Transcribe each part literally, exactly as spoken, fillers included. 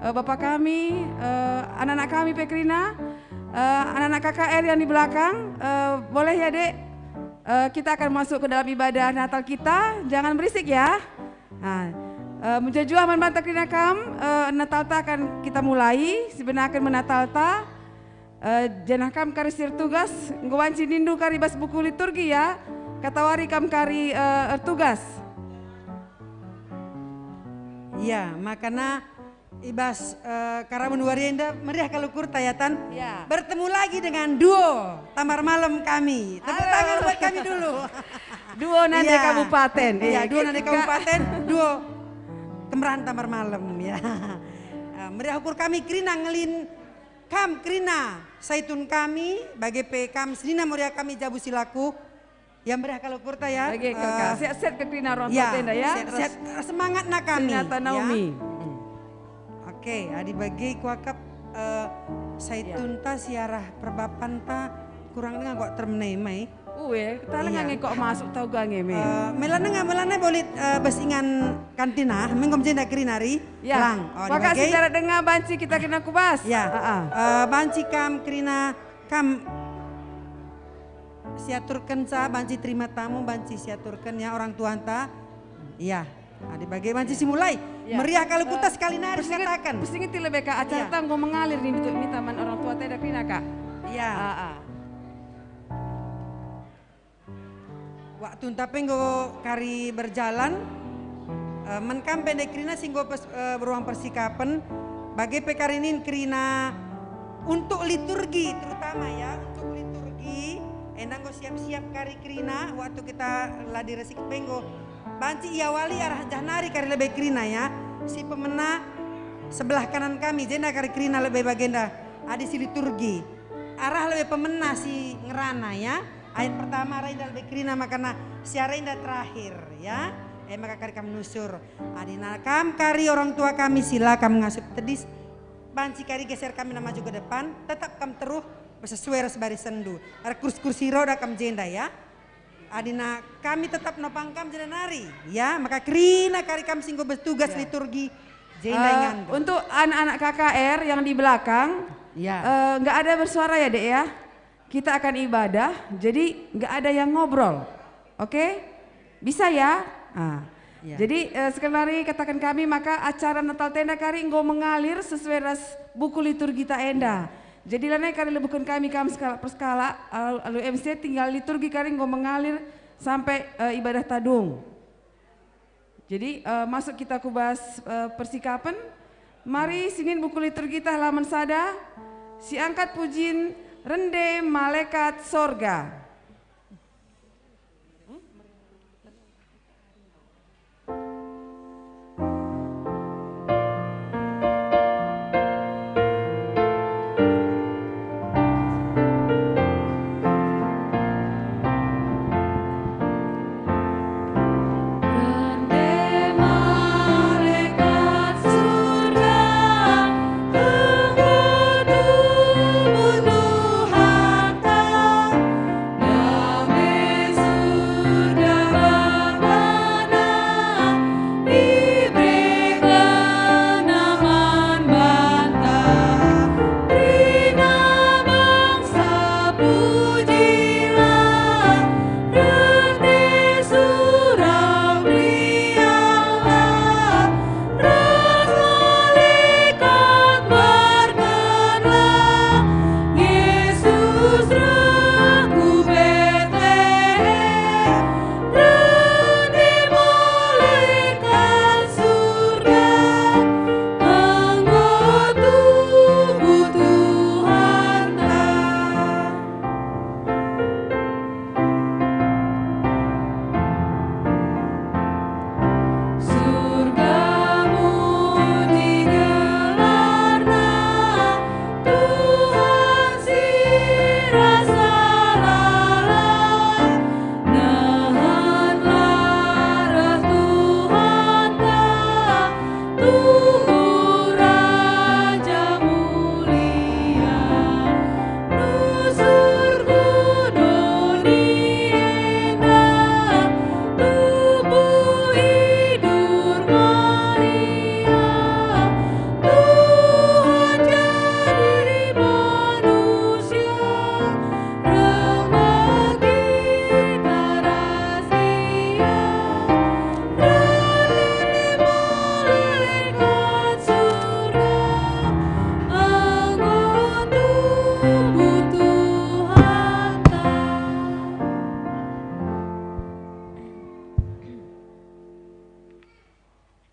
eh, Bapak kami, eh, anak-anak kami pe kerina, eh, anak-anak K K R yang di belakang, eh, boleh ya, Dek? Eh, kita akan masuk ke dalam ibadah Natal kita, jangan berisik ya. Nah, eh, mejuah-juah man banta kerina kam, eh, Natalta akan kita mulai, sibenaken me Natalta. Eh, janah kam kari si ertugas, enggo banci nindu kari bas buku liturgi ya, katawari kam kari, eh, ertugas. Ya, makana i bas, eh, karaben wari enda meriah kal ukurta ya, Tan. Ya. Bertemu lagi dengan duo Tambar Malem kami. Tepuk Halo. tangan buat kami dulu. Duo Nande Ya. Kabupaten. Ya, Eh, duo Nande Kak. Kabupaten, duo kemerahen Tambar Malem ya. Eh, meriah ukur kami kerina ngelin kam kerina saitun kami, bage pe kam senina meriah kami jabu silaku. Ya, meriah kal ukurta ya. Bage kal Eh, ka. Sehat-sehat ke kerina orang ya, tua tenda ya. sehat-sehat. Semangatna kami, Senina ya. Naomi. Hmm. Oke, adi bage kuakap, eh, saitunta Ya. si arah perbapanta kurang denga kok termenai mai. Ue, kita lenga Ya. nge kok masuk tau ga nge me. Eh, mela denga, mela ne bolit, eh, bas ingan kantina, menggom jenda kerina ri. Ya. Lang. Oh, Maka dibage. si cara denga banci kita kena kubas. Ya. Ah, ah. Eh, banci kam kerina kam siaturkenca, banci terima tamu, banci siaturken ya orang tuanta. Ya. Nah, dibage banci si mulai. Ya. Meriah kal ukurta Eh, sekali nari persingit, kataken. Persingit lebe ka acara Ya. ta enggo mengalir nih untuk minta man orang tua tenda kerina, Kak. Ya. Ah, ah. Waktunta pe enggo kari berjalan, eh, man kam pe ndai kerina si enggo pes-, eh, beruang persikapen, bage pe kari nin kerina untuk liturgi terutama ya, untuk liturgi, enda enggo siap-siap kari kerina, waktu kita la diresik pe enggo banci iawali arah jah nari kari lebe kerina ya, si pemena sebelah kanan kami, jenda kari kerina lebe bagenda, adi si liturgi. Arah lebe pemena si ngerana ya. Ayat pertama arah enda lebe kerina makana si arah enda terakhir ya. E maka kari kam nusur. Adina kam kari orang tua kami si la kam ngasup tedis. Banci kari geser kami na maju ke depan, tetap kam teruh sesuai ras barisenndu. Arah kursi-kursi roda kam jenda ya. Adina kami tetap nopang kam jenda nari ya. Maka kerina kari kam si enggo bertugas Ya. liturgi jenda Eh, ingandu. Untuk anak-anak K K R yang di belakang, Ya. eh, nggak ada bersuara ya, Dek ya? Kita akan ibadah, jadi nggak ada yang ngobrol. Oke? Bisa ya? Ah. Ya. Jadi, eh, sekali nari kataken kami maka acara Natal tenda kari enggo mengalir sesuai ras buku liturgi ta enda. Jadi lanai kari lebuhken kami kam sekalak persekalak, alu, alu M C tinggal liturgi kari enggo mengalir sampai, eh, ibadah tadung. Jadi, eh, masuk kita ku bas, eh, persikapen. Mari sinin buku liturgi ta halaman sada, si angkat pujin rende malekat sorga.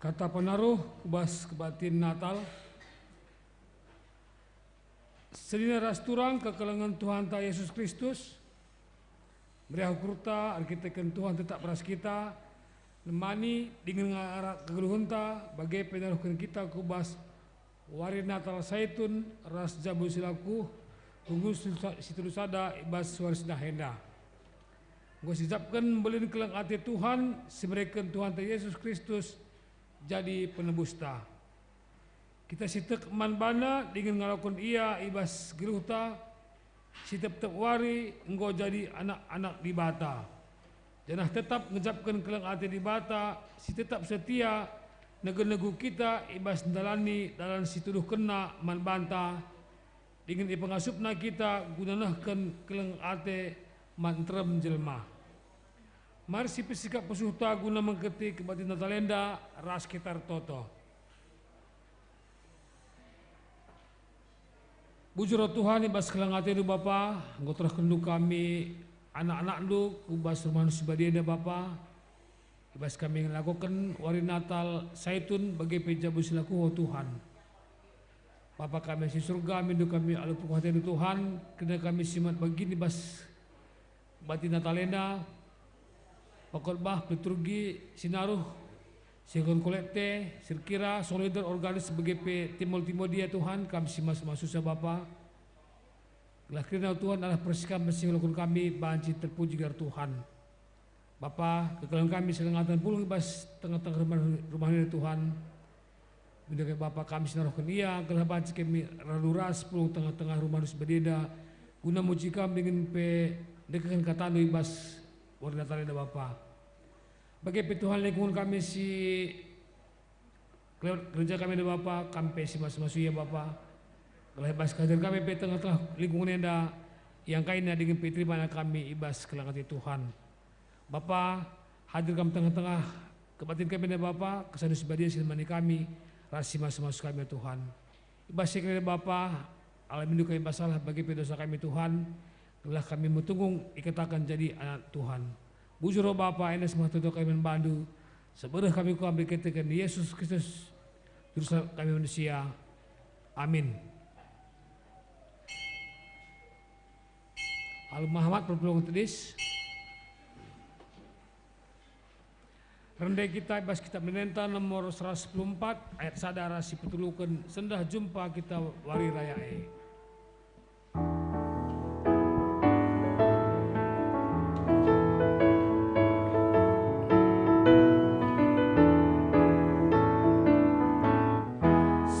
Kata penaruh ku bas kebaktin Natal. Senina ras turang kekelengen Tuhanta Yesus Kristus, meriah ukurta erkiteken Tuhan tetap ras kita, nemani dingen ngarak kegeluhenta, bage pe naruhken kita ku bas wari Natal Saitun ras jabu si lakuh, runggun si telu sada i bas wari sendah enda. Enggo sitetapken mbelin keleng ate Tuhan, si mereken Tuhanta Yesus Kristus jadi penebusta. Kita si tek man baNa dingen ngaloken Ia i bas geluhta, si tep-tep wari enggo jadi anak-anak Dibata, janah tetap ngejapken keleng ate Dibata si tetap setia negu-negu kita i bas ndalani dalan si tuduhkenNa man banta, dingen ipengasupNa kita guna nehken keleng ate man nterem jelma. Mari sipesikap pusuhta guna mengketi kebaktin Natal enda ras kita ertoto. Bujur, o Tuhan, i bas keleng ateNdu Bapa, enggo terehkenNdu kami, anak-anakNdu, ku bas rumahNdu si badia enda Bapa, i bas kami ngelakoken wari Natal Saitun bage pe jabu si lakuh, o Tuhan. Bapa kami si Surga, mindo kami alu pekuah ateNdu, Tuhan, kerina kami si mat bagin i bas kebaktin Natal enda, pengkhotbah, peliturgi, sinaruh, singkon kolekte, sirkira, solider, organis, bage pe timol-timol dia, Tuhan, kami si masu-masusa Bapa. Gelah kerina, Tuhan, arah persikampen si ngaloken kami banci terpuji gelar Tuhan. Bapa, kekelengen kami si lengaten pulung i bas tengah-tengah rumah, rumah enda, Tuhan. Mindo kami Bapa kami si naruhken ia, gelah banci kami ralu ras pulung tengah-tengah rumahNdu si badia enda, guna muji Kam dingen pe ndekehken kataNdu i bas wari Natal enda Bapa. Bage pe Tuhan, lingkungen kami si kelewet gereja kami enda Bapa, Kam pe si masu-masu ia Bapa. Gelah i bas kehadiren kami pe tengah-tengah lingkungen enda, iangkaina dingen pe iterimana kami i bas keleng ate Tuhan. Bapa, hadir Kam tengah-tengah kebaktin kami enda Bapa, kesandu si badia si nemani kami, ras si masu-masu kami, ya Tuhan. I bas si kerina Bapa, alami kami basalah bagi pe dosa kami Tuhan, gelah kami metunggung ikataken jadi anak Tuhan. Bujur o Bapa, enda si mehatoto kami man bandu, sebereh kami ku Kam erkiteken Yesus Kristus, Juru Selamat kami manusia. Amin. Alu mehamat perpulungen tedis. Rende kita i bas Kitab Ende-enden nomor seratus sepuluh empat ayat sada ras si peteluken, sendah jumpa kita wari raya e.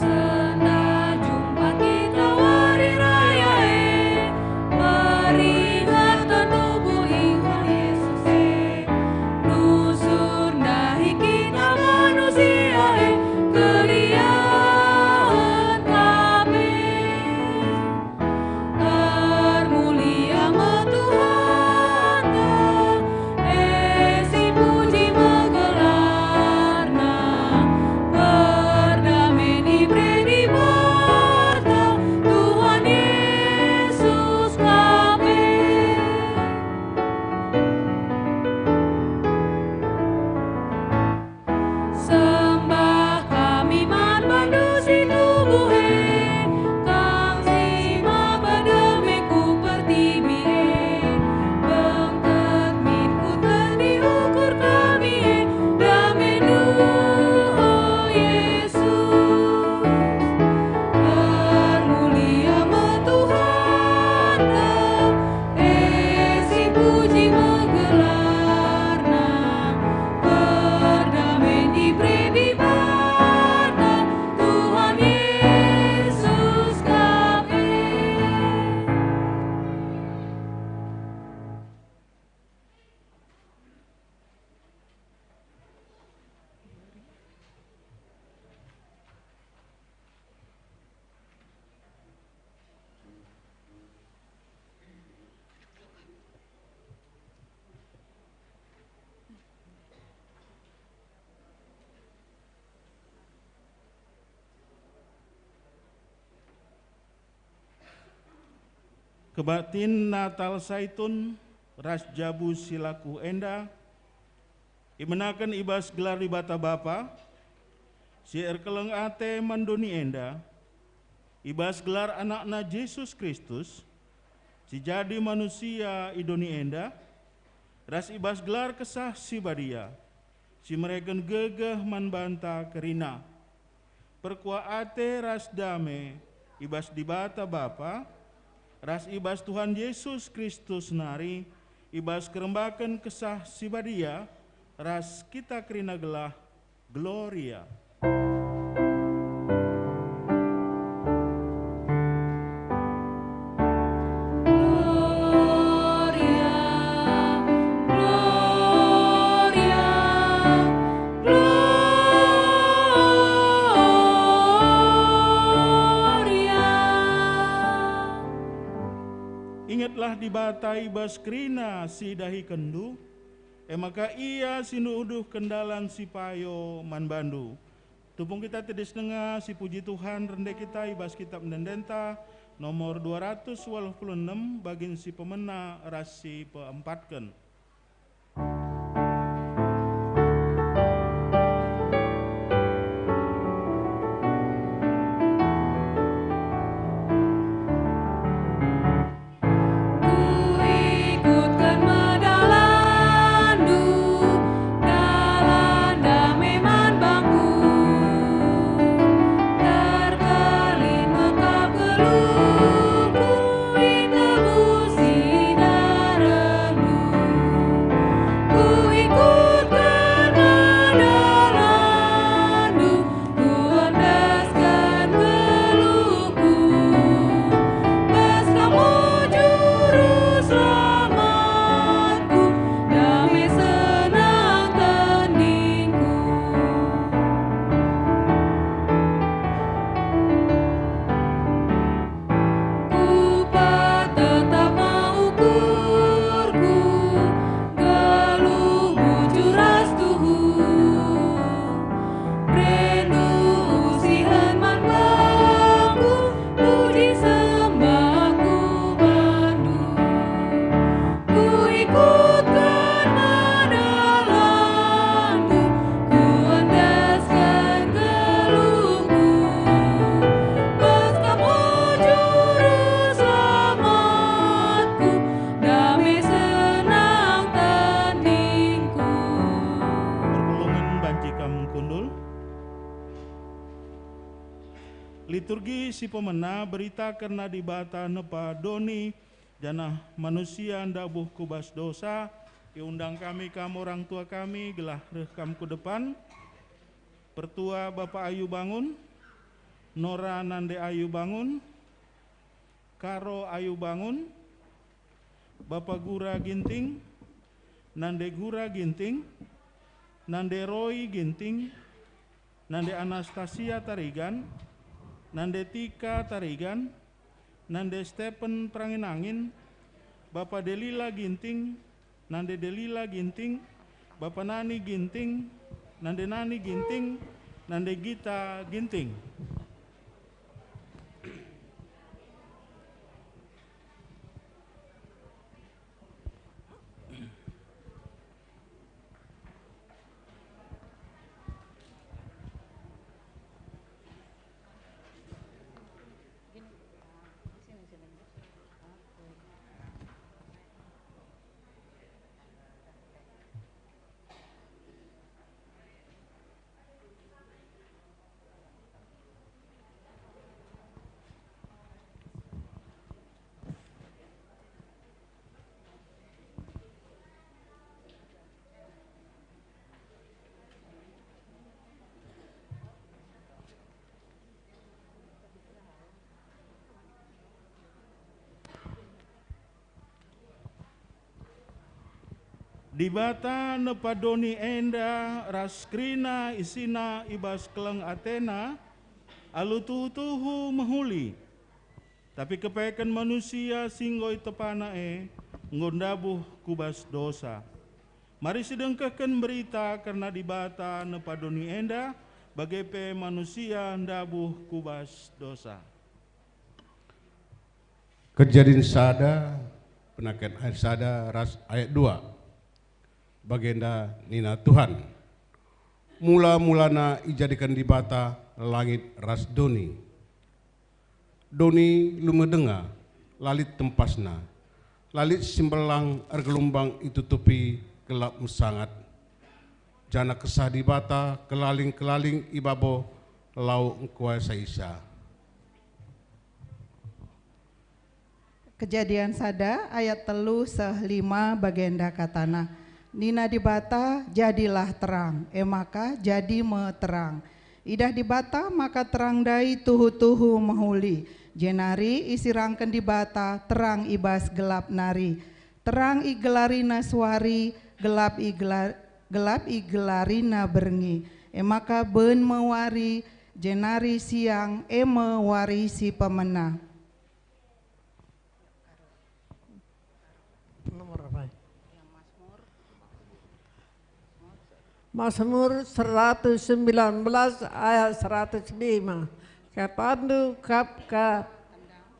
Sendah jumpa kita wari raya e, peringaten tubuh Tuhan Yesus e, nusur ndahi kita manusia e, keriahen kami. Termulia me Tuhanta, e, sipuji me gelarNa, perdamen ibere Dibata, Tuhan Yesus ka pe. Sembah kami man bandu si tubuh e, Kam si maba dame ku pertibi e. Bengket min ku tendi ukur kami e, damendu, o Yesus. Termulia me Tuhanta, e, sipuji me gelarNa, perdamen ibere Dibata, Tuhan Yesus ka pe. Kebaktin Natal Saitun ras jabu si lakuh enda ibenaken i bas gelar Dibata Bapa, Si erkeleng ate man doni enda, i bas gelar AnakNa Jesus Kristus, si jadi manusia i doni enda, ras i bas gelar Kesah Si Badia, si mereken gegeh man banta kerina. Perkuah ate ras dame i bas Dibata Bapa, ras i bas Tuhan Jesus Kristus nari, i bas kerembaken Kesah Si Badia, ras kita kerina gelah. Gloria. Gloria, Gloria, Gloria. Ingetlah Dibata i bas kerina si idahikenndu, e maka Ia si nuduhken dalan si payo man bandu. Tupung kita tedis denga si puji Tuhan, rende kita i bas Kitab Ende-endenta nomor dua ratus waluh puluh enem, bagin si pemena ras si peempatken. Kuikutken me dalanNdu, dalan dame man bangku. Terkelin me kap geluhku, itebusi darenNdu. Kuikutken me dalanNdu, Kuendesken geluhku, bas Kam o Juru Selamatku, dame senang tendingku. Kupat tetap me ukurku, geluh bujur ras tuhu. Rindu usihen man bangku, puji sembahku bandu. Kuikutken me dalanNdu, kuendesken geluhku. Bas Kam o Juru Selamatku, dame senang tendingku. Perpulungen banci kam kundul. Liturgi si pemena berita kerna Dibata nepa doni janah manusia ndabuh ku bas dosa. Iundang kami kam orang tua kami gelah reh kam ku depan. Pertua Bapa Ayu Bangun, Nora Nande Ayu Bangun, Karo Ayu Bangun, Bapa Gura Ginting, Nande Gura Ginting, Nande Roy Ginting, Nande Anastasia Tarigan, Nande Tika Tarigan, Nande Stephen Peranginangin, Bapa Delila Ginting, Nande Delila Ginting, Bapa Nani Ginting, Nande Nani Ginting, Nande Gita Ginting. Dibata nepa doni enda ras kerina isina i bas keleng atena, alu tuhu-tuhu mehuli. Tapi kepeken manusia si enggo itepana e enggo ndabuh ku bas dosa. Mari sidengkehken berita kerna Dibata nepa doni enda, bage pe manusia ndabuh ku bas dosa. Kejadin sada, penaken ayat sada ras ayat dua. Bagenda nina Tuhan, Mula-mulana ijadiken Dibata langit ras doni. Doni lume denga, la lit tempasna, la lit si mbelang ergelumbang itutupi gelap mesangat. Janah Kesah Dibata kelaling-kelaling i babo lau engkuasaisa. Kejadian sada ayat telu seh lima bagenda katana, nina Dibata, "Jadilah terang," e maka jadi me terang. Idah Dibata maka terang ndai tuhu-tuhu mehuli, jenari isirangken Dibata terang i bas gelap nari. Terang igelarina suari, gelap igelar-, gelap igelarina berngi. E maka ben me wari, jenari siang, e me wari si pemena. Nomor apa? Mazmur seratus sembilan belas ayat seratus lima. Katandu kap ka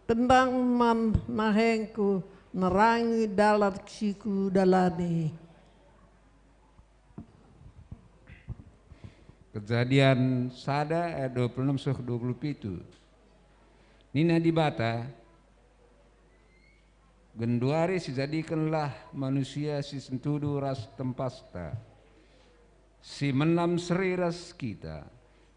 tendang man nahengku, nerangi dalan si kudalani. Kejadian sada ayat dua puluh enam seh dua puluh pitu. Nina Dibata, "Genduari sijadikenlah manusia si sentudu ras tempasta, si menam seri ras kita,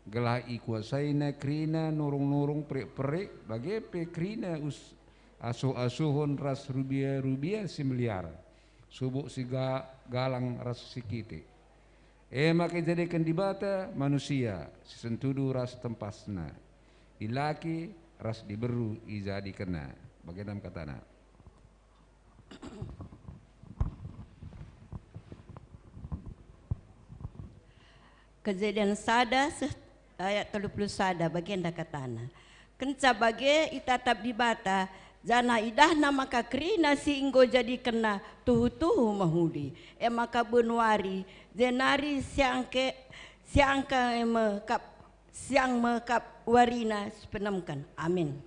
gelah ikuasaina kerina nurung-nurung perik-perik, bage pe kerina us-, asuh-asuhen ras rubia-rubia si meliar, subuk si ga-, galang ras si kitik." E maka ijadiken Dibata manusia si sentudu ras tempasna, dilaki ras diberu ijadikenna. Bagenda me katana. Kejadian sada seh ayat telu puluh sada bagenda katana, "Kenca bage itatap Dibata, janah idahna maka kerina si enggo jadikenna tuhu-tuhu mehuli, e maka ben wari, jenari siangke-, siangka me kap, siang me kap warina si penemken." Amin.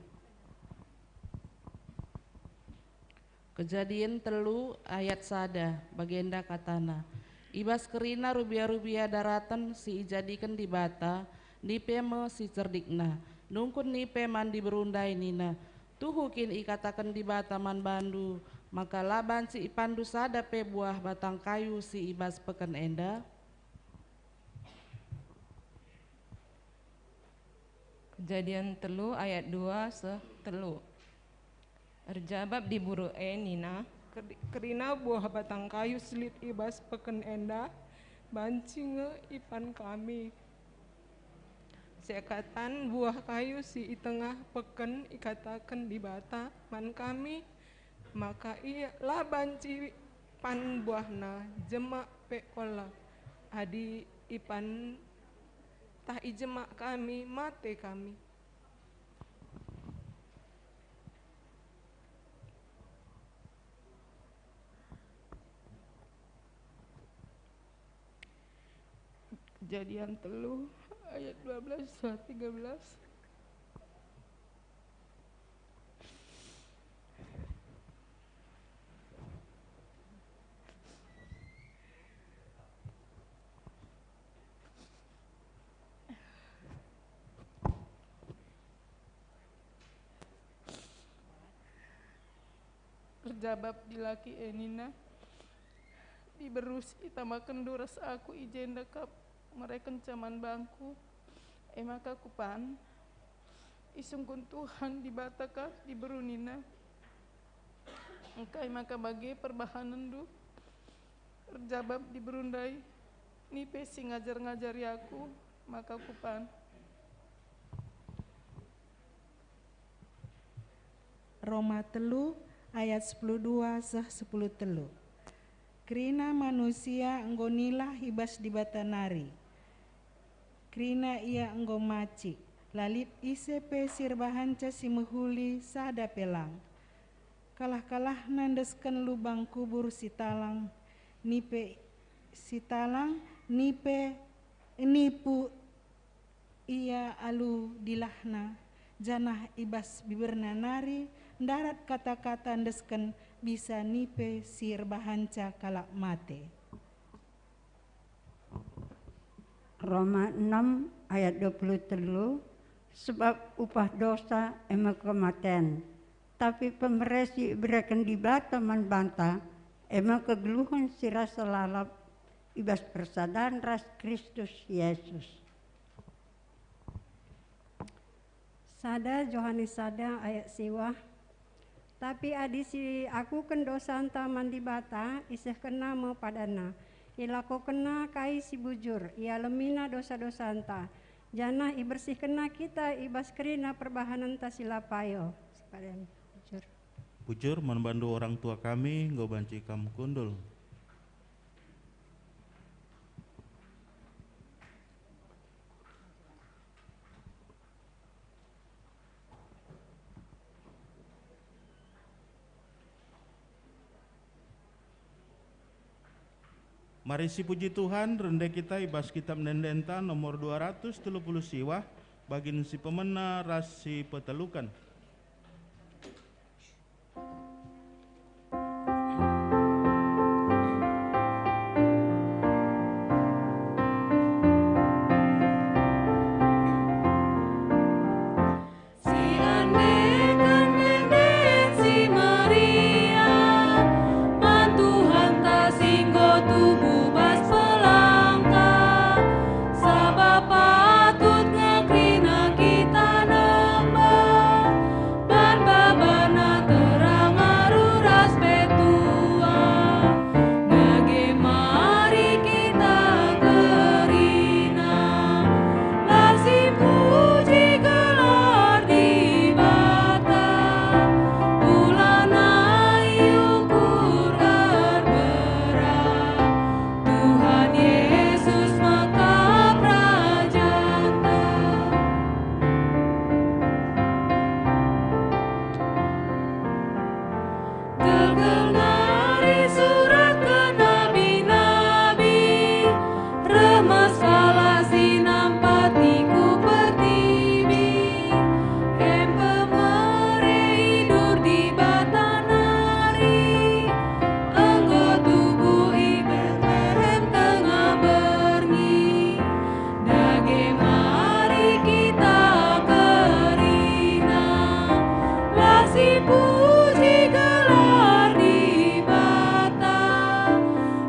Kejadian telu ayat sada bagenda katana, "I bas kerina rubia-rubia daraten si ijadiken Dibata, nipe me si cerdikna." Nungkun nipe man diberu ndai nina, "Tuhu kin ikataken Dibata man bandu, maka la banci ipanndu sada pe buah batang kayu si i bas peken enda?" Kejadian telu ayat dua seh telu. Erjabap diberu e nina, "Keri-, kerina buah batang kayu si lit i bas peken enda banci nge ipan kami. Seakatan buah kayu si i tengah peken ikataken Dibata man kami, maka ia la banci pan buahna, jemak pe ola. Adi ipan tah ijemak kami, mate kami." Kejadian telu ayat dua belas sampai tiga belas. Erjabap dilaki e nina, "Diberu si itamakenndu ras aku i jenda kap merekenca man bangku." E maka kupan. Isungkun Tuhan Dibata ka diberu nina, "Engkai maka bage perbahanenndu?" Erjabap diberu ndai, "Nipe si ngajar-ngajari aku, maka kupan." Roma telu ayat sepuluh dua seh sepuluh telu. Kerina manusia enggo nilah i bas Dibata nari. Kerina ia enggo macik, la lit ise pe si erbahanca si mehuli sada pe lang. Kalah-kalahna endesken lubang kubur si talang, nipe si talang, nipe nipu ia alu dilahna, janah i bas biberna nari ndarat kata-kata endesken bisa nipe si erbahanca kalak mate. Roma enem ayat dua puluh telu, "Sebab upah dosa e me kematen, tapi pemere si ibereken Dibata man banta e me kegeluhen si rasa lalap i bas persadan ras Kristus Yesus." Sada Johanes sada ayat siwah, "Tapi adi si akuken dosanta man Dibata, isehkenna me padanna, ilakokenna kai si bujur, ialemina dosa-dosanta, janah ibersihkenna kita i bas kerina perbahanenta si la payo." Si padan bujur. Bujur man bandu orang tua kami, enggo banci kam kundul. Mari sipuji Tuhan, rende kita i bas kitab ende-endenta nomor dua ratus telu puluh siwah, bagin si pemena ras si peteluken. Siendeken ende si meriah, man Tuhanta si enggo tubuh bas pelangka, sabap patut nge kerina kita nembeh, ban babanna terang aru ras petua. Dage mari kita kerina, la sipuji gelar Dibata, ulana iukur erberat, Tuhan Yesus mekap rajanta. Kelkel nari suratken nabi-nabi, reh me sekalak si nampati ku pertibi. Em pemere idur Dibata nari, enggo tubuh i Betlehem tengah berngi. Dage mari kita kerina, la sipuji gelar Dibata,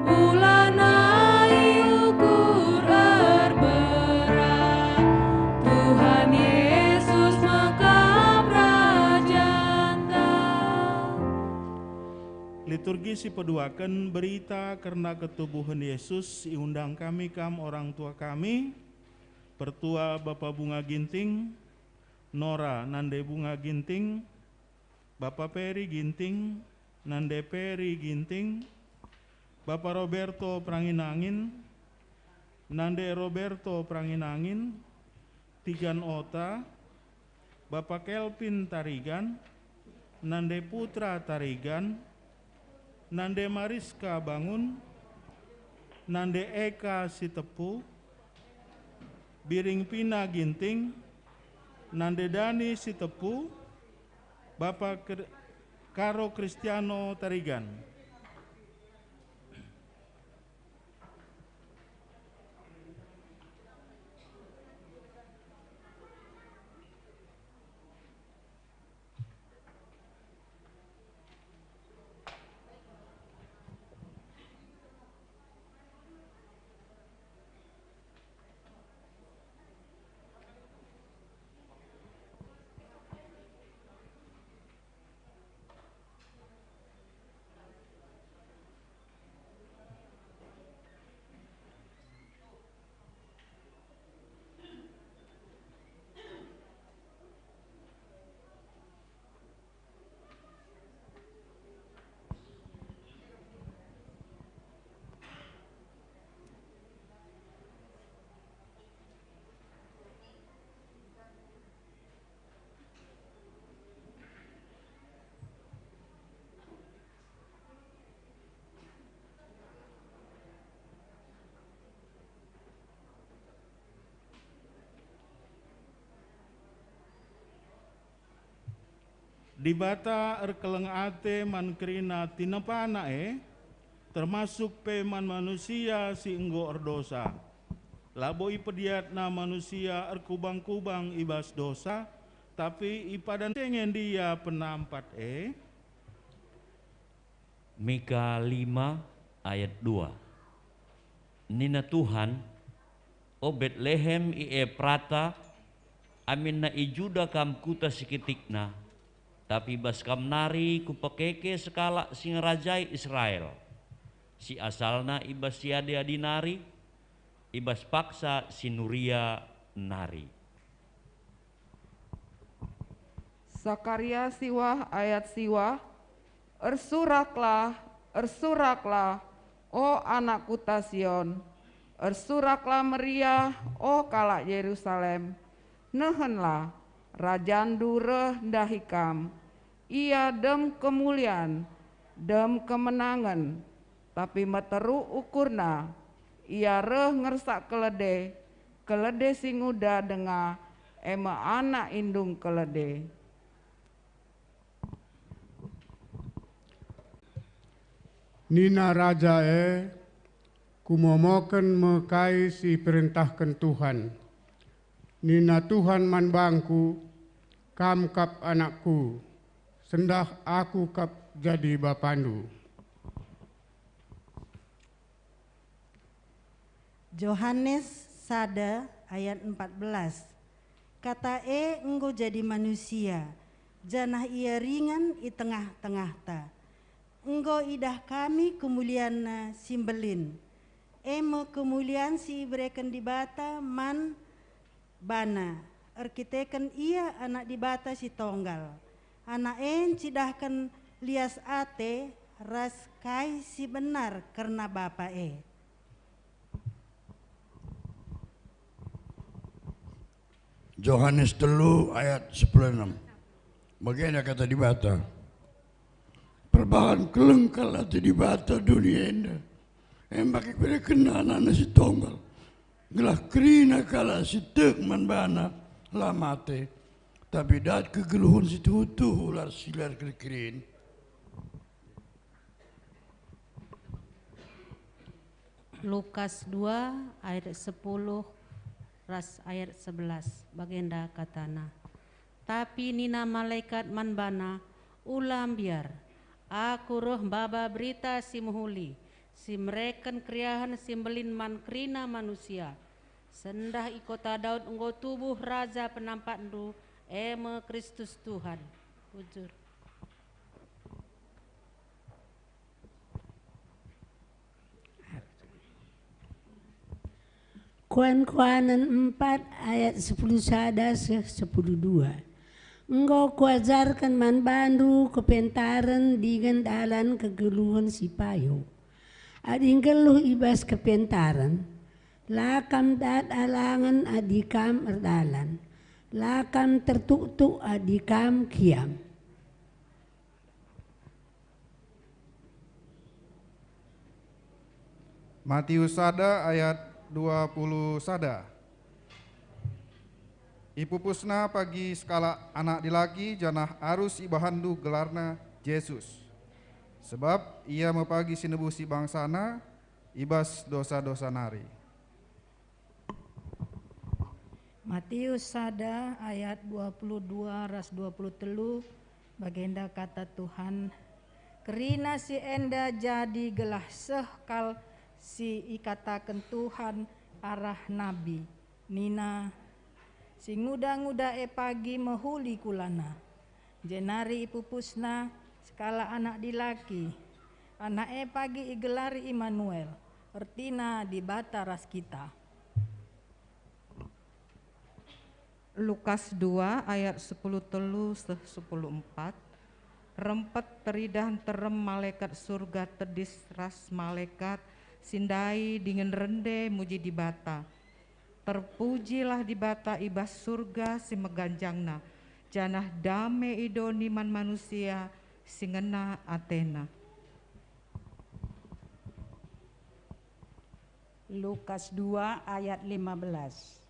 ulana iukur erberat, Tuhan Yesus mekap rajanta. Liturgi si peduaken berita kerna ketubuhen Yesus iundang kami kam orang tua kami, Pertua Bapa Bunga Ginting, Nora nande Bunga Ginting, Bapa Peri Ginting, nande Peri Ginting, Bapa Roberto Peranginangin, nande Roberto Peranginangin, Tigan Ota, Bapa Kelvin Tarigan, nande Putra Tarigan, nande Mariska Bangun, nande Eka Sitepu, Biring Pina Ginting, nande Dani Sitepu, Bapa Kri-, Karo Kristiano Tarigan. Dibata erkeleng ate man kerina tinepana e, termasuk pe man manusia si enggo erdosa. Labo ipediatna manusia erkubang-kubang i bas dosa, tapi ipadan ngendia penampat e. Mika lima ayat dua. Nina Tuhan, "O Betlehem i Eprata, aminna i Juda kam kuta si kitikna, tapi bas kam nari Kupekeke sekalak si ngerajai Israel, si asalna i bas si adi-adi nari, i bas paksa si nuria nari." Sakaria siwah ayat siwah. Ersuraklah, ersuraklah, o anak kuta Sion! Ersuraklah meriah, o kalak Jerusalem! Nehenlah, rajandu reh ndahi kam. Ia dem kemulian, dem kemenangen, tapi meteruk ukurna. Ia reh ngersak kelede, kelede si nguda denga, e me anak indung kelede. Nina raja e, "Kumomoken me kai si iperentahken Tuhan." Nina Tuhan man bangku, "Kam kap anakku, sendah Aku kap jadi bapandu." Johanes sada ayat empat belas. Kata e enggo jadi manusia, janah Ia ringan i tengah-tengahta. Enggo idah kami kemulianNa si mbelin, e me kemulian si ibereken Dibata man baNa, erkiteken Ia Anak Dibata si Tonggal. Anak e ncidahken lias ate ras kai si benar kerna Bapa e. Johanes telu ayat sepuluh enam. Bagenda kata Dibata, "Perbahan keleng kal ate Dibata doni enda, e maka iberekenNa AnakNa si Tonggal, gelah kerina kalak si tek man baNa la mate, tapi dat kegeluhen si tuhu-tuhu ras si la erkeri-kerin." Lukas dua ayat sepuluh ras ayat sebelas, bagenda katana, "Tapi nina malekat man bana, 'Ula mbiar. Aku reh maba berita si mehuli, si mereken keriahen si mbelin man kerina manusia. Sendah i kota Daud enggo tubuh Raja penampakndu, e me Kristus Tuhan.'" Bujur. Kuan-kuanen empat ayat sepuluh sada seh sepuluh dua. Enggo kuajarken man bandu kepentaren dingen dalan kegeluhen si payo. Adi nggeluh i bas kepentaren, la kam dat alangen adi kam erdalan, la kam tertuktuk adi kam kiam. Matius sada ayat dua puluh sada. Ipupusna pagi sekalak anak dilaki, janah arus ibahanndu gelarna Jesus, sebab ia me pagi si nebusi bangsana i bas dosa-dosa nari. Matius sada ayat dua puluh dua ras dua puluh telu, bagenda kata Tuhan, "Kerina si enda jadi gelah seh kal si ikataken Tuhan arah nabi, nina, 'Si nguda-nguda e pagi mehuli kulana.'" Jenari ipupusna sekalak anak dilaki. Anak e pagi igelari Immanuel, ertina Dibata ras kita. Lukas dua ayat sepuluh telu seh sepuluh empat. Rempet teridah nterem malekat Surga tedis ras malekat si ndai dingen rende muji Dibata. Terpujilah Dibata i bas Surga si meganjangna, janah dame i doni man manusia si ngena atena. Lukas dua ayat lima belas.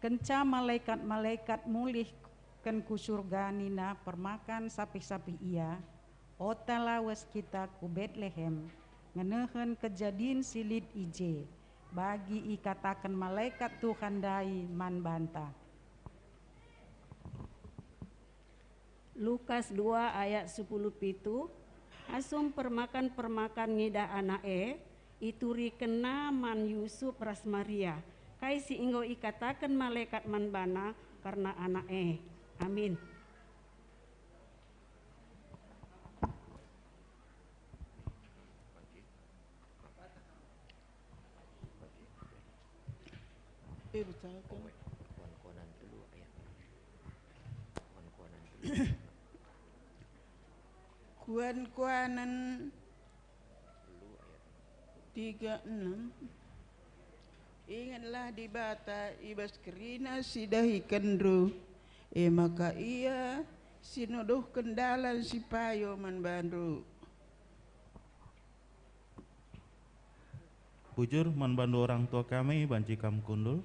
Kenca malekat-malekat mulihken ku Surga nina permakan sapih-sapih ia, "Ota lawes kita ku Betlehem ngenehen kejadin si lit i je, bagi ikataken malekat Tuhan ndai man banta. Lukas dua ayat sepuluh pitu, asum permakan-permakan ngidah anak e, iturikenna man Yusup ras Maria, kai si enggo ikataken malekat man bana kerna anak e. Amin. Eh, bacaken. Kuan-kuanen tiga enam. Ingetlah Dibata i bas kerina si dahikenndu, e maka Ia si nuduhken dalan si payo man bandu. Bujur man bandu orang tua kami, banci kam kundul.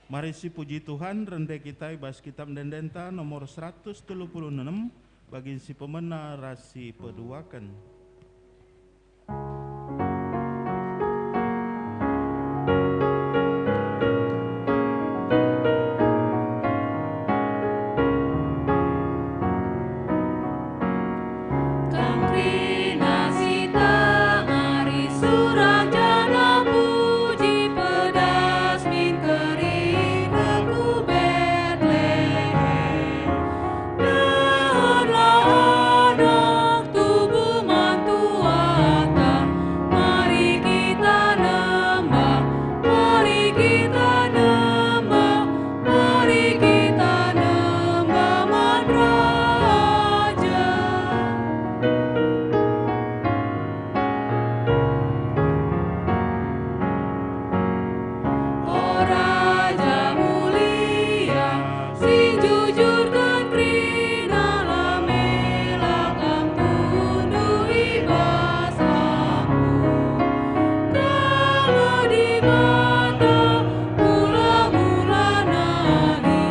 Mari sipuji Tuhan, rende kita i bas Kitab Ende-endenta nomor seratus telu puluh enem, bagin si pemena ras si peduaken. Kam kerina si tengah risurang janah puji pedas min kerina ku Betlehem. Deherlah Anak tubuh man tuata, mari kita nembah, mari kita nembah, mari kita nembah man Raja. O Raja mulia, si njujurken kerina, la mela Kam tunduh i bas aku. Kalah Dibata, mula-mula nari,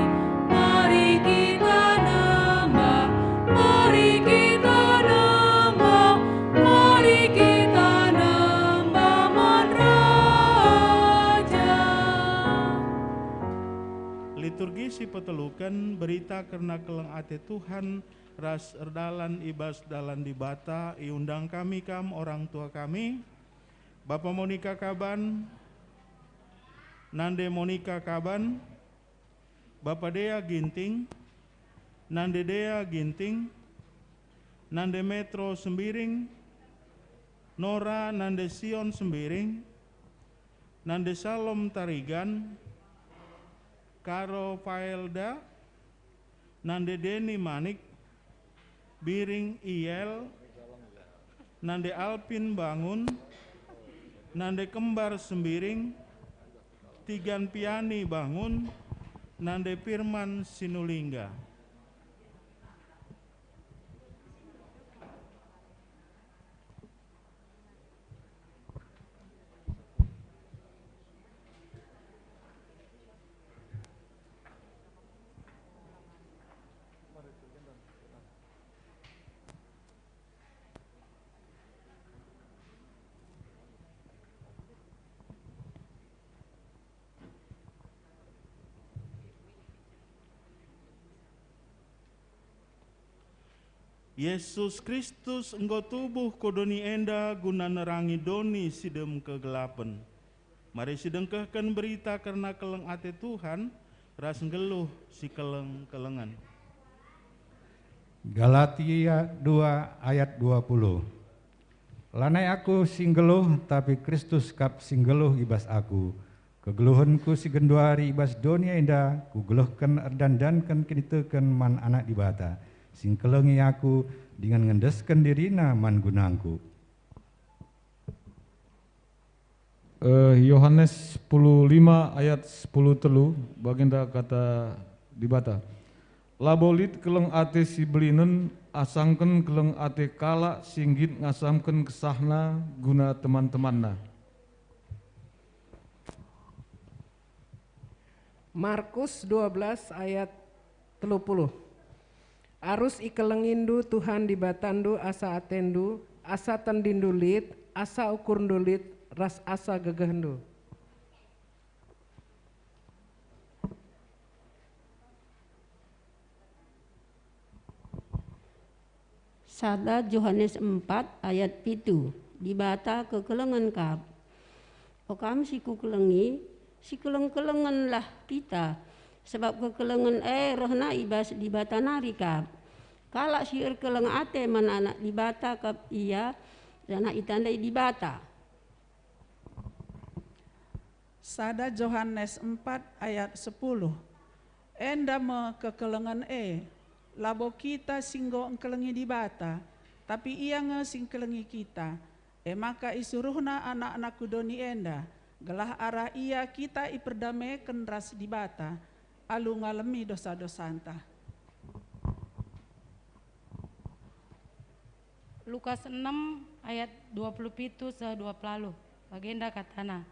mari kita nembah, mari kita nembah, mari kita nembah man Raja. Liturgi si peteluken, berita kerna keleng ate Tuhan ras erdalan i bas dalan Dibata, iundang kami kam orang tua kami, Bapa Monika Kaban, Nande Monika Kaban, Bapa Dea Ginting, Nande Dea Ginting, Nande Metro Sembiring, Nora Nande Sion Sembiring, Nande Salom Tarigan, Karo Faelda, Nande Deni Manik, Biring Iel, Nande Alpin Bangun, Nande Kembar Sembiring, Tigan Piani Bangun, Nande Firman Sinulingga. Yesus Kristus enggo tubuh ku doni enda guna nerangi doni si dem kegelapen. Mari sidengkehken berita kerna keleng ate Tuhan ras nggeluh si keleng-kelengen. Galatia dua ayat dua puluh. Lanai aku si nggeluh, tapi Kristus kap si nggeluh i bas aku. Kegeluhenku si genduari i bas doni enda kugeluhken erdandanken kiniteken man Anak Dibata, si ngkelengi aku dingen ngendesken diriNa man gunangku. Eh, Yohanes sepuluh lima ayat sepuluh telu, bagenda kata Dibata, "Labo lit keleng ate si belinen asangken keleng ate kalak si nggit ngasamken kesahna guna teman-temanna." Markus dua belas ayat telu puluh. Arus ikelengindu Tuhan Dibatandu asa atendu, asa tendindu lit, asa ukurndu lit, ras asa gegehndu. Sada Johanes empat ayat pitu, Dibata kekelengen kap. O kam si kukelengi, sikeleng-kelengenlah kita, sabap kekelengen e rehna i bas Dibata nari kap. Kalak si erkeleng ate man Anak Dibata kap ia, janah itandai Dibata. Sada Johanes empat ayat sepuluh. Enda me kekelengen e, labo kita si enggo engkelengi Dibata, tapi Ia nge si engkelengi kita. E maka isuruhNa AnakNa ku doni enda, gelah arah Ia kita iperdameken ras Dibata, alu ngalemi dosa-dosanta. Lukas enem ayat dua puluh pitu seh dua puluh, bagenda katana,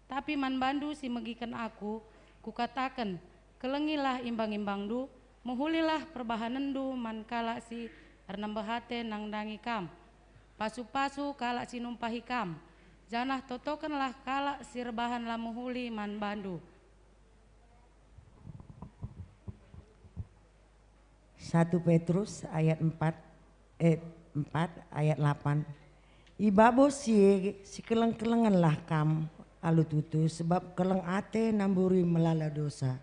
"Tapi man bandu si megiken Aku, Kukataken, kelengilah imbang-imbangndu, mehulilah perbahanenndu man kalak si ernembeh ate nandangi kam, pasu-pasu kalak si numpahi kam, janah totokenlah kalak si erbahan la mehuli man bandu." Satu Petrus ayat empat, eh, empat ayat delapan. I babo si e sikeleng-kelengenlah kam alu tutu, sebab keleng ate namburi melala dosa.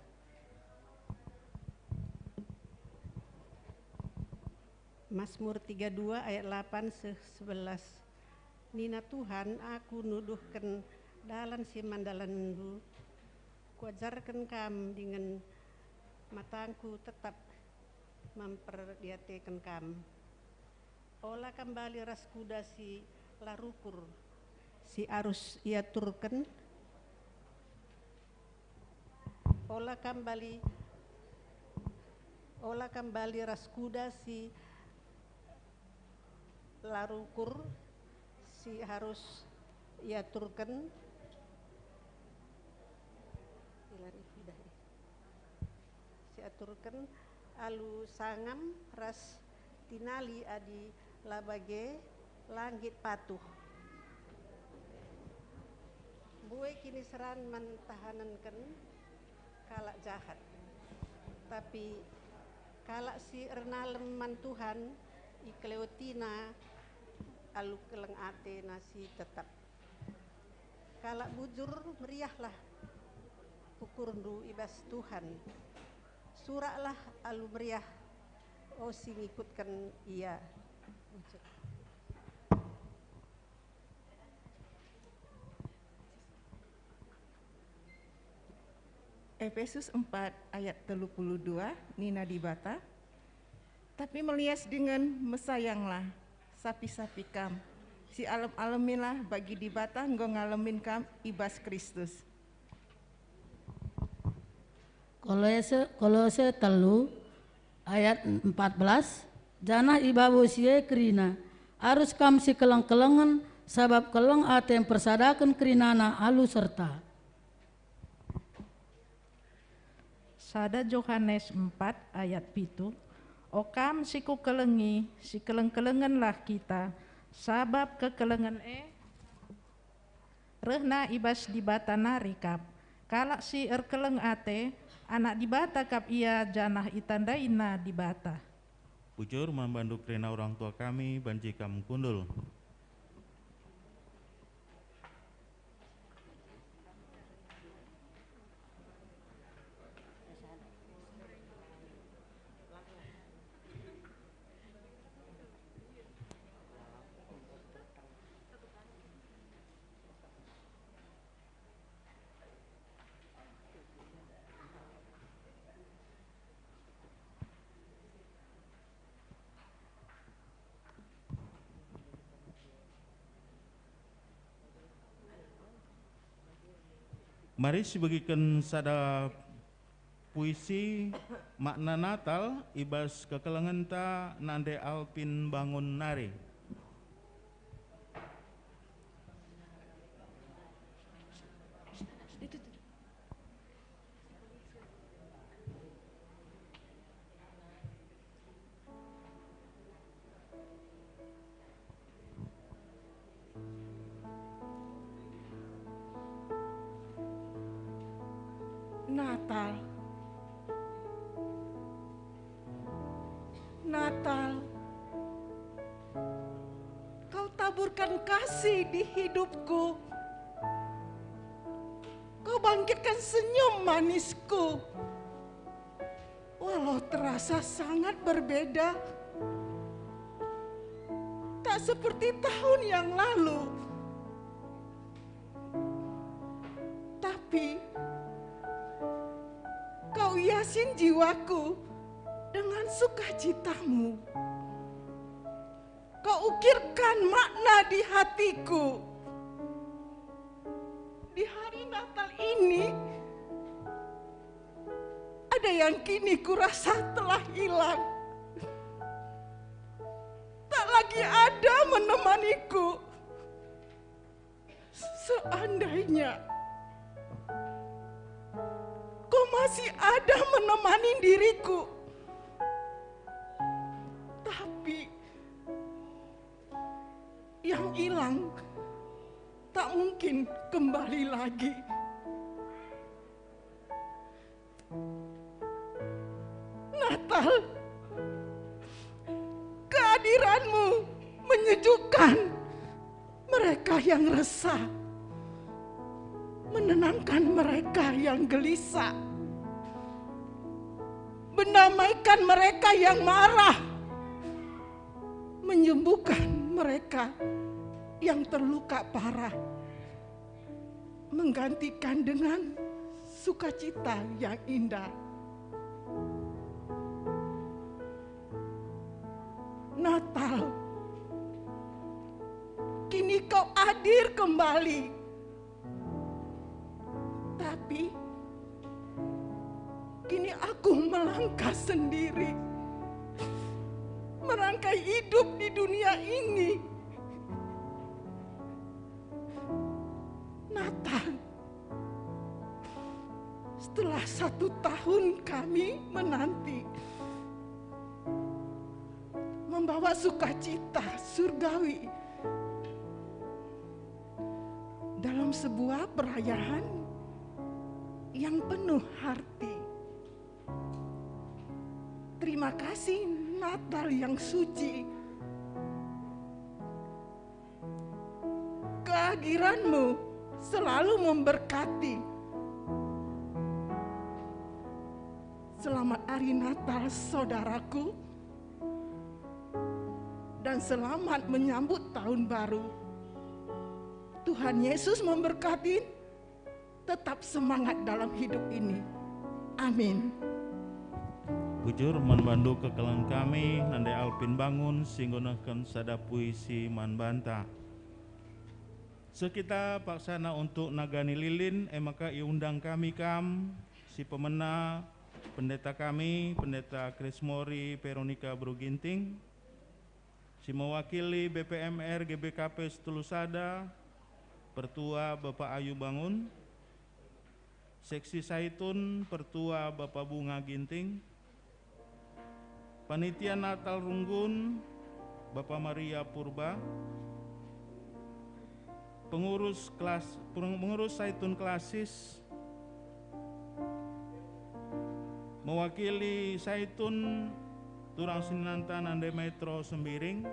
Mazmur tiga dua ayat delapan seh sebelas. Nina Tuhan, "Aku nuduhken dalan si man dalanNdu. Kuajarken Kam dingen matangku tetap memperdiateken Kam. Ola Kam bali ras kuda si la rukur, si arus iaturken. Ola Kam bali, ola Kam bali ras kuda si la rukur, si arus iaturken." Ilan ipidah, eh. Si aturken alu sangam ras tinali, adi la bage la nggit patuh. Mbue kiniseran man tahanenken kalak jahat, tapi kalak si ernalem man Tuhan ikelewetina alu keleng atena si tetap. Kalak bujur meriahlah ukurndu i bas Tuhan. Suraklah alu meriah, o si ngikutken Ia. Epesus empat ayat telu puluh dua, nina Dibata, "Tapi melias dingen mesayanglah sapi-sapi kam, si alem-aleminlah bagi Dibata enggo ngalemin kam i bas Kristus." Kolose, Kolose telu ayat empat belas, janah i babo si e kerina, arus kam sikeleng-kelengen, sabap keleng ate mpersadaken kerinana alu serta. Sada Johanes empat ayat pitu, "O kam si kukelengi, sikeleng-kelengenlah kita, sabap kekelengen e rehna i bas Dibata nari kap. Kalak si erkeleng ate, anak Dibata kap ia janah itandaina Dibata." Bujur man bandu kerina orang tua kami, banci kam kundul. Mari sibegiken sada puisi makna Natal i bas kekelengenta Nande Alpin Bangun nari. Natal. Natal. Kau taburkan kasih di hidupku. Kau bangkitkan senyum manisku. Walau terasa sangat berbeda, tak seperti tahun yang lalu, tapi kau hiasin jiwaku dengan sukacitamu. Kau ukirkan makna di hatiku. Di hari Natal ini, ada yang kini kurasa telah hilang. Tak lagi ada menemaniku. Seandainya kau masih ada menemani diriku, tapi yang hilang tak mungkin kembali lagi. Natal, kehadiranmu menyejukkan mereka yang resah, menenangkan mereka yang gelisah, mendamaikan mereka yang marah, menyembuhkan mereka yang terluka parah, menggantikan dengan sukacita yang indah. Natal, kini kau hadir kembali. Tapi kini aku melangkah sendiri, merangkai hidup di dunia ini. Natal, setelah satu tahun kami menanti, membawa sukacita surgawi dalam sebuah perayaan yang penuh arti. Terima kasih, Natal yang suci. Kehadiranmu selalu memberkati. Selamat Hari Natal, saudaraku, dan selamat menyambut Tahun Baru. Tuhan Yesus memberkati. Tetap semangat dalam hidup ini. Amin. Bujur man bandu kekelengen kami, Nande Alpin Bangun, si enggo nehken sada puisi man banta. Seh kita paksana untuk nagani lilin, e maka iundang kami kam, si pemena, pendeta kami, Pendeta Krismori Veronica Beru Ginting, si mewakili B P M R G B K P Setulu Sada, Pertua Bapa Ayu Bangun, Seksi Saitun, Pertua Bapa Bunga Ginting, Panitia Natal Runggun, Bapa Maria Purba, pengurus kelas, pengurus Saitun Klasis, mewakili Saitun turang seninanta Nande Metro Sembiring,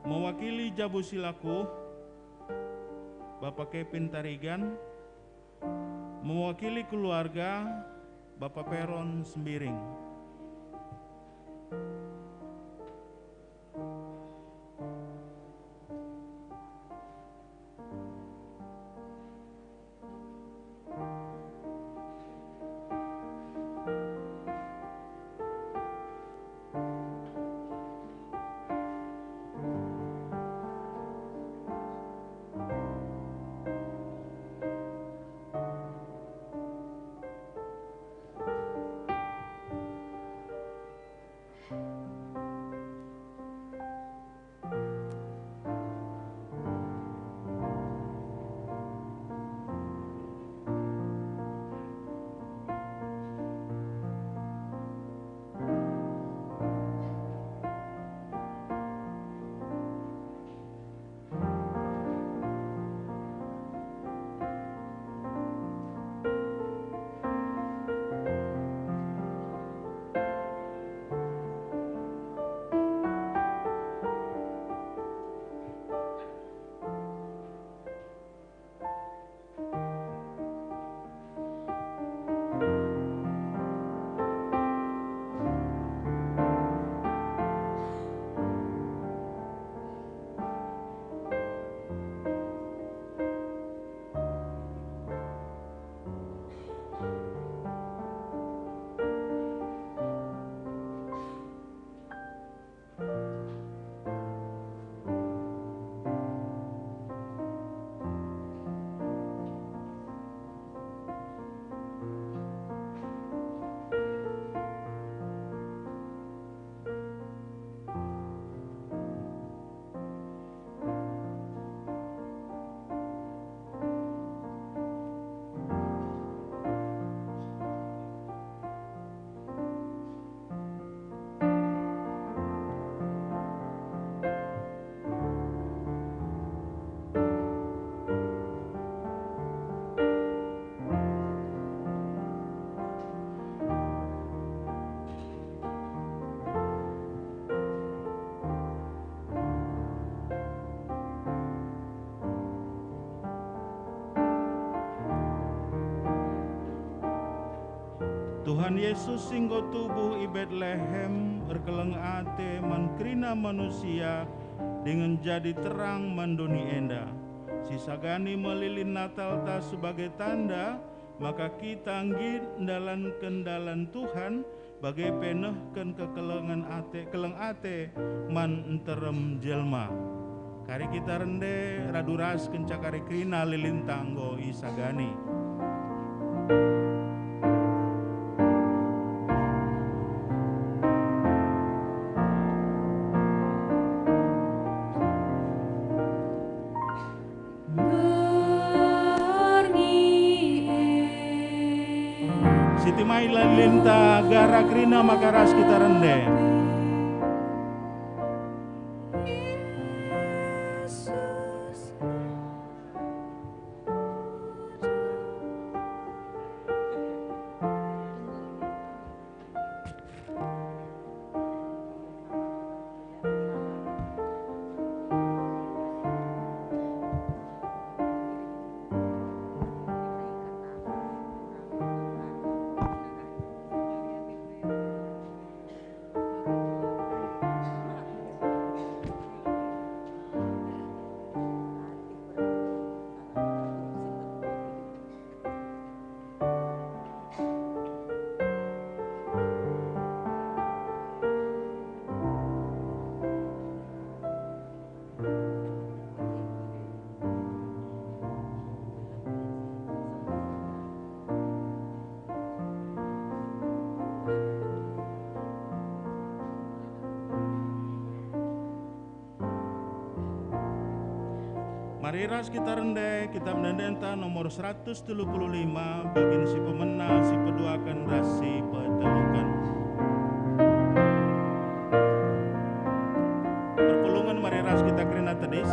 mewakili Jabu Silaku, Bapa Kevin Tarigan, mewakili keluarga Bapa Peron Sembiring. Tuhan Yesus si enggo tubuh i Betlehem erkeleng ate man kerina manusia dingen jadi terang man doni enda. Sisagani me lilin Natalta sebagai tanda maka kita nggit ndalanken dalan Tuhan, bage pe nehken kekelengen ate, keleng ate man nterem jelma. Kari kita rende radu ras kenca kari kerina lilinta enggo isagani. Siti mai lilinta gara kerina maka ras kita rende. Mari ras kita rende kitab ende-endenta nomor seratus telu puluh lima, bagin si pemena, si peduaken ras si peteluken. Perpulungen mari ras kita kerina tedis.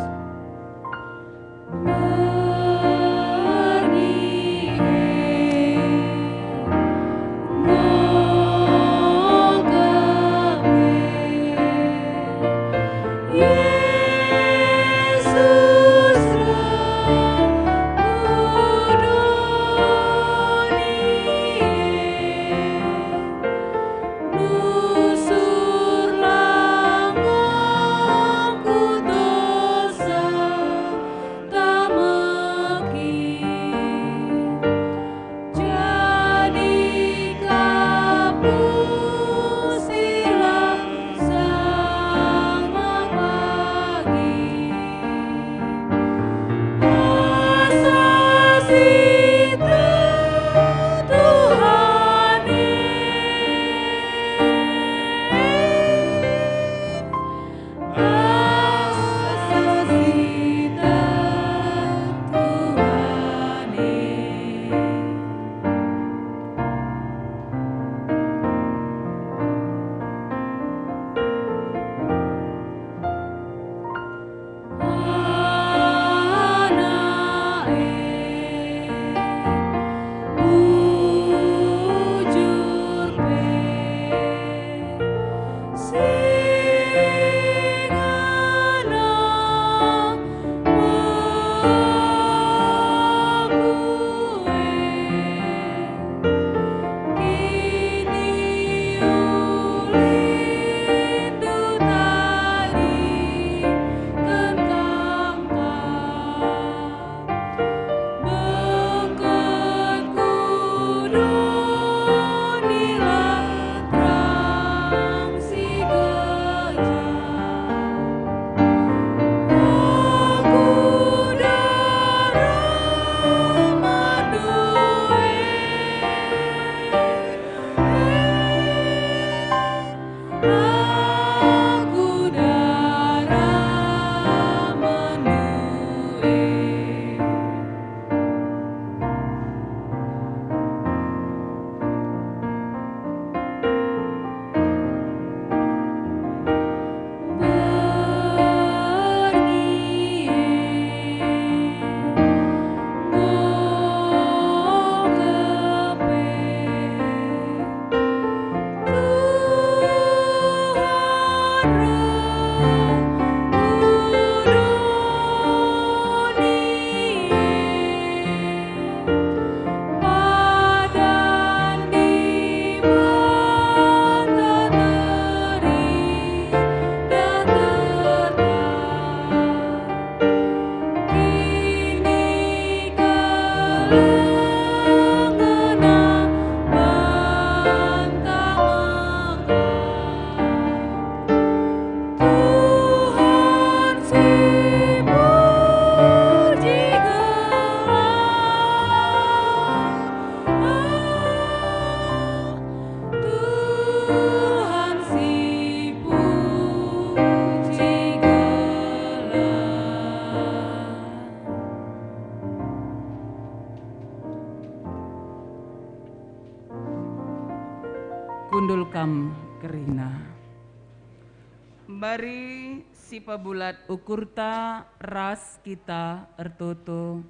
Mari sipebulat ukurta ras kita ertoto,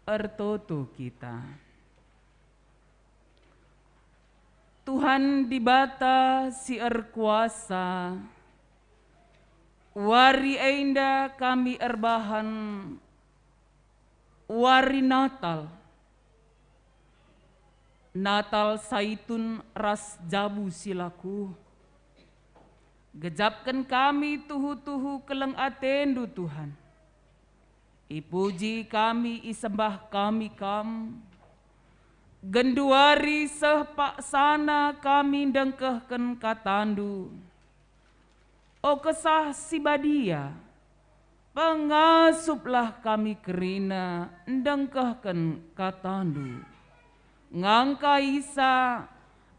ertoto kita. Tuhan Dibata si erkuasa, wari enda kami erbahan wari Natal, Natal Saitun ras jabu si laku. Gejapken kami tuhu-tuhu keleng ateNdu, Tuhan. Ipuji kami, isembah kami Kam. Genduari seh paksana kami ndengkehken kataNdu. O Kesah Si Badia, pengasuplah kami kerina ndengkehken kataNdu. Ngangkaisa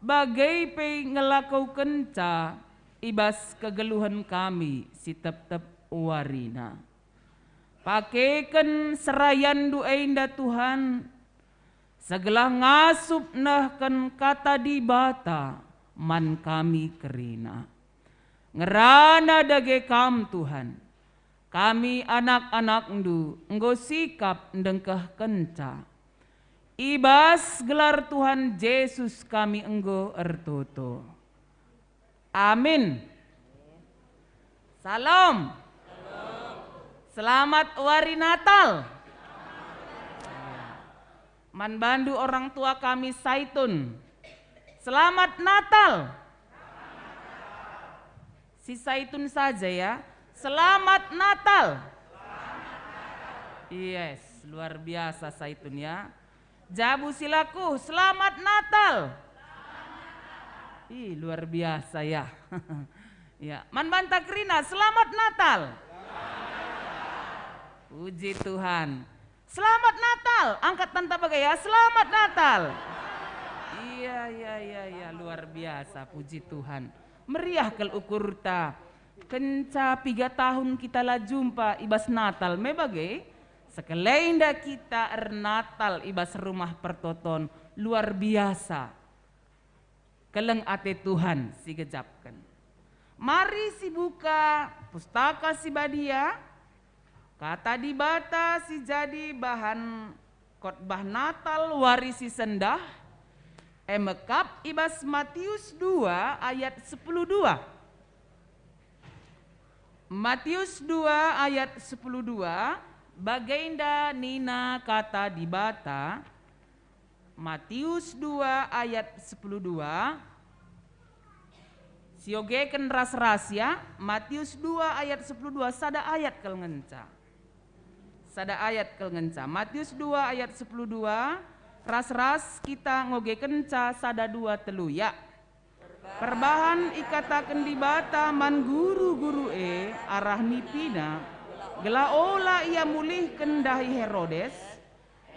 bage pe ngelakokenca i bas kegeluhen kami si tep-tep warina. Pakeken serayanNdu enda, Tuhan, segelah ngasup nehken Kata Dibata man kami kerina. Ngerana dage Kam, Tuhan, kami anak-anakNdu enggo sikap ndengkehkenca. I bas gelar Tuhan Jesus kami enggo ertoto. Amin. Salam. Selamat Wari Natal. Man bandu orang tua kami Saitun, selamat Natal. Si Saitun saja ya. Selamat Natal. Yes, luar biasa Saitun ya. Jabu si laku, selamat Natal. Ih, luar biasa ya. Ya, man banta kerina, selamat Natal. Puji Tuhan. Selamat Natal. Angkat tanta bage ya. Selamat Natal. Iya, iya, iya, iya, luar biasa. Puji Tuhan. Meriah kal ukurta. Kenca piga tahun kita la jumpa i bas Natal me bage, sekelenda kita ernatal i bas Rumah Pertoton. Luar biasa. Keleng ate Tuhan si gejapken. Mari sibuka Pustaka Si Badia, Kata Dibata si jadi bahan khotbah Natal wari si sendah, e me kap i bas Matius dua ayat sepuluh dua. Matius dua ayat sepuluh dua, bagenda nina Kata Dibata, Matius dua ayat sepuluh dua, siogeken ras-ras ya, Matius dua ayat sepuluh dua, sada ayat kal ngenca. Sada ayat kal ngenca. Matius dua ayat sepuluh dua, ras-ras kita ngogekenca sada dua telu ya. Perbahan ikataken Dibata man guru-guru e arah nipina, gelah ola ia mulihken ndahi Herodes,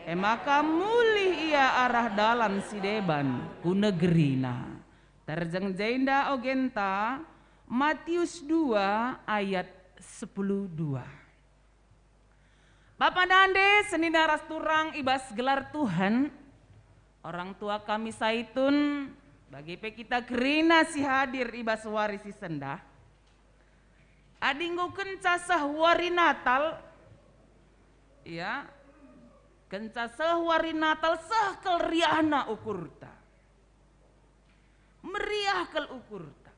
e maka mulih ia arah dalan si deban ku negerina. Terjeng jenda ogenta, Matius dua ayat sepuluh dua. Bapa nande senina ras turang i bas gelar Tuhan, orang tua kami Saitun, bage pe kita kerina si hadir i bas wari si sendah. Adi enggo kenca seh wari Natal, ya, kenca seh wari Natal, seh kal riahna ukurta. Meriah kal ukurta.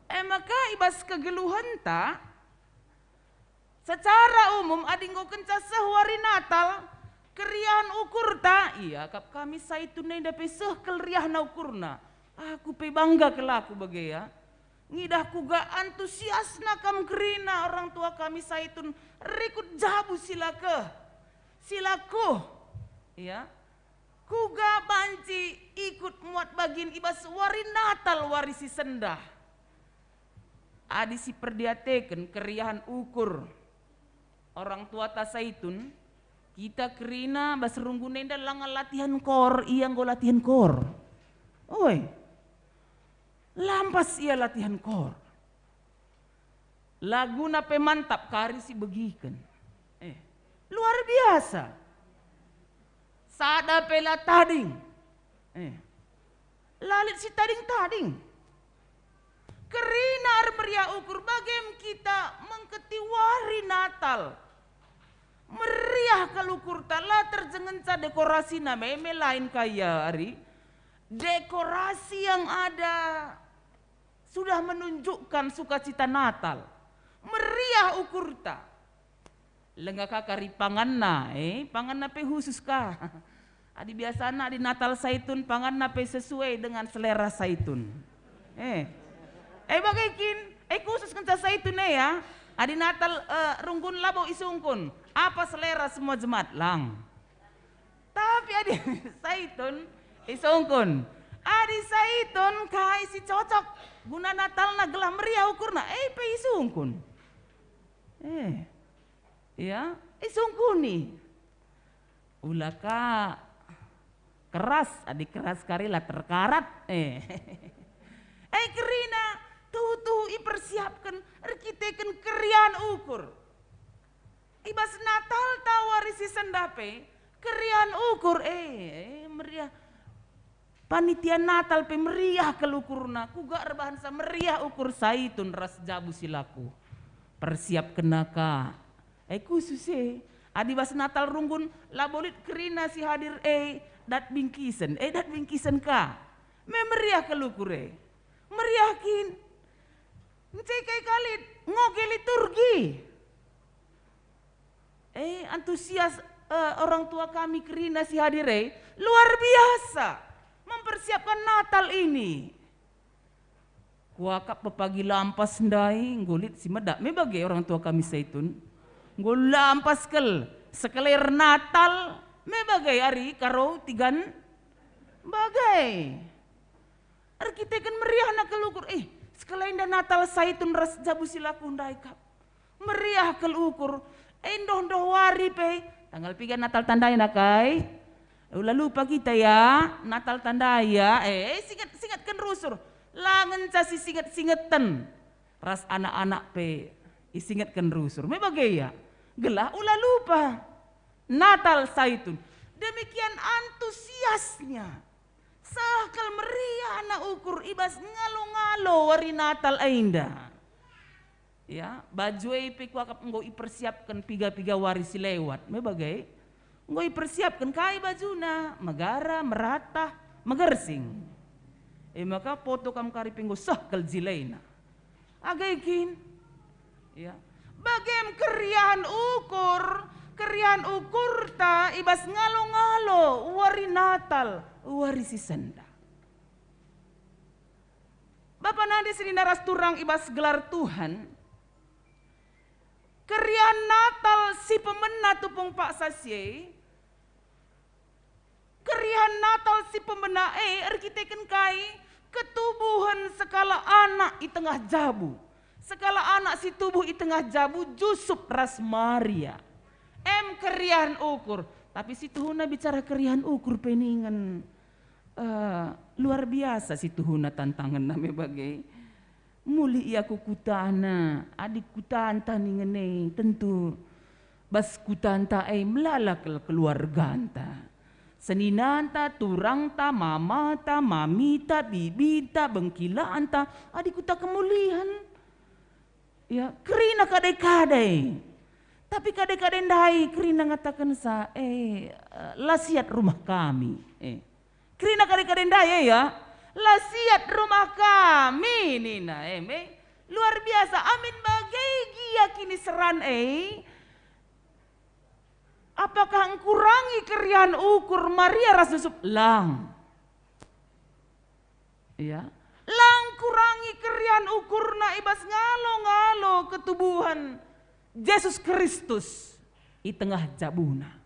E maka i bas kegeluhenta, secara umum, adi enggo kenca seh wari Natal, keriahen ukurta, iakap kami Saitun enda pe seh kal riahna ukurna. Aku pe bangga kal aku bage, ya. Ngidah kuga antusiasna kam kerina orang tua kami Saitun rikut jabu si la keh, si la kuh, ya. Kuga banci ikut muat bagin i bas wari Natal, wari si sendah? Adi siperdiateken keriahen ukur orang tuata Saitun, kita kerina bas runggun enda langa latihan kor, ia enggo latihan kor. Oi, lampas ia latihan kor. Laguna pe mantap kari si begiken. Eh, luar biasa. Sada pe la tading. Eh, la lit si tading-tading. Kerina ermeriah ukur bagem kita mengketi wari Natal. Meriah kal ukurta, la terjengenca dekorasina meme lain kaya ari. Dekorasi yang ada sudah menunjukkan sukacita Natal. Meriah ukurta. Lenga ka kari panganna, eh, panganna pe khusus ka. Adi biasana adi Natal Saitun, panganna pe sesuai dengan selera Saitun. Eh. Eh, bage kin, eh, khusus kenca Saitun e ya. Adi Natal, eh, runggun labo isungkun. Apa selera semua jemaat? Lang. Tapi adi Saitun, isungkun. Adi Saitun kai si cocok guna Natalna gelah meriah ukurna, eh, pe isungkun. Eh. Ya, isungkuni. Ula ka keras, adi keras kari la terkarat. Eh. Eh, kerina tuhu-tuhu ipersiapken erkiteken keriahen ukur. I bas Natal tawari si sendah pe, keriahen ukur, eh, eh, meriah. Panitia Natal pe meriah kal ukurna, kuga erbahansa meriah ukur Saitun ras jabu si laku persiapkenna ka. Eh, khusus e, adi bas Natal runggun, labo lit kerina si hadir e dat bingkisen, eh, dat bingkisen ka. Me meriah kal ukur e. Meriah kin. Ncekai kalit, ngoge liturgi. Eh, antusias, eh, orang tua kami kerina si hadir e, luar biasa mempersiapkan Natal ini. Kuakap pepagi lampas ndai, enggo lit si medak. Me bage orang tua kami Saitun. Enggo lampas kal, sekeler Natal, me bage ari Karo Tigan bage. Erkiteken meriahna kal ukur, eh, sekalenda Natal Saitun ras jabu si laku ndai kap. Meriah kal ukur, eh, ndoh-ndoh wari pe, tanggal piga Natal tandaina kai? Ula lupa kita ya, Natal tandai ya, eh, singet-singetken rusur. La ngenca si singet-singeten. Ras anak-anak pe isingetken rusur. Me bage ya, gelah ula lupa. Natal Saitun. Demikian antusiasnya. Seh kal meriahna ukur i bas ngalo-ngalo wari Natal enda. Ya, baju e pe kuakap enggo ipersiapken piga-piga wari si lewat. Me bage, enggo ipersiapken kai bajuna, megara, meratah, megersing. E maka poto kam kari pe enggo seh kal jilena. Age kin? Ya. Bagem keriahen ukur, keriahen ukurta i bas ngalo-ngalo wari Natal, wari si sendah. Bapa nande senina ras turang i bas gelar Tuhan, keriahen Natal si pemena tupung paksa si e, keriahen Natal si pemena e erkiteken kai? Ketubuhen sekalak anak i tengah jabu. Sekalak anak si tubuh i tengah jabu, Jusup ras Maria. Em keriahen ukur. Tapi si tuhuna bicara keriahen ukur pe ningen, eh, luar biasa si tuhuna tantangenna me bage. Mulih ia ku kutana, adi kutanta ningen e, tentu bas kutanta e melala kal keluarganta. Seninanta, turangta, mamata, mamita, bibinta, bengkilanta, adi kuta kemulihen. Ya, kerina kadai-kadai. Tapi kadai-kadai ndai kerina ngatakensa, eh, la siat rumah kami. Eh. Kerina kade-kade ndai e, ya, la siat rumah kami, nina e me. Luar biasa, amin bage gia kiniseran e. Apakah engkurangi keriahen ukur Maria ras Jusup? Lang. Ya. Lang kurangi keriahen ukurna i bas ngalo-ngalo ketubuhen Jesus Kristus i tengah jabuna.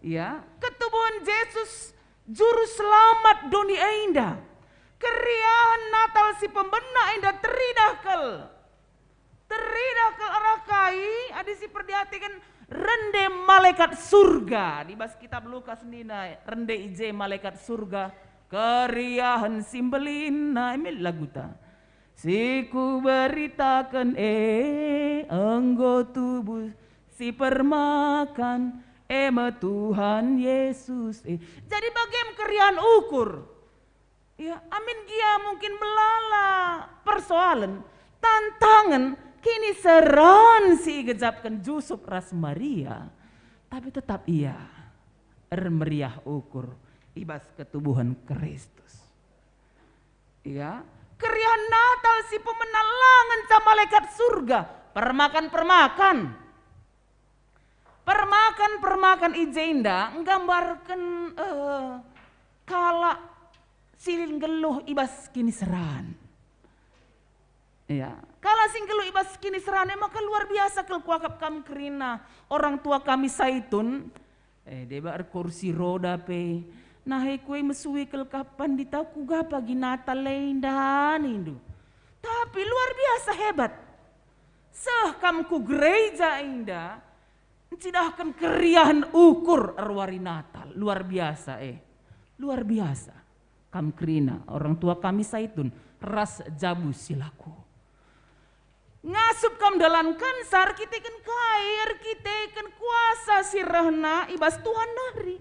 Ya, ketubuhen Jesus, Juru Selamat doni enda. Keriahen Natal si pemena enda teridah kal. Teridah kal arah kai, adi si perdiateken rende malekat surga. Di bas kitab Lukas nina, rende i je malekat surga, keriahen si mbelin. Nah, eme laguta. Si kuberitaken e enggo tubuh si permakan, e me Tuhan Yesus e. Jadi bagem keriahen ukur. Ya, amin gia mungkin melala persoalen, tantangen, kiniseran si igejapken Jusup ras Maria, tapi tetap ia ermeriah ukur i bas ketubuhen Kristus. Ya, keriahen Natal si pemena la ngenca malekat Surga, permakan-permakan. Permakan-permakan i jenda nggambarken, eh, kalak si nggeluh i bas kiniseran. Ya, kalak si nggeluh i bas kiniseran e maka luar biasa kal kuakap kam kerina orang tua kami Saitun. Eh, deba erkursi roda pe. Nah, e kue mesue kal kapan ditau kuga pagi Natal enda nindu. Tapi luar biasa hebat. Seh kam ku gereja enda, ncidahken keriahen ukur erwari Natal. Luar biasa, eh. Luar biasa. Kam kerina, orang tua kami Saitun, ras jabu si laku. Ngasup kam dalankenca erkiteken kai? Erkiteken kuasa si rehna i bas Tuhan nari.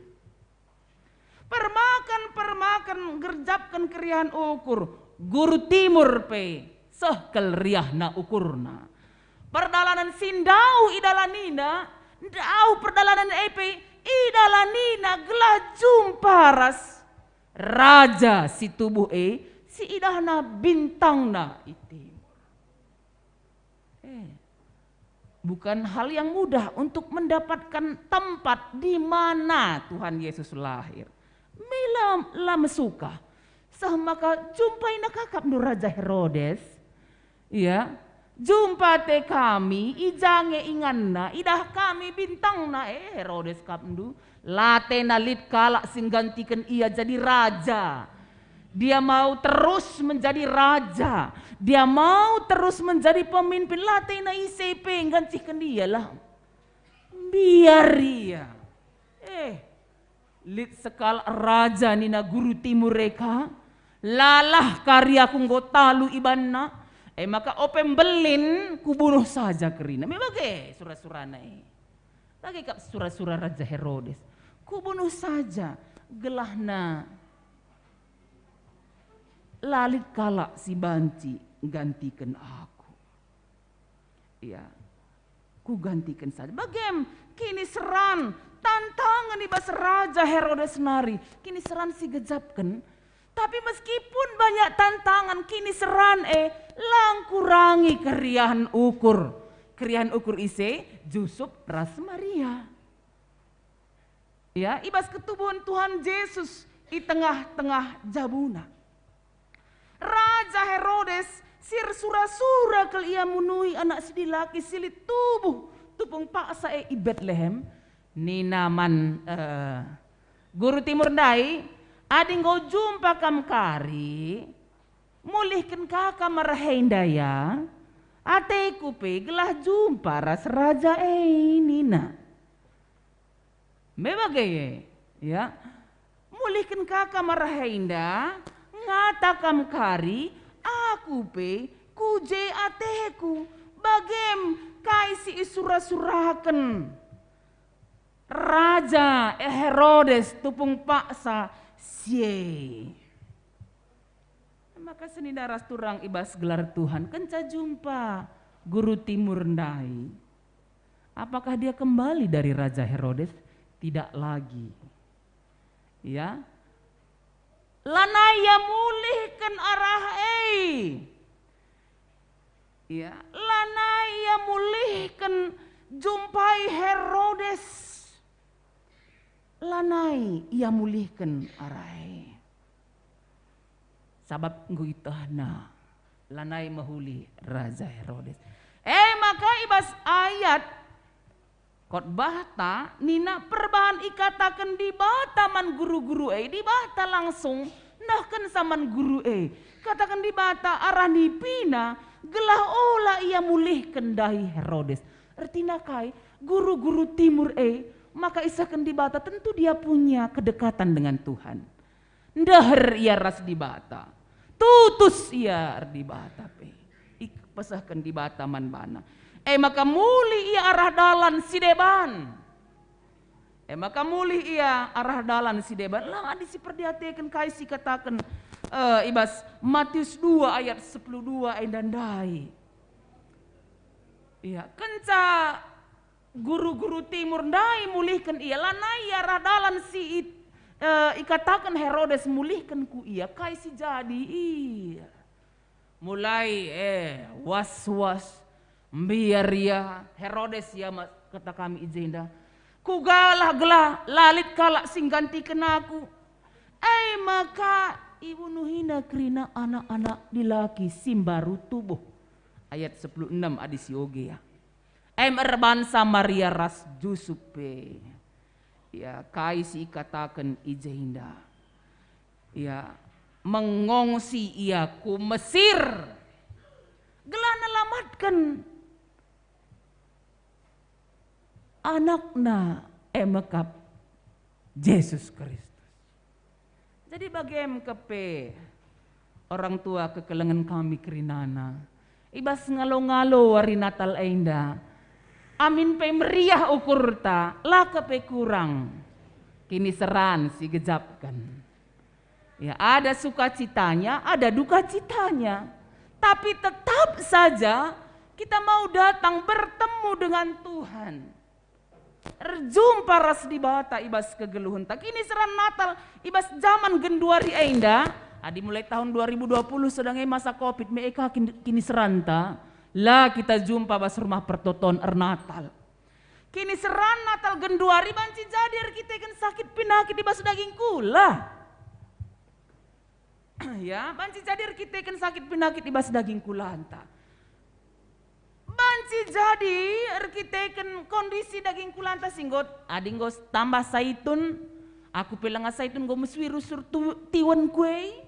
Permakan-permakan ngerjapken keriahen ukur, guru Timur pe seh kal riahna ukurna. Perdalanen si ndauh idalanina, ndauh perdalanen e pe idalanina gelah jumpa ras Raja si tubuh e, si idahna bintangna i timur. Eh, bukan hal yang mudah untuk mendapatkan tempat di mana Tuhan Yesus lahir. Mela la mesuka. Seh maka jumpaina kakapndu Raja Herodes. Iya, jumpa ate kami, i ja nge inganna, idah kami bintangna, eh, Herodes kakapndu. La atena lit kalak si nggantiken ia jadi raja. Dia mau terus menjadi raja. Dia mau terus menjadi pemimpin. La atena ise pe nggantiken ia lah. Mbiar ia. Eh, lit sekalak raja nina guru Timur e ka, lalah kari aku enggo talu ibanna. E maka ope mbelin kubunuh saja kerina. Me bage sura-surana e. Bage kap sura-sura Raja Herodes. Kubunuh saja gelahna la lit kalak si banci nggantiken aku. Iya, kugantiken saja. Bagem kiniseran, tantangen i bas Raja Herodes nari, kiniseran si gejapken. Tapi meskipun banyak tantangan, kiniseran e la ngkurangi keriahen ukur. Keriahen ukur ise? Jusup ras Maria. Ya, i bas ketubuhen Tuhan Jesus i tengah-tengah jabuna. Raja Herodes si ersura-sura kal ia munuhi anak si dilaki si lit tubuh tupung paksa e i Betlehem, nina man, eh, guru Timur ndai, "Adi enggo jumpa kam kari, mulihken ka kam arah enda ya? Ateku pe gelah jumpa ras raja e," nina. Me bage, ya. Mulihken ka kam arah enda, ngata kam kari, aku pe ku je ateku, bagem kai si isura-suraken Raja Herodes tupung paksa si e. Maka senina ras turang i bas gelar Tuhan, kenca jumpa guru Timur ndai, apakah dia kembali dari Raja Herodes? Tidak lagi. Ya. Lanai ia mulihken arah e. Ya, lanai ia mulihken jumpai Herodes. Lanai ia mulihken arah e. Sabap enggo itehna lanai mehuli Raja Herodes. E maka i bas ayat khotbahta nina perbahan ikataken Dibata man guru-guru e, Dibata langsung nehkenca man guru e. Kataken Dibata arah nipina gelah ola ia mulihken dahi Herodes. Ertina kai? Guru-guru Timur e maka isehken Dibata, tentu dia punya kedekatan dengan Tuhan. Ndeher ia ras Dibata. Tutus ia ras Dibata pe. Ipesehken Dibata man bana. E maka mulih ia arah dalan si deban. E maka mulih ia arah dalan si deban. Lang adi siperdiateken kai si ikataken eh, i bas Matius dua ayat sepuluh dua enda ndai. Ya, kenca guru-guru Timur ndai mulihken ia, lanai ia arah dalan si it-, eh, ikataken Herodes mulihken ku ia, kai si jadi ia. Mulai, eh, was-was, mbiar ia, Herodes ia ma-, kata kami i jenda. Kugalah gelah la lit kalak si nggantiken aku. E maka ibunuhina kerina anak-anak dilaki si mbaru tubuh. Ayat sepuluh enam adi sioge ya. Em erbansa Maria ras Jusup pe. Ya, kai si ikataken i jenda. Ya, mengongsi ia ku Mesir. Gelah nelamatken anakna e mekap Jesus Kristus. Jadi bage me kepe orang tua kekelengen kami kerinana, i bas ngalo-ngalo wari Natal enda, amin pe meriah ukurta, la kepe kurang kiniseran si gejapken. Ya, ada sukacitanya, ada dukacitanya. Tapi tetap saja kita mau datang bertemu dengan Tuhan. Erjumpa ras Dibata i bas kegeluhenta. Kiniseran Natal i bas jaman genduari enda, adi mulai tahun dua ribu dua puluh sedang e masa covid me e ka kin-, kiniseranta, la kita jumpa bas Rumah Pertoton ernatal. Kiniseran Natal genduari banci jadi erkiteken sakit pinakit i bas daging kula. Ya, banci jadi erkiteken sakit pinakit i bas daging kulanta. Banci jadi erkiteken kondisi daging kulanta si enggo, adi enggo tambah saitun, aku pe langa saitun enggo mesui rusur tu-, tiwen kue.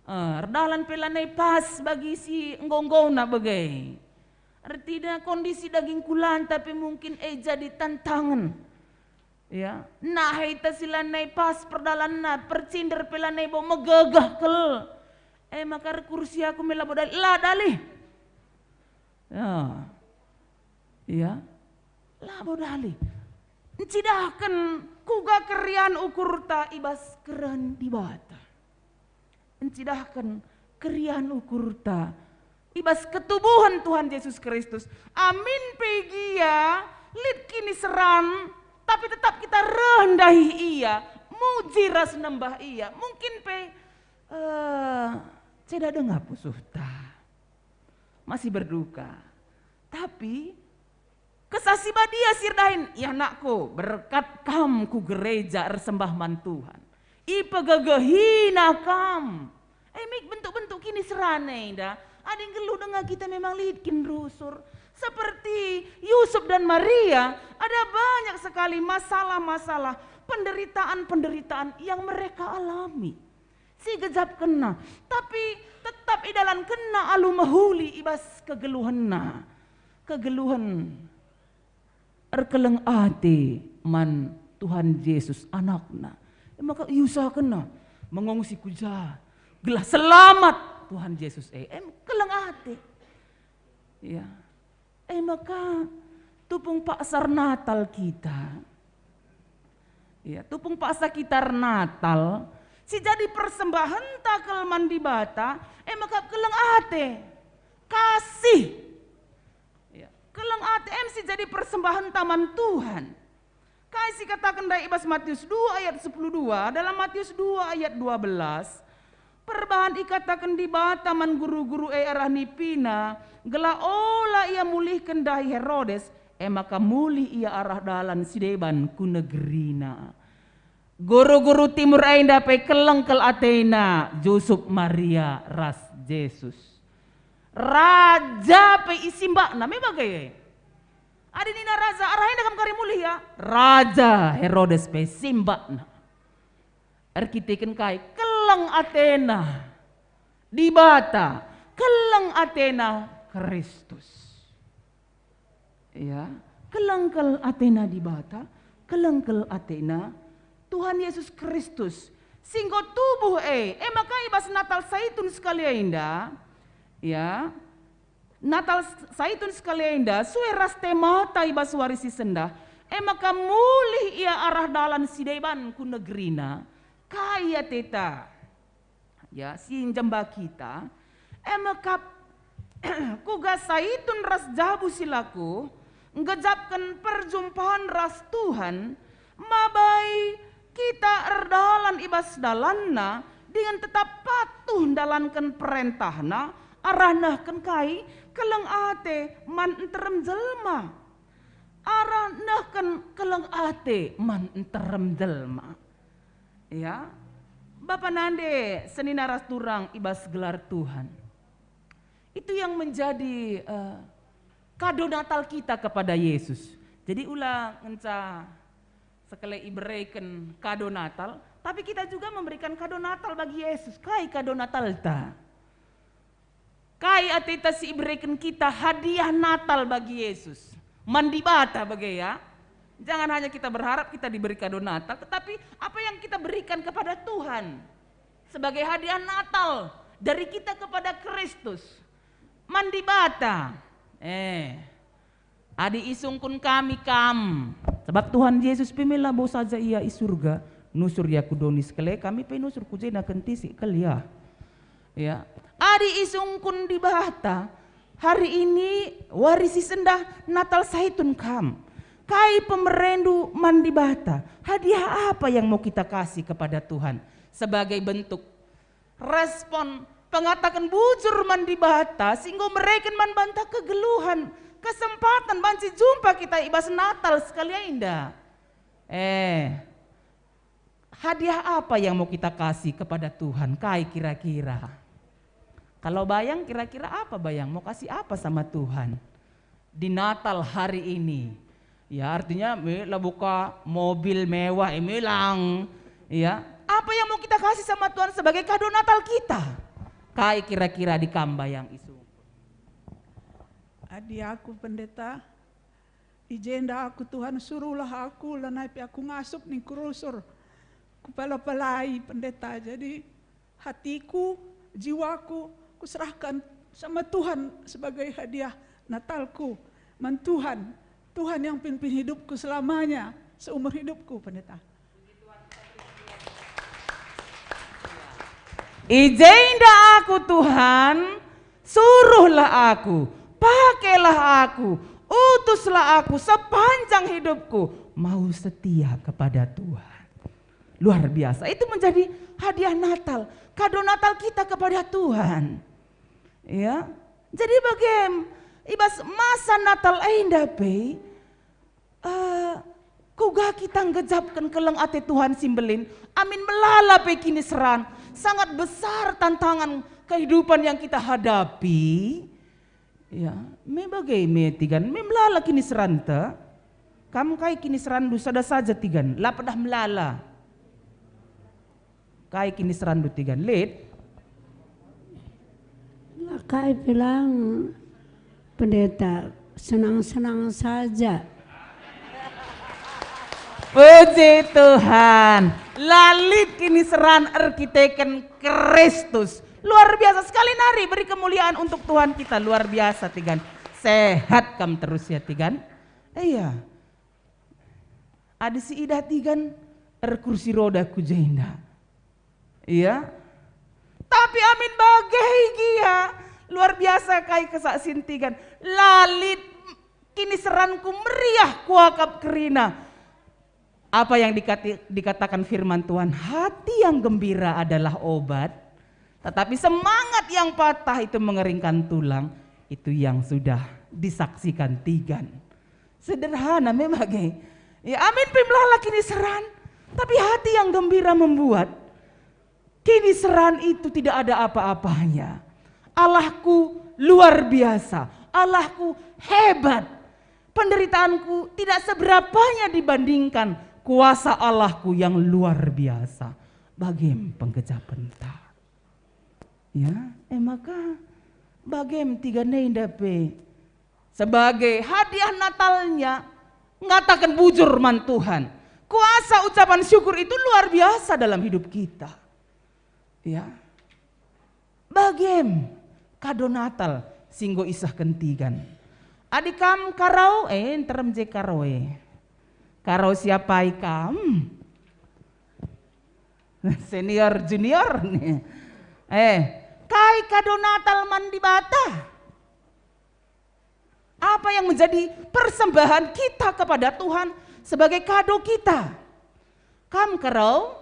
Eh, erdalan pe lanai pas bagi si enggo-enggona bage. Ertina kondisi daging kulanta pe mungkin e jadi tantangen. Ya, nahe ita si lanai pas perdalanna, percinder pe lanai bo megegeh kal. E maka erkursi aku me labo dali, la dali. Ya. Ya. Labo dali. Ncidahken kuga keriahen ukurta i bas kerehen Dibata. Ncidahken keriahen ukurta i bas ketubuhen Tuhan Jesus Kristus. Amin pe gia lit kiniseran, tapi tetap kita reh ndahi Ia, muji ras nembah Ia. Mungkin pe, eh, ceda denga pusuhta, masih berduka. Tapi Kesah Si Badia si erdahin, "Ya anakku, berkat kam ku gereja ersembah man Tuhan. Ipegegehina kam." E mik bentuk-bentuk kiniseran enda. Adi nggeluh denga kita memang lit kin rusur. Seperti Yusuf dan Maria, ada banyak sekali masalah-masalah, penderitaan-penderitaan yang mereka alami. Si gejapkenna, tapi tetap idalankenna alu mehuli i bas kegeluhenna. Kegeluhen erkeleng ate man Tuhan Jesus anakna. E maka iusahakenna mengongsi ku ja, gelah selamat Tuhan Jesus e. Em, keleng ate. Ya. E maka tupung paksa ernatal kita. Ya, tupung paksa kita ernatal, si jadi persembahenta kal man Dibata, e maka keleng ate, kasih. Ya, keleng ate em si jadi persembahenta man Tuhan. Kai si kataken ndai i bas Matius dua ayat sepuluh dua, dalam Matius dua ayat dua belas, perbahan ikataken Dibata man guru-guru e arah nipina, gelah ola ia mulihken ndahi Herodes, e maka mulih ia arah dalan si deban ku negerina. Guru-guru Timur enda pe keleng kal atena Jusup, Maria, ras Jesus. Raja pe isimbakna, me bage. Adi nina raja, "Arah enda kam kari mulih, ya?" Raja Herodes pe simbakna. Erkiteken kai? Keleng atena Dibata, keleng atena Kristus. Ya, keleng kal atena Dibata, keleng kal atena Tuhan Yesus Kristus, si enggo tubuh e. E maka i bas Natal Saitun sekali enda, ya, Natal Saitun sekali enda, sue ras temata i bas wari si sendah, e maka mulih ia arah dalan si deban ku negerina. Kai ateta? Ya, si njemba kita, e me kap kuga saitun ras jabu si lako nggejapken perjumpaen ras Tuhan, mabai kita erdalan i bas dalanNa dingen tetap patuh ndalanken perentahNa, arah nehken kai? Keleng ate man nterem jelma. Arah nehken keleng ate man nterem jelma. Ya, Bapa nande senina ras turang i bas gelar Tuhan. Itu yang menjadi, eh, kado Natal kita kepada Yesus. Jadi ula ngenca sekali ibereken kado Natal, tapi kita juga memberikan kado Natal bagi Yesus. Kai kado Natalta? Kai ateta si ibereken kita hadiah Natal bagi Yesus? Man Dibata bage, ya. Jangan hanya kita berharap kita diberi kado Natal, tetapi apa yang kita berikan kepada Tuhan sebagai hadiah Natal dari kita kepada Kristus. Man Dibata. Eh. Adi isungkun kami kam, sabap Tuhan Jesus pe me labo saja Ia i Surga, nusur Ia ku doni sekali, kami pe nusur ku jenda kentisik kal Ia. Ya. Adi isungkun Dibata, hari ini wari si sendah Natal saitun kam. Kai pemerendu man Dibata? Hadiah apa yang mau kita kasih kepada Tuhan sebagai bentuk respon pengataken bujur man Dibata si enggo mereken man banta kegeluhen, kesempaten banci jumpa kita i bas Natal sekali enda. Eh, hadiah apa yang mau kita kasih kepada Tuhan? Kai kira-kira? Kalau bayang, kira-kira apa bayang? Mau kasih apa sama Tuhan? Di Natal hari ini. Ya, artinya me labo ka mobil mewah, eh, me lang. Ya, apa yang mau kita kasih sama Tuhan sebagai kado Natal kita? Kai kira-kira di kam bayang isu? Adi aku, Pendeta, i jenda aku, Tuhan, suruhlah aku, lanai pe aku ngasup ning kurusur. Kupala-palai, Pendeta. Jadi, hatiku, jiwaku, kuserahkan sama Tuhan sebagai hadiah Natalku man Tuhan. Tuhan yang pimpin hidupku selamanya, seumur hidupku, Pendeta. I jenda aku, Tuhan, suruhlah aku, pakailah aku, utuslah aku sepanjang hidupku, mau setia kepada Tuhan. Luar biasa. Itu menjadi hadiah Natal, kado Natal kita kepada Tuhan. Ya. Jadi bagem, i bas masa Natal enda pe, eh, kuga kita nggejapken keleng ate Tuhan si mbelin, amin melala pe kiniseran, sangat besar tantangan kehidupan yang kita hadapi. Ya, me bage me tigan, me melala kiniseranta. Kam kai kiniseranndu sada saja tigan, la pedah melala. Kai kiniseranndu tigan, lit? La kai pe lang, Pendeta, senang-senang saja. Puji Tuhan, la lit kiniseran erkiteken Kristus. Luar biasa sekali nari, beri kemuliaan untuk Tuhan kita, luar biasa tigan. Sehat kam terus ya tigan. Iya. Adi si idah tigan erkursi roda ku jenda. Iya. Tapi amin bage gia, luar biasa kai kesaksin tigan. La lit kiniseranku meriah kuakap kerina. Apa yang dikati-, dikatakan firman Tuhan, hati yang gembira adalah obat, tetapi semangat yang patah itu mengeringkan tulang, itu yang sudah disaksikan tigan. Sederhana memang, eh. Ya, amin pe melala kiniseran, tapi hati yang gembira membuat kiniseran itu tidak ada apa-apanya. Allahku luar biasa, Allahku hebat. Penderitaanku tidak seberapanya dibandingkan kuasa Allahku yang luar biasa. Bagem penggejapenta. Ya, e maka bagem tiga nenda pe sebagai hadiah Natalnya ngataken bujur man Tuhan. Kuasa ucapan syukur itu luar biasa dalam hidup kita. Ya. Bagem kado Natal si enggo isehken tigan. Adi kam karau, eh, nterem je karau, eh. Karau siapai kam? Senior, junior nih. Eh, kai kado Natal man Dibata? Apa yang menjadi persembahan kita kepada Tuhan sebagai kado kita? Kam Karo?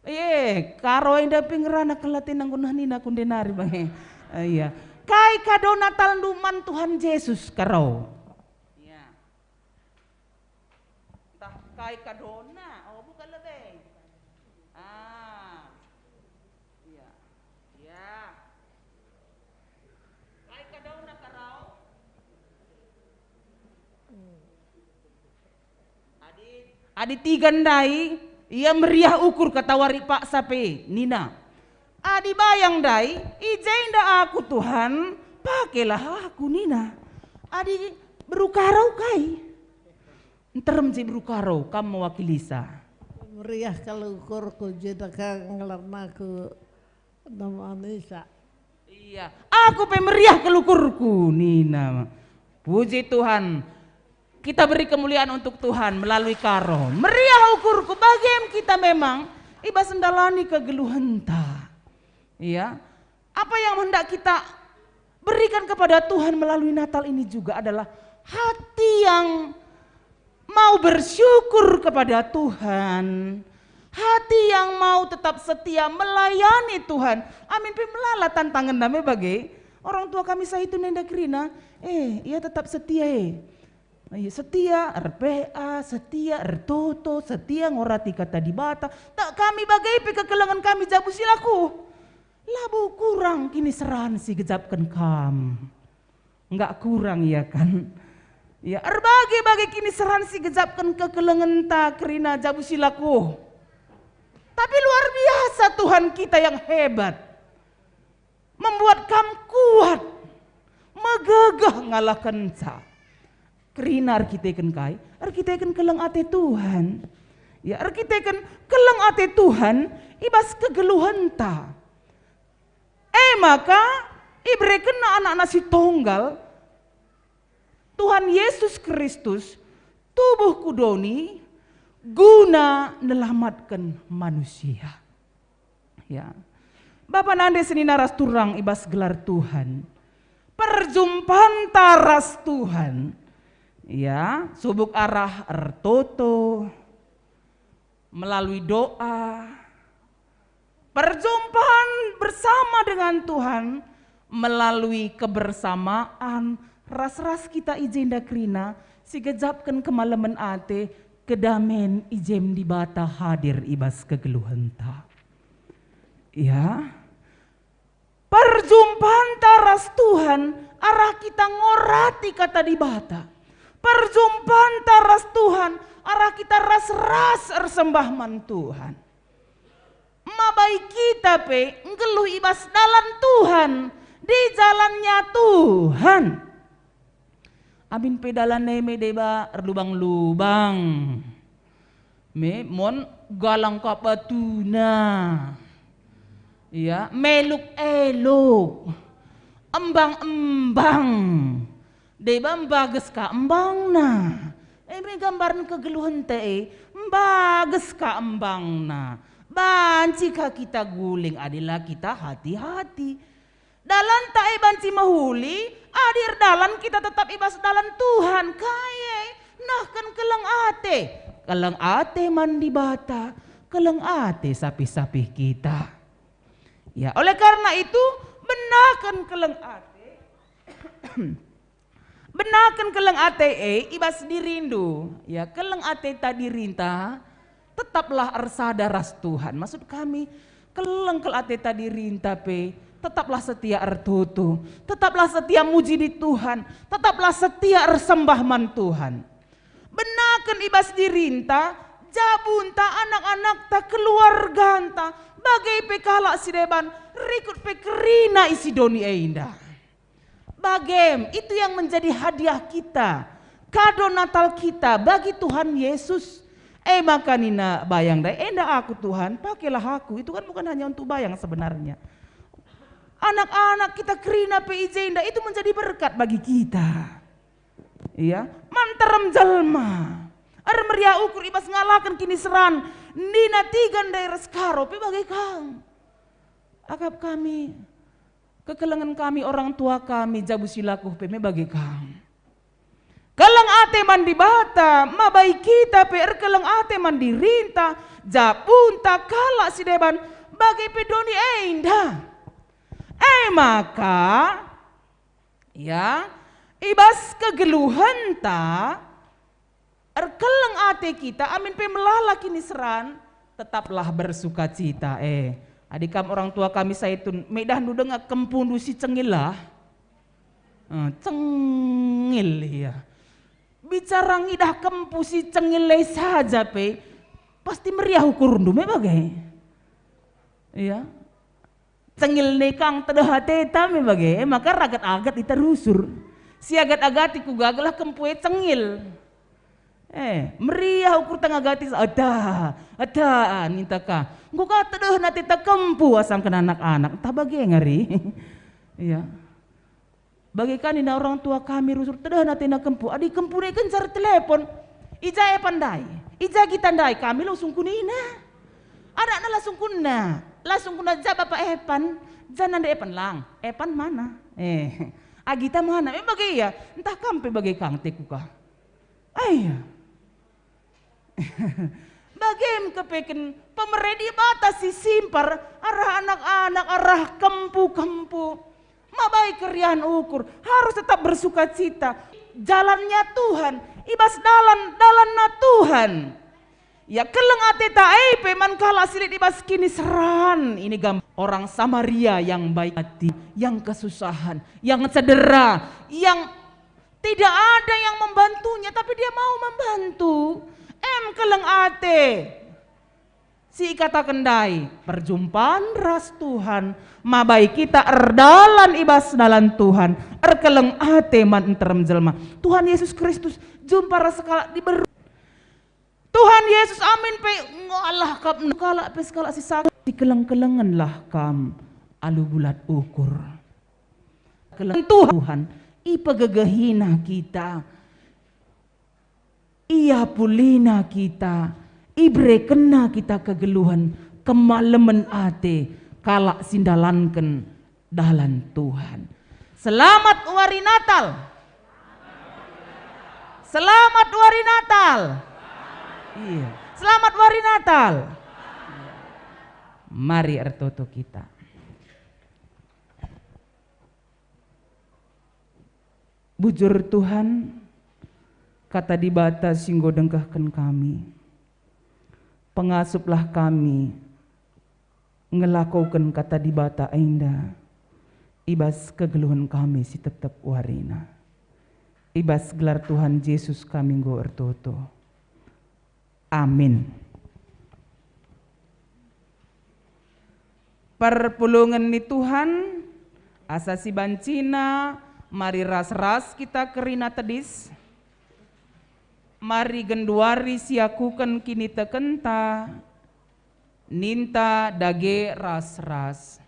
Eh, Karo enda pe ngerana kelaten anggo nina kundenari bage. Eh, iya. Kai kado Natalndu man Tuhan Jesus, Karo? Iya. Ntah kai kadona? Oh, bukan lebe. Ah. Iya. Iya. Kai kadona, Karo? Adi, adi tiga ndai, ia meriah ukur katawari paksa pe, nina, "Adi bayang ndai, i jenda aku, Tuhan, pakelah aku," nina. Adi beru Karo kai? Nterem je beru Karo, kam mewakilisa. Meriah kal ukurku, jenda ka ngelarnaku nama Anisa. Iya, aku pe meriah kal ukurku, nina. Puji Tuhan, kita beri kemuliaan untuk Tuhan melalui Karo. Meriah ukurku, bagem kita memang i bas ndalani kegeluhenta. Iya, apa yang hendak kita berikan kepada Tuhan melalui Natal ini juga adalah hati yang mau bersyukur kepada Tuhan, hati yang mau tetap setia melayani Tuhan. Amin pe melala tantangen name bage. Orang tua kami Saitu nenda kerina, eh, ia tetap setia, eh. Iya, setia er-P A, setia ertoto, setia ngorati kata Dibata. Tak kami bage pe kekelengen kami jabu si laku. Labo kurang kiniseran si gejapken kam. Enggak kurang, ya kan? Ya, erbage-bage kiniseran si gejapken kekelengenta kerina jabu si laku. Tapi luar biasa Tuhan kita yang hebat. Membuat kam kuat, megegeh ngalahkenca. Kerina erkiteken kai? Erkiteken keleng ate Tuhan. Ya, erkiteken keleng ate Tuhan i bas kegeluhenta. E maka, iberekenNa AnakNa si Tunggal, Tuhan Yesus Kristus, tubuh ku doni guna nelamatken manusia. Ya. Bapa nande senina ras turang i bas gelar Tuhan. Perjumpanta ras Tuhan. Ya, subuk arah ertoto, melalui doa, perjumpaan bersama dengan Tuhan, melalui kebersamaan ras-ras kita i jenda kerina, si gejapken kemalemen ate, kedamen i jem Dibata hadir i bas kegeluhenta. Ya. Perjumpanta ras Tuhan arah kita ngorati kata Dibata. Perjumpanta ras Tuhan arah kita ras-ras ersembah man Tuhan. Mabai kita pe nggeluh i bas dalan Tuhan, di jalannya Tuhan. Amin pe dalan e me deba erlubang-lubang. Me mon galang kap batuna. Iya, meluk-eluk. Embang-embang. Deba mbages ka embangna. E me gambaren kegeluhenta e. Mbages ka embangna. Banci ka kita guling adi la kita hati-hati. Dalanta e banci mehuli, adi erdalan kita tetap i bas dalan Tuhan. Kai e? Nehken keleng ate. Keleng ate man Dibata, keleng ate sapih-sapih kita. Ya, oleh karena itu, benaken keleng ate. Benaken keleng ate e i bas dirindu, ya, keleng ateta dirinta, tetaplah ersada ras Tuhan. Maksud kami, keleng kal ateta dirinta pe, tetaplah setia ertoto, tetaplah setia muji di Tuhan, tetaplah setia ersembah man Tuhan. Benaken i bas dirinta, jabunta, anak-anakta, keluarganta, bage pe kalak si deban, rikut pe kerina isi doni enda. Bagem, itu yang menjadi hadiah kita, kado Natal kita bagi Tuhan Yesus. E maka nina bayang ndai, "Enda aku, Tuhan, pakailah aku." Itu kan bukan hanya untuk bayang sebenarnya. Anak-anak kita kerina pe i jenda, itu menjadi berkat bagi kita. Iya, man nterem jelma. Ermeriah ukur i bas ngalaken kiniseran, nina tiga ndai ras Karo pe bage kang. Akap kami, kekelengen kami, orang tua kami, jabu si lakuh pe me bage kam. Keleng ate man Dibata, mabai kita pe erkeleng ate man dirinta, jabunta, kalak si deban, bage pe doni enda. E maka, ya, i bas kegeluhenta, erkeleng ate kita, amin pe melala kiniseran, tetaplah bersukacita. Eh, adi kam orang tua kami Saitun, meidahndu denga kempundu si cengil lah. Eh, cengil, ya. Bicara ngidah kempu si cengil e saja pe, pasti meriah ukurndu me bage. Iya. Cengil ne kang tedeh ateta me bage, e maka ragat-agat ita rusur. Si agat-agati kuga gelah kempu e cengil. Eh, meriah ukurta ngagati, ada, ada, ninta ka. Enggo ka tedeh ateta kempu asangken anak-anak, ntah bage ngari. Iya. Bage ka nina orang tua kami rusur, tedeh atena kempu. Adi kempu e gencar telepon, i ja epan ndai, i ja kita ndai, kami langsung kunina. Anakna langsung kunina, langsung kunina ja bapa epan, ja nande epan lang, epan mana? Eh, agita mana? Eh, bage ia, ntah kam pe bage kang teku ka. Aia. Bagem kepeken pemere Dibata si simpar arah anak-anak, arah kempu-kempu. Mabai keriahen ukur, harus tetap bersukacita. Jalannya Tuhan, i bas dalan, dalanna Tuhan. Ya, keleng ateta e pe man kalak si lit i bas kiniseran. Ini gambar orang Samaria yang baik hati, yang kesusahan, yang cedera, yang tidak ada yang membantunya, tapi dia mau membantu. Em keleng ate. Si ikataken ndai, perjumpaan ras Tuhan, mabai kita erdalan i bas dalan Tuhan, erkeleng ate man nterem jelma. Tuhan Yesus Kristus jumpa ras sekalak diberu. Tuhan Yesus amin pe, ngalah kap kalak pe sekalak si sakit, sikeleng-kelengenlah kam alu bulat ukur. Keleng Tuhan, ipegegehina kita, iapulina kita, iberekenna kita kegeluhen, kemalemen ate, kalak si ndalanken dalan Tuhan. Selamat Wari Natal. Selamat Wari Natal. Iya. Selamat Wari Natal. Mari ertoto kita. Bujur Tuhan, Kata Dibata si enggo dengkehken kami. Pengasuplah kami ngelakoken Kata Dibata enda i bas kegeluhen kami si tep-tep warina. I bas gelar Tuhan Jesus kami enggo ertoto. Amin. Perpulungen ni Tuhan, asa si bancina mari ras-ras kita kerina tedis. Mari genduari siakuken kinitekenta, ninta dage ras-ras.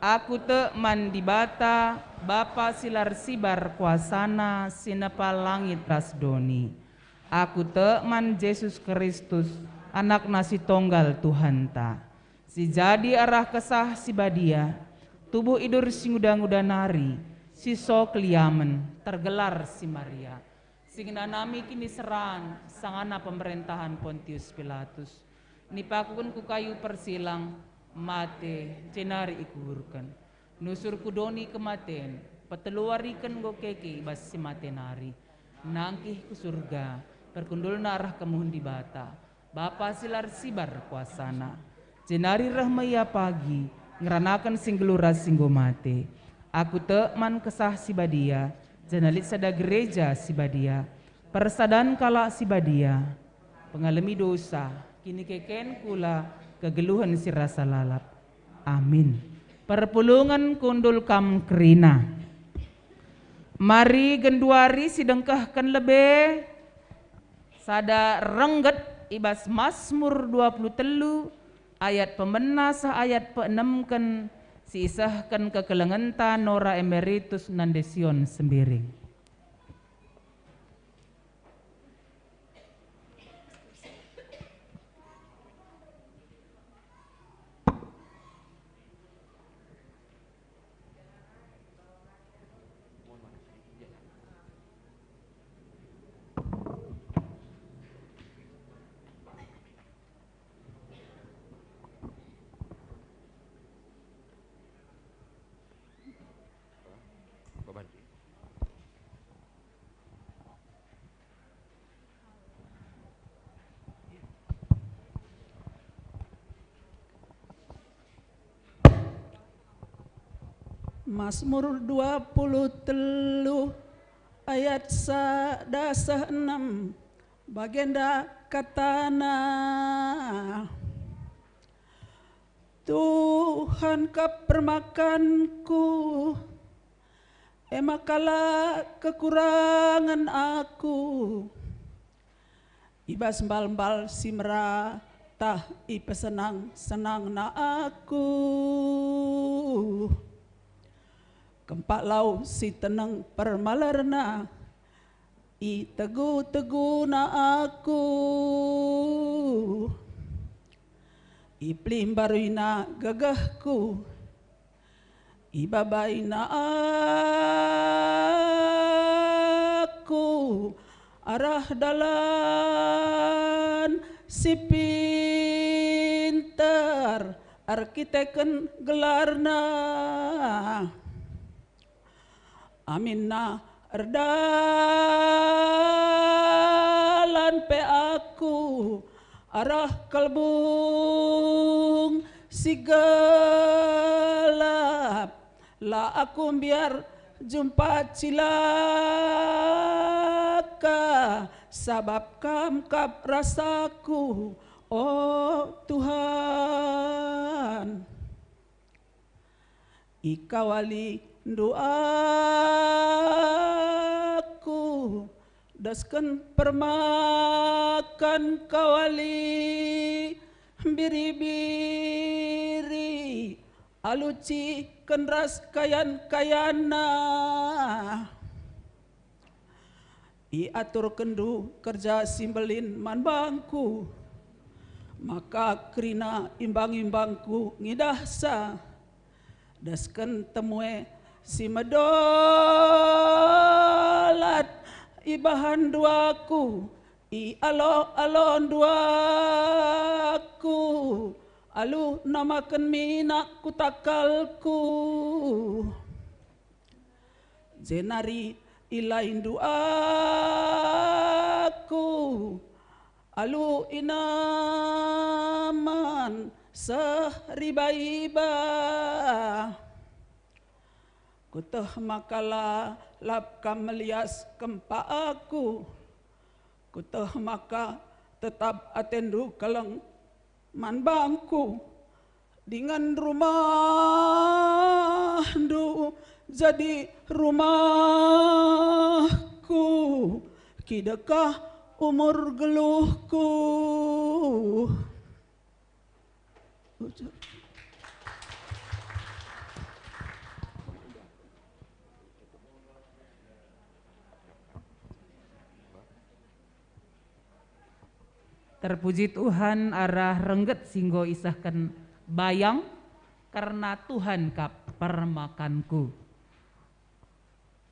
Aku tek man Dibata, Bapa si la ersibar kuasaNa si nepa langit ras doni. Aku tek man Jesus Kristus, AnakNa si Tonggal Tuhanta, si jadi arah Kesah Si Badia, tubuh idur si nguda-nguda nari, si so keliamen, tergelar si Maria. Si ngenanami kiniseran sangana pemerentahen Pontius Pilatus, nipakuken ku kayu persilang, mate, jenari ikuburken. Nusur ku doni kematen, peteluwariken enggo keke i bas si mate nari. Nangkih ku Surga, perkundulna arah kemuhen Dibata, Bapa si la ersibar kuasaNa. Jenari reh me Ia pagi, ngeranaken si nggeluh ras si enggo mate. Aku tek man Kesah Si Badia, janah lit sada gereja si badia, persadan kalak si badia, pengalemi dosa, kinikeken kula, kegeluhen si rasa lalap. Amin. Perpulungen kundul kam kerina. Mari genduari si dengkehken lebe sada rengget i bas Masmur dua puluh telu ayat pemena seh ayat peenemken si isehken kekelengenta Nora Emeritus nande Sion Sembiring. Masmur dua puluh telu ayat sada seh enem, bagenda katana, "Tuhan kap permakanku, e maka la kekurangen aku. I bas mbal-mbal si mera tah ipesenang-senangNa aku. Kempak lau si teneng permalerna, itegu-teguna aku. Ipelimbarina gegehku. Ibabaina aku arah dalan si pinter, erkiteken gelarNa. Aminna erdalan pe aku arah kelbung si gelap, la aku mbiar jumpa cilaka, sabap Kam kap rasaku, o Tuhan." Ikawali ndu aku, dasken permakan kawali biri-biri, alu ciken ras kayan-kayanna. Iaturkenndu kerja si mbelin man bangku, maka kerina imbang-imbangku ngidahsa. Dasken temue si medolat ibahanndu aku, ialo-alondu aku, alu namaken minak ku takalku. Jenari ilaindu aku alu inaman seh riba-iba. Kueteh maka lalap Kam melias kempak aku. Kueteh maka tetap atendu keleng man bangku, dingen rumahndu jadi rumahku, kidekah umur geluhku. Terpuji Tuhan arah rengget si enggo isehken Bayang, kerna Tuhan kap permakanku.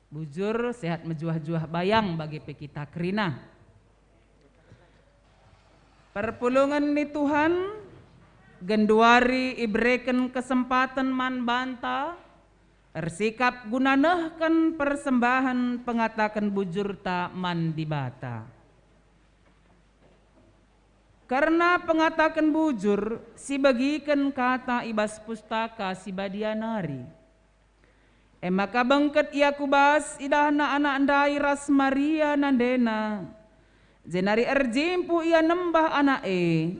Bujur, sehat mejuah-juah Bayang bage pe kita kerina. Perpulungen ni Tuhan, genduari ibereken kesempaten man banta ersikap guna nehken persembahen pengataken bujurta man Dibata. Kerna pengataken bujur, sibegiken kata i bas Pustaka Si Badia nari. E maka bengket ia ku bas, idahna anak ndai ras Maria nandena. Jenari erjimpuh ia nembah anak e.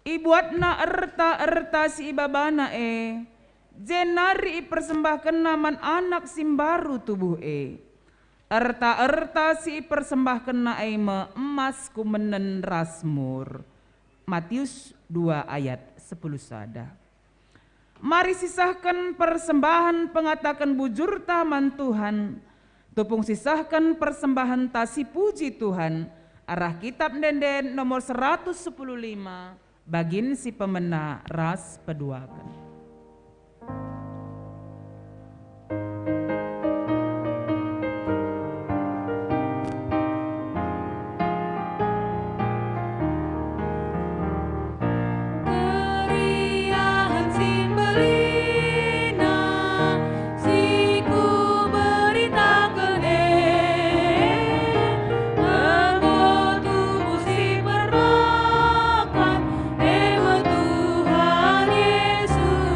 Ibuatna erta-erta si ibabana e, jenari ipersembahkenna man anak si mbaru tubuh e. Erta-erta si ipersembahkenna e me emas kumenen ras mur. Matius dua ayat sepuluh sada. Mari sisehken persembahen pengataken bujurta man Tuhan. Tupung sisehken persembahenta si puji Tuhan, arah Kitab Ende-enden nomor seratus sepuluh lima, bagin si pemena ras peduaken. Keriahen si mbelina si kuberitaken e, enggo tubuh si permakan, e me Tuhan Yesus.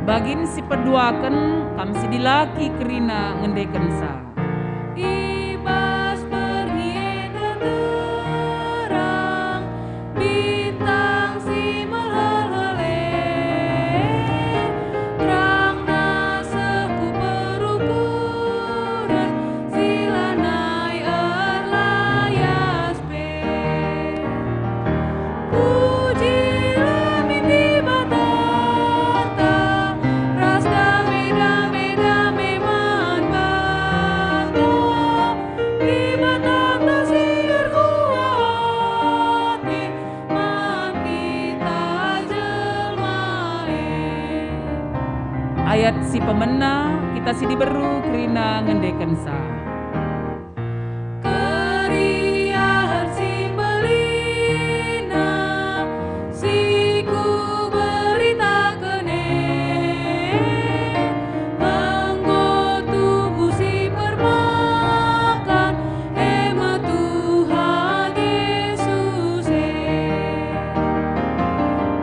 Bagin si peduaken, kam si dilaki kerina ngendekenca. I bas berngi enda terang, bintang si meleleh e, terangna seh ku perukuren si lanai erlayas pe. Pujilah min Dibatanta, ras dame, dame, dame man banta. Dibatanta si erkuah ate man kita jelma e. Ayat si pemena, kita si diberu kerina ngendekenca. Keriahen si mbelina si kuberitaken e, enggo tubuh si permakan, e me Tuhan Jesus e.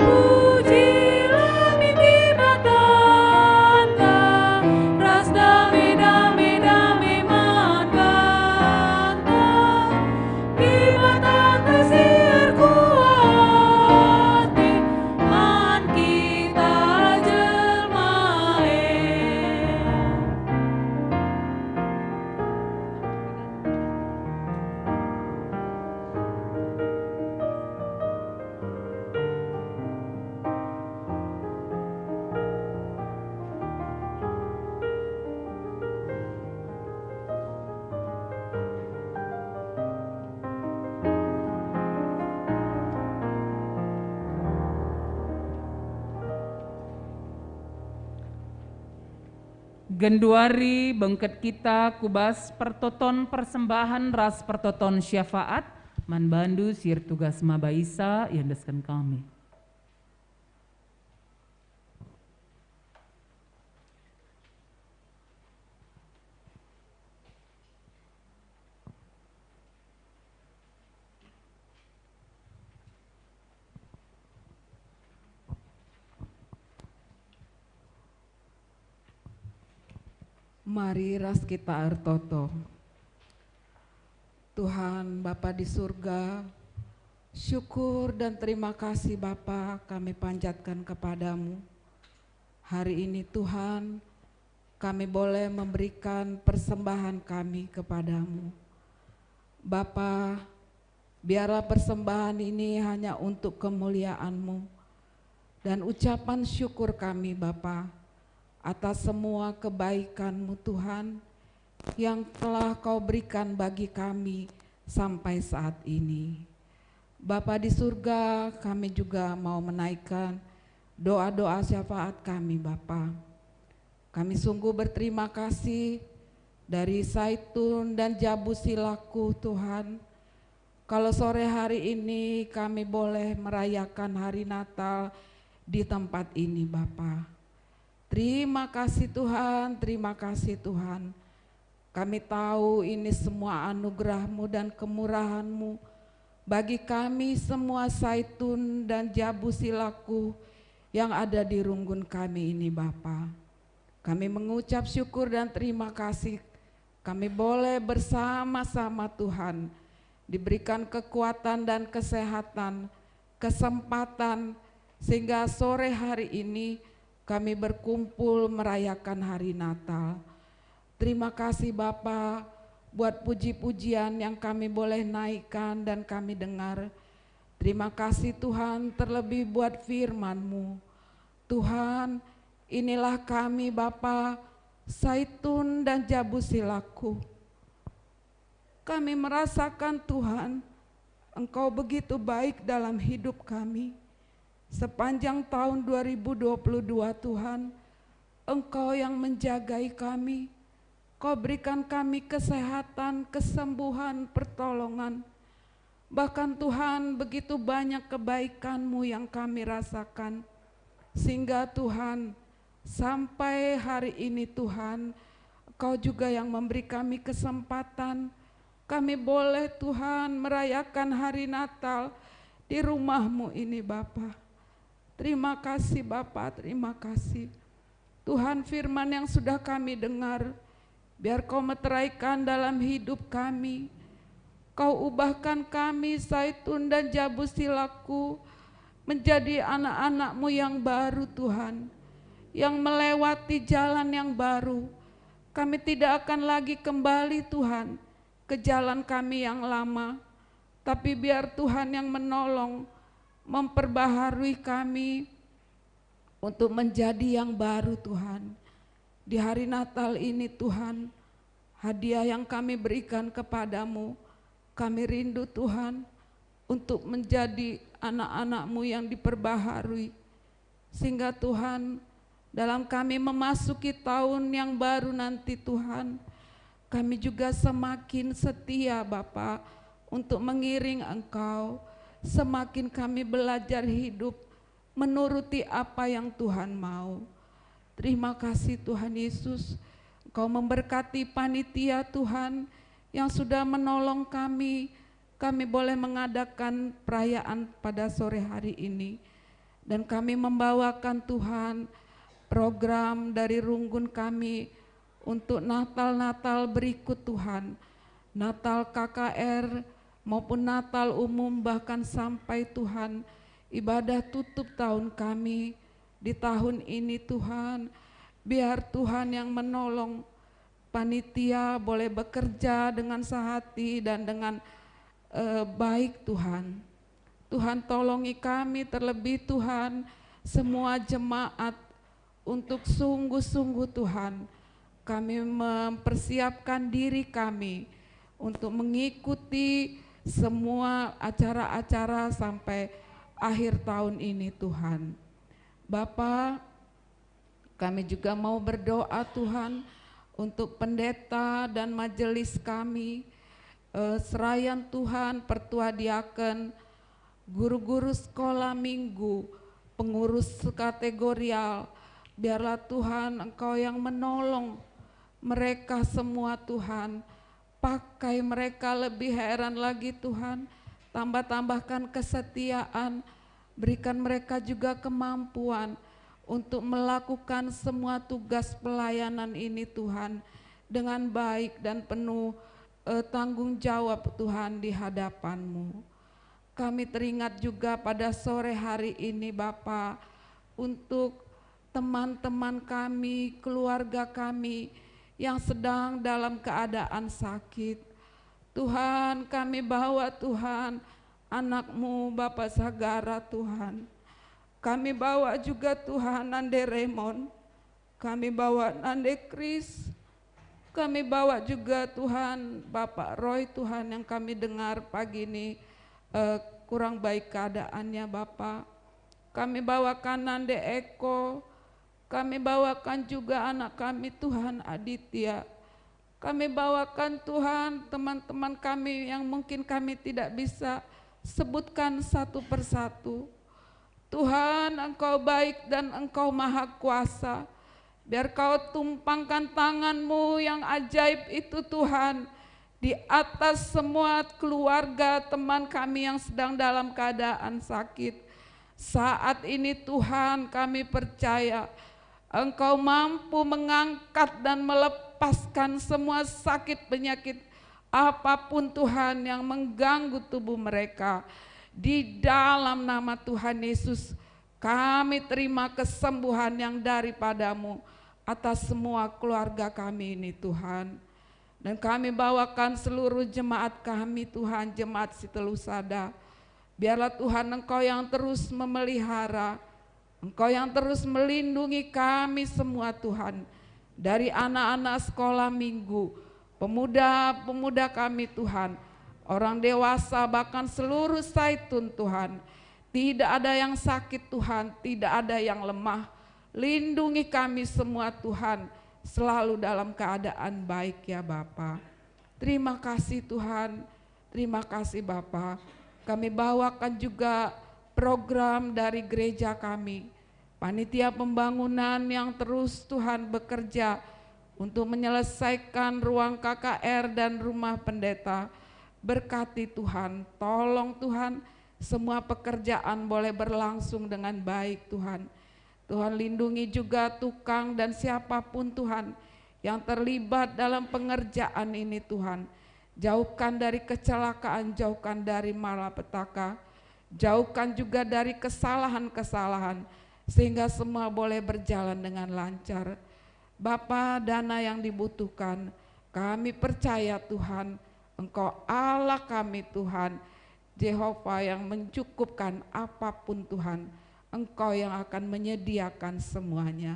Pujilah min Dibatanta, ras dame, dame, dame man banta. Dibatanta si erkuah ate man kita jelma e. Genduari bengket kita ku bas pertoton persembahen ras pertoton syafaat, man bandu si ertugas maba isa iendesken kami. Mari ras kita ertoto. Tuhan, Bapa di surga, syukur dan terima kasih, Bapa, kami panjatkan kepada-Mu. Hari ini, Tuhan, kami boleh memberikan persembahan kami kepada-Mu. Bapa, biarlah persembahan ini hanya untuk kemuliaan-Mu dan ucapan syukur kami, Bapa, atas semua kebaikan-Mu, Tuhan, yang telah Kau berikan bagi kami sampai saat ini. Bapa di surga, kami juga mau menaikkan doa-doa syafaat kami, Bapa. Kami sungguh berterima kasih dari Saitun dan Jabu Silaku, Tuhan. Kalau sore hari ini kami boleh merayakan hari Natal di tempat ini, Bapa. Terima kasih, Tuhan, terima kasih, Tuhan. Kami tahu ini semua anugerah-Mu dan kemurahan-Mu bagi kami semua Saitun dan Jabu Silaku yang ada di runggun kami ini, Bapa. Kami mengucap syukur dan terima kasih, kami boleh bersama-sama, Tuhan, diberikan kekuatan dan kesehatan, kesempatan, sehingga sore hari ini kami berkumpul merayakan hari Natal. Terima kasih, Bapa, buat puji-pujian yang kami boleh naikkan dan kami dengar. Terima kasih, Tuhan, terlebih buat firman-Mu. Tuhan, inilah kami, Bapa, Saitun dan Jabu Silaku. Kami merasakan, Tuhan, Engkau begitu baik dalam hidup kami. Sepanjang tahun dua ribu dua puluh dua, Tuhan, Engkau yang menjagai kami. Kau berikan kami kesehatan, kesembuhan, pertolongan. Bahkan, Tuhan, begitu banyak kebaikan-Mu yang kami rasakan. Sehingga, Tuhan, sampai hari ini, Tuhan, Engkau juga yang memberi kami kesempatan. Kami boleh, Tuhan, merayakan hari Natal di rumah-Mu ini, Bapa. Terima kasih, Bapa, terima kasih. Tuhan, firman yang sudah kami dengar, biar Kau meteraikan dalam hidup kami. Kau ubahkan kami, Saitun dan Jabu Silaku, menjadi anak-anak-Mu yang baru, Tuhan, yang melewati jalan yang baru. Kami tidak akan lagi kembali, Tuhan, ke jalan kami yang lama, tapi biar Tuhan yang menolong, memperbaharui kami untuk menjadi yang baru, Tuhan. Di hari Natal ini, Tuhan, hadiah yang kami berikan kepada-Mu, kami rindu, Tuhan, untuk menjadi anak-anak-Mu yang diperbaharui. Sehingga, Tuhan, dalam kami memasuki tahun yang baru nanti, Tuhan, kami juga semakin setia, Bapa, untuk mengiring Engkau. Semakin kami belajar hidup menuruti apa yang Tuhan mau. Terima kasih, Tuhan Yesus, Engkau memberkati panitia, Tuhan, yang sudah menolong kami, kami boleh mengadakan perayaan pada sore hari ini. Dan kami membawakan, Tuhan, program dari runggun kami untuk Natal-Natal berikut, Tuhan. Natal K K R maupun Natal umum, bahkan sampai, Tuhan, ibadah tutup tahun kami di tahun ini, Tuhan. Biar Tuhan yang menolong panitia boleh bekerja dengan sehati dan dengan, eh, baik, Tuhan. Tuhan, tolongi kami, terlebih, Tuhan, semua jemaat, untuk sungguh-sungguh, Tuhan, kami mempersiapkan diri kami untuk mengikuti semua acara-acara sampai akhir tahun ini, Tuhan. Bapa, kami juga mau berdoa, Tuhan, untuk pendeta dan majelis kami, eh, serayan, Tuhan, pertua diaken, guru-guru sekolah minggu, pengurus kategorial. Biarlah, Tuhan, Engkau yang menolong mereka semua, Tuhan. Pakai mereka lebih heran lagi, Tuhan. Tambah-tambahkan kesetiaan. Berikan mereka juga kemampuan untuk melakukan semua tugas pelayanan ini, Tuhan, dengan baik dan penuh, eh, tanggung jawab, Tuhan, di hadapan-Mu. Kami teringat juga pada sore hari ini, Bapa, untuk teman-teman kami, keluarga kami yang sedang dalam keadaan sakit. Tuhan, kami bawa, Tuhan, anak-Mu, Bapa Sagara, Tuhan. Kami bawa juga, Tuhan, Nande Raymond. Kami bawa Nande Kris. Kami bawa juga, Tuhan, Bapak Roy, Tuhan, yang kami dengar pagi ini, eh, kurang baik keadaannya, Bapa. Kami bawakan Nande Eko. Kami bawakan juga anak kami, Tuhan, Aditya. Kami bawakan, Tuhan, teman-teman kami yang mungkin kami tidak bisa sebutkan satu persatu. Tuhan, Engkau baik dan Engkau maha kuasa. Biar Kau tumpangkan tangan-Mu yang ajaib itu, Tuhan, di atas semua keluarga teman kami yang sedang dalam keadaan sakit. Saat ini, Tuhan, kami percaya Engkau mampu mengangkat dan melepaskan semua sakit penyakit apapun, Tuhan, yang mengganggu tubuh mereka. Di dalam nama Tuhan Yesus, kami terima kesembuhan yang daripada-Mu atas semua keluarga kami ini, Tuhan. Dan kami bawakan seluruh jemaat kami, Tuhan, jemaat si telu sada. Biarlah, Tuhan, Engkau yang terus memelihara, Engkau yang terus melindungi kami semua, Tuhan, dari anak-anak sekolah minggu, pemuda-pemuda kami, Tuhan, orang dewasa, bahkan seluruh Saitun, Tuhan. Tidak ada yang sakit, Tuhan, tidak ada yang lemah. Lindungi kami semua, Tuhan, selalu dalam keadaan baik, ya Bapa. Terima kasih, Tuhan. Terima kasih, Bapa. Kami bawakan juga program dari gereja kami, panitia pembangunan yang terus, Tuhan, bekerja untuk menyelesaikan ruang K K R dan rumah pendeta. Berkati, Tuhan, tolong, Tuhan, semua pekerjaan boleh berlangsung dengan baik, Tuhan. Tuhan, lindungi juga tukang dan siapapun, Tuhan, yang terlibat dalam pengerjaan ini, Tuhan. Jauhkan dari kecelakaan, jauhkan dari malapetaka, jauhkan juga dari kesalahan-kesalahan, sehingga semua boleh berjalan dengan lancar. Bapa, dana yang dibutuhkan, kami percaya, Tuhan, Engkau Allah kami, Tuhan, Jehovah yang mencukupkan apapun, Tuhan, Engkau yang akan menyediakan semuanya.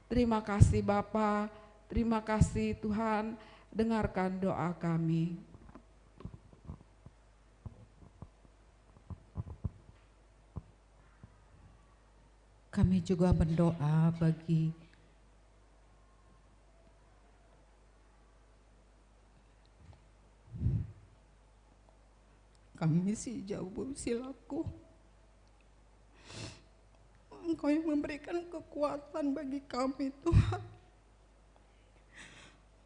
Terima kasih, Bapa. Terima kasih, Tuhan. Dengarkan doa kami. Kami juga berdoa bagi kami si Jabu Silaku. Engkau yang memberikan kekuatan bagi kami, Tuhan,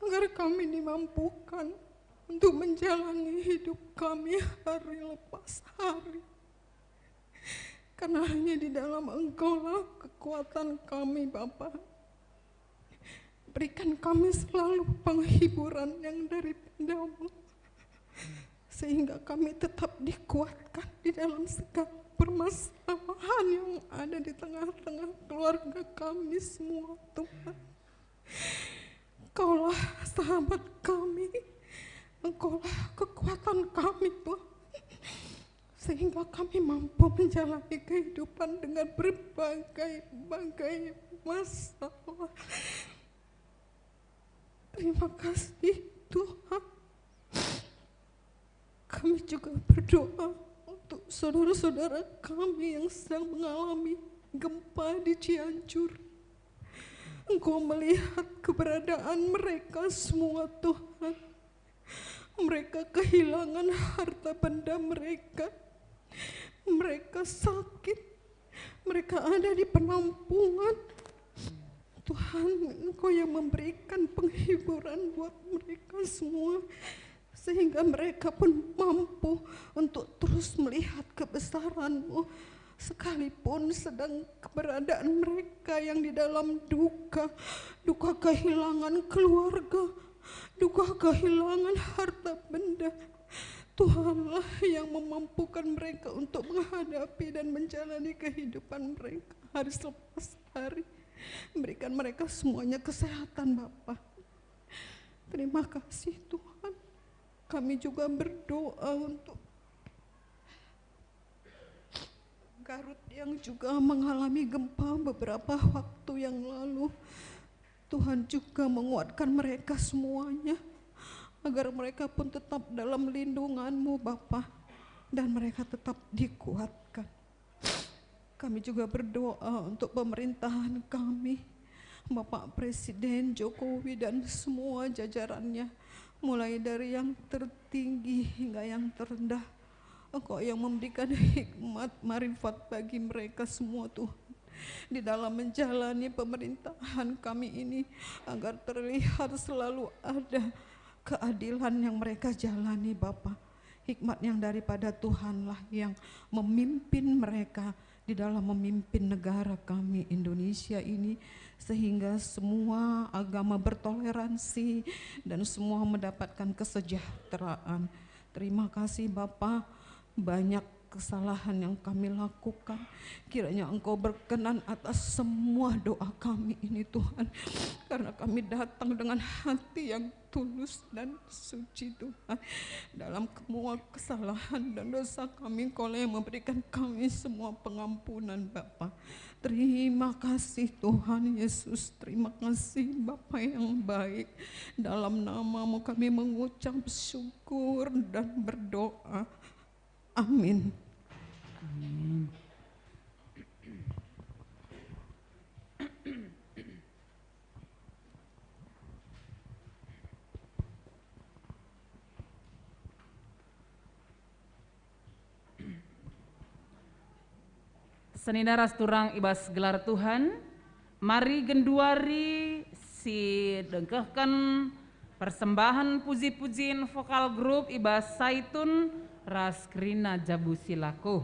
agar kami dimampukan untuk menjalani hidup kami hari lepas hari. Karena hanya di dalam Engkaulah kekuatan kami, Bapa. Berikan kami selalu penghiburan yang daripada-Mu, sehingga kami tetap dikuatkan di dalam segala permasalahan yang ada di tengah-tengah keluarga kami semua, Tuhan. Engkaulah sahabat kami, Engkaulah kekuatan kami, Tuhan, sehingga kami mampu menjalani kehidupan dengan berbagai-bagai masalah. Terima kasih, Tuhan. Kami juga berdoa untuk saudara-saudara kami yang sedang mengalami gempa di Cianjur. Engkau melihat keberadaan mereka semua, Tuhan. Mereka kehilangan harta benda mereka. Mereka sakit. Mereka ada di penampungan. Tuhan, Engkau yang memberikan penghiburan buat mereka semua, sehingga mereka pun mampu untuk terus melihat kebesaran-Mu, sekalipun sedang keberadaan mereka yang di dalam duka, duka kehilangan keluarga, duka kehilangan harta benda. Tuhanlah yang memampukan mereka untuk menghadapi dan menjalani kehidupan mereka hari selepas hari. Berikan mereka semuanya kesehatan, Bapa. Terima kasih, Tuhan. Kami juga berdoa untuk Garut yang juga mengalami gempa beberapa waktu yang lalu. Tuhan juga menguatkan mereka semuanya, agar mereka pun tetap dalam lindungan-Mu, Bapa, dan mereka tetap dikuatkan. Kami juga berdoa untuk pemerintahan kami, Bapak Presiden Jokowi dan semua jajarannya, mulai dari yang tertinggi hingga yang terendah. Engkau yang memberikan hikmat marifat bagi mereka semua, Tuhan, di dalam menjalani pemerintahan kami ini, agar terlihat selalu ada keadilan yang mereka jalani, Bapa. Hikmat yang daripada Tuhanlah yang memimpin mereka di dalam memimpin negara kami Indonesia ini, sehingga semua agama bertoleransi dan semua mendapatkan kesejahteraan. Terima kasih, Bapa. Banyak kesalahan yang kami lakukan. Kiranya Engkau berkenan atas semua doa kami ini, Tuhan, karena kami datang dengan hati yang tulus dan suci, Tuhan. Dalam semua kesalahan dan dosa kami, Engkau yang memberikan kami semua pengampunan, Bapa. Terima kasih, Tuhan Yesus. Terima kasih, Bapa yang baik. Dalam nama-Mu kami mengucap syukur dan berdoa. Amin. Amin. Senina ras turang i bas gelar Tuhan, mari genduari si dengkehken persembahen puji-pujin vokal grup i bas Saitun ras kerina jabu si laku.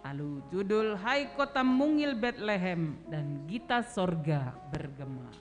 Alu judul Hai Kota Mungil Betlehem dan Gita Sorga Bergema.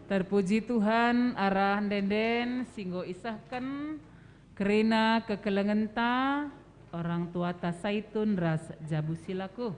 Terpuji Tuhan, arah ende-enden si enggo isehken kerina kekelengenta orang tuata Saitun ras jabu si laku.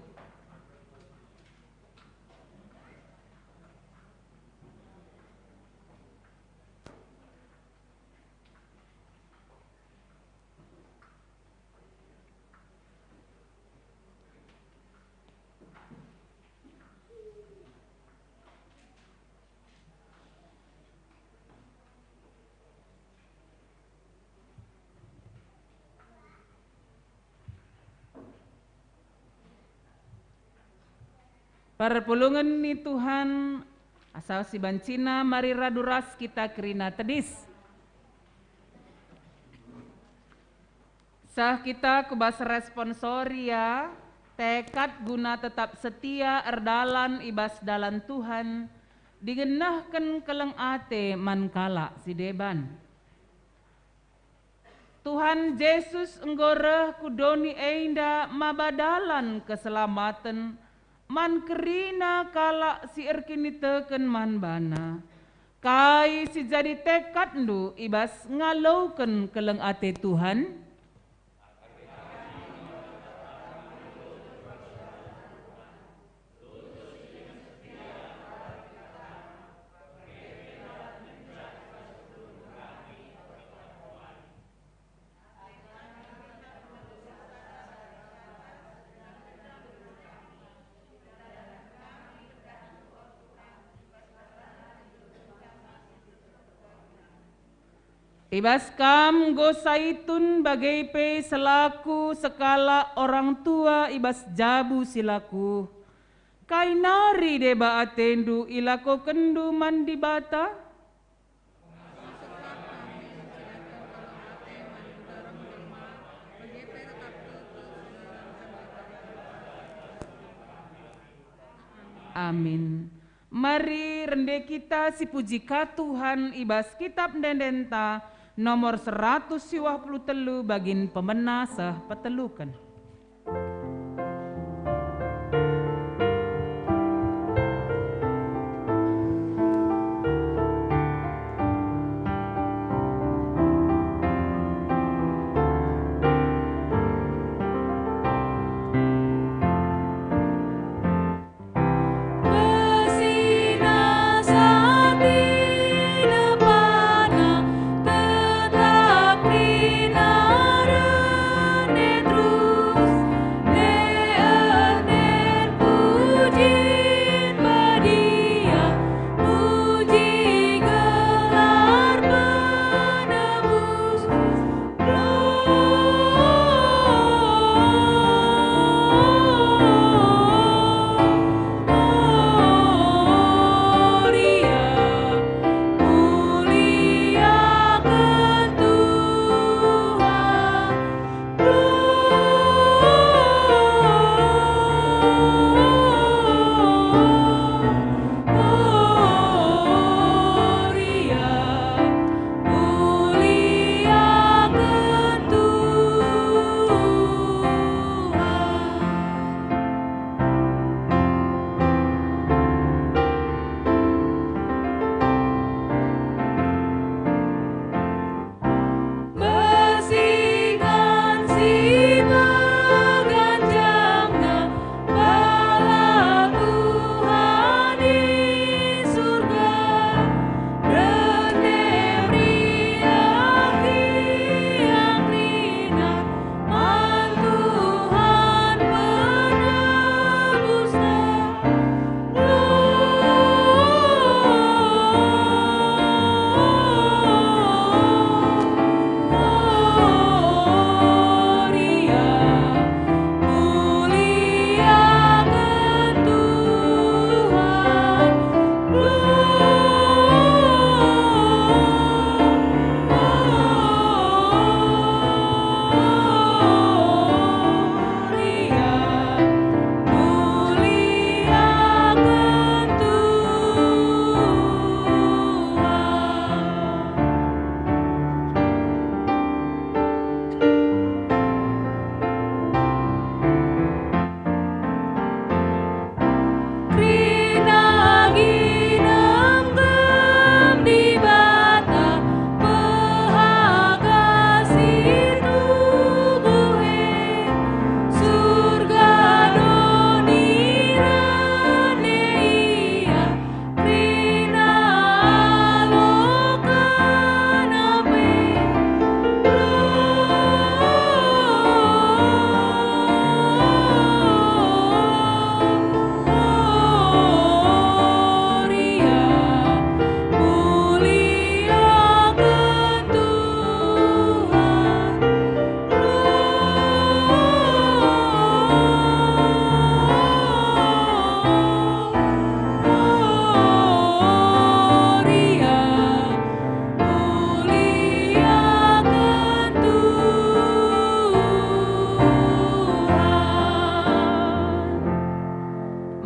Perpulungen ni Tuhan, asa si bancina mari radu ras kita kerina tedis. Seh kita ku bas responsoria, tekad guna tetap setia erdalan i bas dalan Tuhan, dingen nehken keleng ate man kalak si deban. Tuhan Jesus enggo reh ku doni enda maba dalan keselamaten man kerina kalak si erkiniteken man baNa. Kai si jadi tekadndu i bas ngaloken keleng ate Tuhan? I bas kam enggo Saitun bage pe selaku sekalak orang tua i bas jabu si laku, kai nari deba atendu ilakokenndu man Dibata? Amin. Mari rende kita sipuji ka Tuhan i bas Kitap Ende-endenta nomor seratus siwah puluh telu, bagin pemena seh peteluken.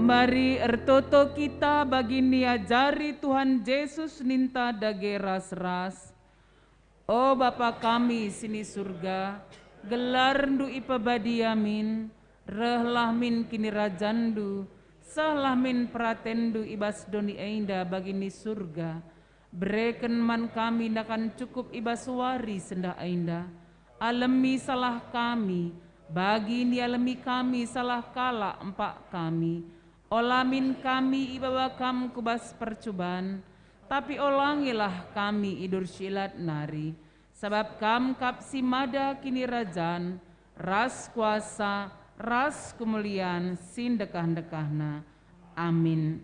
Mari ertoto kita bagi niajari Tuhan Jesus ninta dage ras-ras. O Bapa kami si ni Surga, gelarNdu ipebadia min, rehlah min kinirajanNdu, sehlah min peratenNdu i bas doni enda bagi ni Surga. Bereken man kami nakan cukup i bas wari sendah enda. Alemi salah kami, bagi nialemi kami salah kalak empak kami. Ola min kami ibaba Kam ku bas percuban, tapi olangilah kami i bas si ilat nari. Sabap Kam kap si mada kinirajan, ras kuasa, ras kemulian si ndekah-ndekahna. Amin.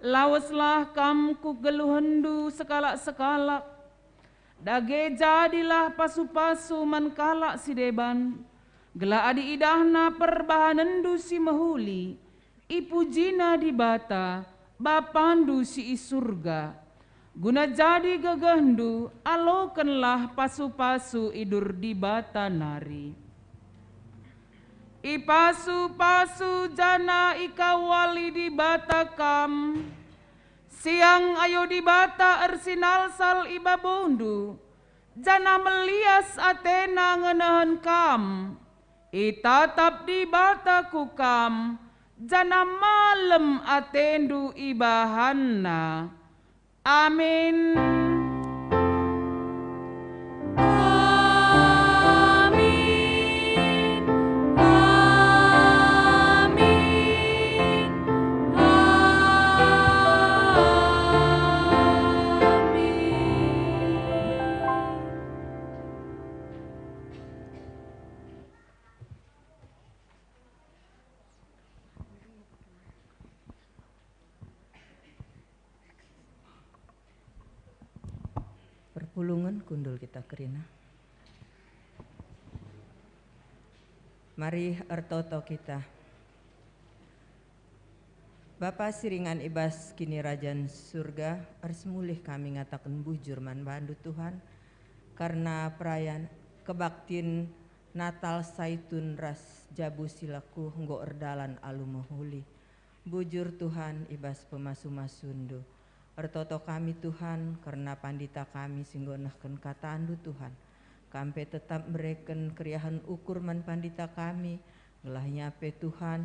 Laweslah Kam ku geluhenNdu sekalak-sekalak, dage jadilah pasu-pasu man kalak si deban, gelah adi idahna perbahanenNdu si mehuli, ipujina Dibata, BapaNdu si i Surga. Guna jadi gegehndu, alokenlah pasu-pasu i bas Dibata nari. Ipasu-pasu janah ikawali Dibata kam. Siang ayo Dibata ersinalsal i babondu, janah melias ateNa ngenehen kam. Itatap Dibata ku kam, janah malem atendu ibahanNa. Amin. Amin. Amin. Amin. Perpulungen kundul kita kerina. Mari ertoto kita. Bapa si ringan i bas Kinirajan Surga, ersemulih kami ngataken bujur man bandu, Tuhan, karna perayan kebaktin Natal Saitun ras Jabu Silaku enggo erdalan alu mehuli. Bujur, Tuhan, i bas pemasu-masundu. Ertoto kami, Tuhan, kerna pandita kami si enggo nehken katandu, Tuhan. Kam pe tetap mereken keriahen ukur man pandita kami, gelah ia pe, Tuhan,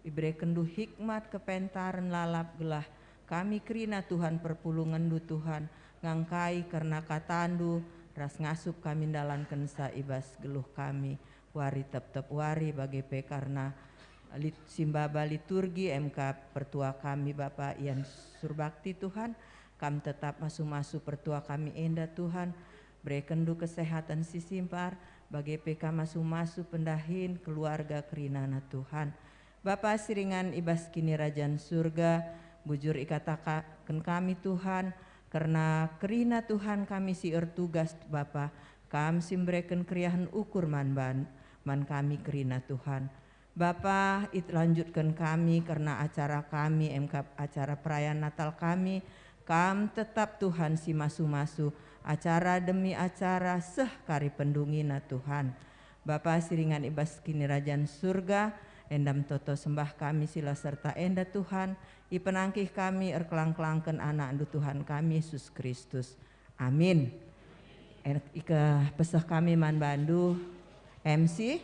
iberekenndu hikmat kepentaren lalap gelah kami kerina, Tuhan, perpulungenndu, Tuhan, ngangkai kerna katandu ras ngasup kami ndalankenca i bas geluh kami wari tep-tep wari, bage pe kerna lit-, simbaba liturgi, emka pertua kami Bapa Ian Surbakti, Tuhan. Kam tetap masu-masu pertua kami enda, Tuhan. Berekenndu kesehatan si simpar, bage pe kam masu-masu pendahin keluarga kerinana, Tuhan. Bapa si ringan i bas Kinirajan Surga, bujur ikataken kami, Tuhan, kerna kerina, Tuhan, kami si ertugas, Bapa. Kam si mbereken keriahen ukur man ban-, man kami kerina, Tuhan. Bapa, ilanjutken kami kerna acara kami, emka acara perayaan Natal kami. Kam tetap, Tuhan, si masu-masu acara demi acara seh kari pendungina, Tuhan. Bapa si ringan i bas Kinirajan Surga, enda me toto sembah kami si la serta enda, Tuhan, ipenangkih kami erkelang-kelangken AnakNdu, Tuhan kami, Yesus Kristus. Amin. En-, ikepeseh kami man bandu, M C.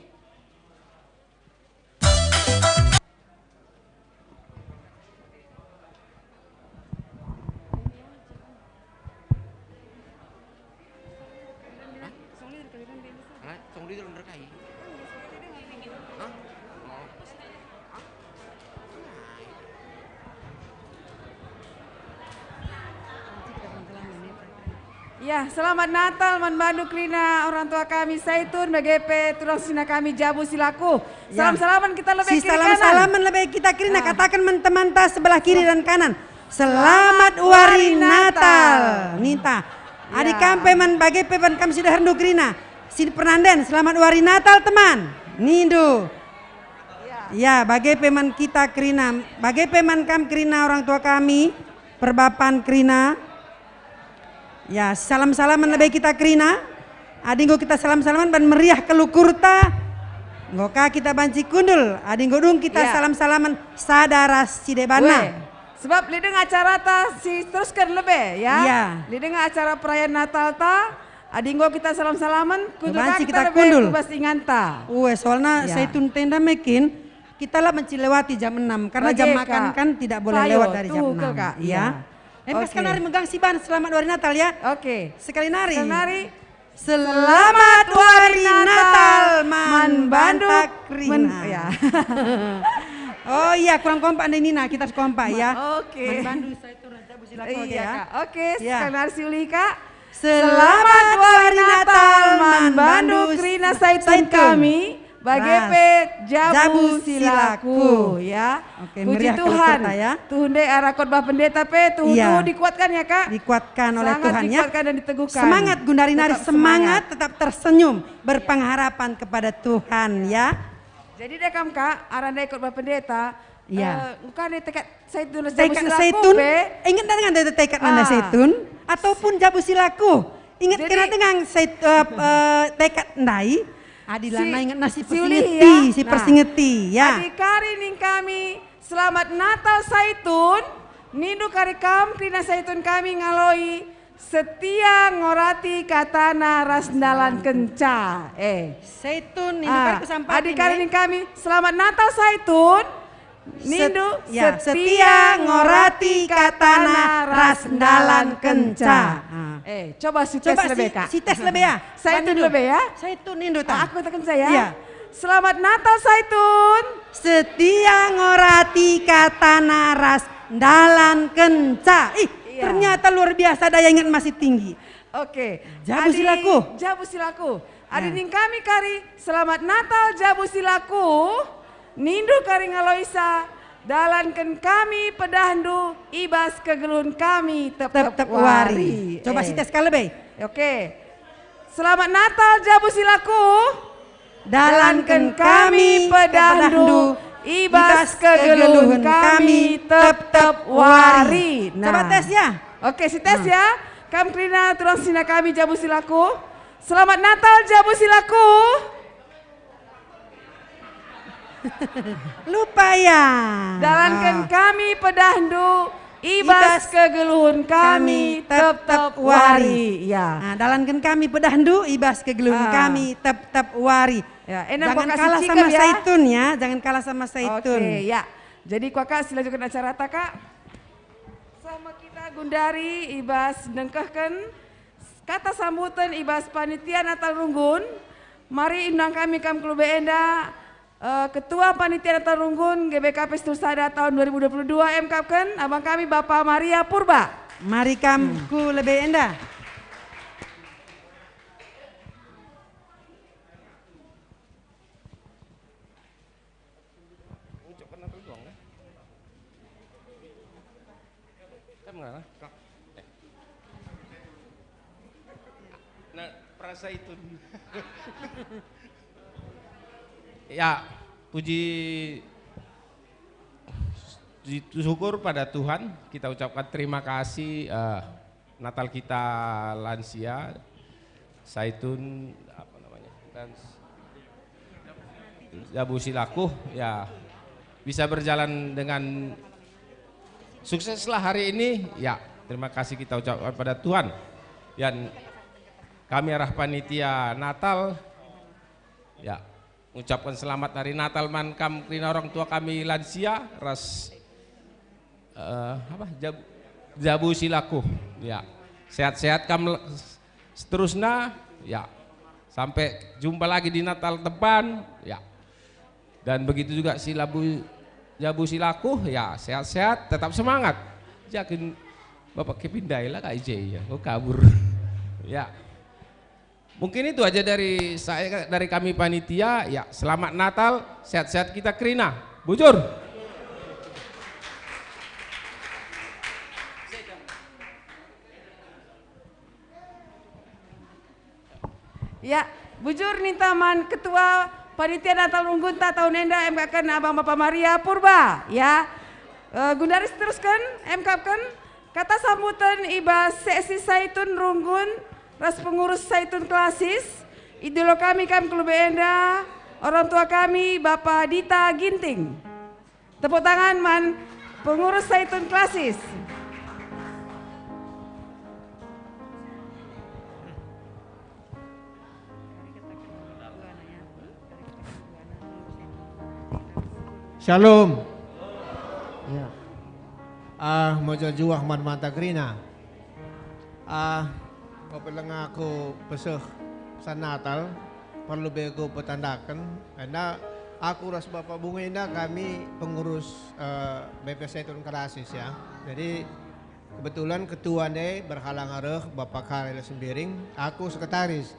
Ya, selamat Natal man bandu kerina orang tua kami Saitun, bage pe tulang sina kami Jabu Silaku. Ya. Salam-salaman kita lebe kiri kanan. Salam-salaman lebe kita kerina, kataken man temanta sebelah kiri dan kanan. Selamat Wari Natal, ninta. Adi kam pe man bage pe man kam si deherndu kerina, si pernanden, selamat Wari Natal, teman. Nindu. Ya, bage pe man kita kerina, bage pe man kam kerina orang tua kami, perbapan kerina. Ya, salam-salaman lebe kita kerina. Adi enggo kita salam-salaman ban meriah kal ukurta. Enggo ka kita banci kundul, adi enggo dung kita Ya. salam-salaman sada ras si debanna. Weh, sebab lit denga acarata si terusken lebe, ya. Ya. Lit denga acara perayaan Natalta, adi enggo kita salam-salaman, kundul Banci ka kita kita lebe kundul. ku bas inganta. Weh, soalna Ya. Saitun enda me kin, kita la banci lewati jam enam, karena Bage jam makan ka. kan tidak boleh Payo, lewat dari jam tuhu enam. kal ka. Ya. Ya. Em, Oke. sekali nari megang siban, selamat wari Natal, ya. Oke. Sekali nari. Sekali nari. Selamat Wari Natal man bandu Bantak Rina. men-, ya. Oh iya, kurang kompak nih Nina, kita harus kompak ya. Ma-, oke. Man bandu Saitun Raja Busi Lako Iya, ya. Kak. Oke, Ya. sekali nari siulih, Kak. Selamat Wari Natal man bandu kerina Saitun Saitun. kami, bage Ras. pe jabu Jabu silaku, silaku. ya. Oke, Puji meriah Tuhan. Kota, ya. Tuhu ndai arah khotbah pendeta pe, tuhu, Iya. tuhu dikuatkan ya, Kak. Dikuatkan oleh Sangat Tuhan, ya. dikuatkan dan diteguhkan. Semangat, gundari nari Tetap semangat, semangat. tetap tersenyum, berpengharapan kepada Tuhan, ya. Jadi deh kam, Kak, arah ndai khotbah pendeta, Iya. eh, engka ndai tekad Saitun, jabu Tekad silaku Saitun, pe. inget nda dengan tekad nanda Ah. Saitun, ataupun jabu silaku. Inget Jadi kena dengan Sait-, eh, eh, tekad ndai. Adi Si-, lanai inget nasi siulih, persingeti, ya. si Nah. persingeti, ya. Adi kari ning kami, Selamat Natal Saitun, nindu kari kam kerina Saitun kami ngaloi setia ngorati katana ras ndalankenca. Eh. Saitun, nindu Ah, kari ku sampati, adi kari eh. ning kami, Selamat Natal Saitun, Set-, nindu ya, setia setia ngorati ngorati katana katana ras ras ndalankenca. ndalankenca. Ah. Eh, coba si Coba tes lebe, si, Kak. si tes lebe, ya. Saitun Bantu. lebe, ya. Saitun nindu, Ah, Tan. aku tekan saya. Iya. Selamat Natal, Saitun. Setia ngorati katana ras ndalankenca. Ih, Iya. ternyata luar biasa daya ingat masih tinggi. Oke. Jabu Adi silaku. Jabu silaku. Adi Nah. ning kami kari, Selamat Natal, jabu silaku. Nindu kari ngaloisa, dalanken kami pedahndu i bas kegeluhen kami tep-tep Tep-tep wari. wari. Coba Eh. si tes kal lebe. Oke. Selamat Natal, jabu silaku. Dalanken kami pedahndu i bas kegeluhen kami tep-tep wari. Nah. Coba tes ya. Oke, si tes Nah. ya. Kam kerina tulang sina kami jabu silaku. Selamat Natal, jabu silaku. Lupa ya. Dalanken Ah. kami pedahndu i I bas bas kegeluhen kami kami tep-tep tep-tep wari. wari. Ya. Ah, dalanken kami pedahndu i bas kegeluhen Ah. kami tep-tep wari. Ya, enak Jangan kuakap kalah si sama Cikep, ya. Saitun ya, jangan kalah sama Saitun. Oke, ya. Jadi kuakap si lanjutkan acarata, Kak. Sama kita gundari i bas nengkehken kata sambuten i bas panitia Natal Runggun. Mari undang kami kam ku lebe enda, eh, Ketua Panitia Natal Runggun G B K P Setu Sada tahun dua ribu dua puluh dua, emkapken abang kami Bapa Maria Purba. Mari kam Hmm. ku lebe enda. Ucapkan Natal doang, ya. Kan mana? Eh. Nah, perasa itu. Ya, puji, puji syukur pada Tuhan, kita ucapkan terima kasih, eh, Natal kita lansia, Saitun, apa namanya, dan Jabu Silaku, ya, bisa berjalan dengan sukseslah hari ini. Ya, terima kasih kita ucapkan pada Tuhan. Dan kami arah panitia Natal, ya, ngucapkan selamat hari Natal man kam kerina orang tua kami lansia, ras, eh, apa, Jabu, Jabu Silaku. Ya. Sehat-sehat kam le-, seterusnya, ya. Sampai jumpa lagi di Natal depan, ya. Dan begitu juga si Labu, Jabu Silaku, ya, sehat-sehat, tetap semangat. Yakin Bapak Kevin Daila, Kak Ije, ya. Oh, kabur. Ya. Mungkin itu aja dari saya, dari kami panitia. Ya, selamat Natal, sehat-sehat kita kerina. Bujur. Ya, bujur ninta man Ketua Panitia Natal Runggunta tahun enda, emkapken Abang Bapa Maria Purba, ya. Eh, gundari seterusken, emkapken kata sambuten i bas seksi Saitun Runggun ras pengurus Saitun Klasis. Idilo kami kam ku lebe enda, Orang tua kami, Bapa Dita Ginting. Tepuk tangan man pengurus Saitun Klasis. Shalom. Ya. Ah, mejuah-juah man banta kerina. Ah, ope langa aku peseh pesan Natal, perlu be aku petandaken. Enda aku ras Bapa Bunga enda kami pengurus, eh, B P Saitun Klasis, ya. Jadi, kebetulan ketua ndai berhalang reh, Bapa Karel Sembiring, aku sekretaris.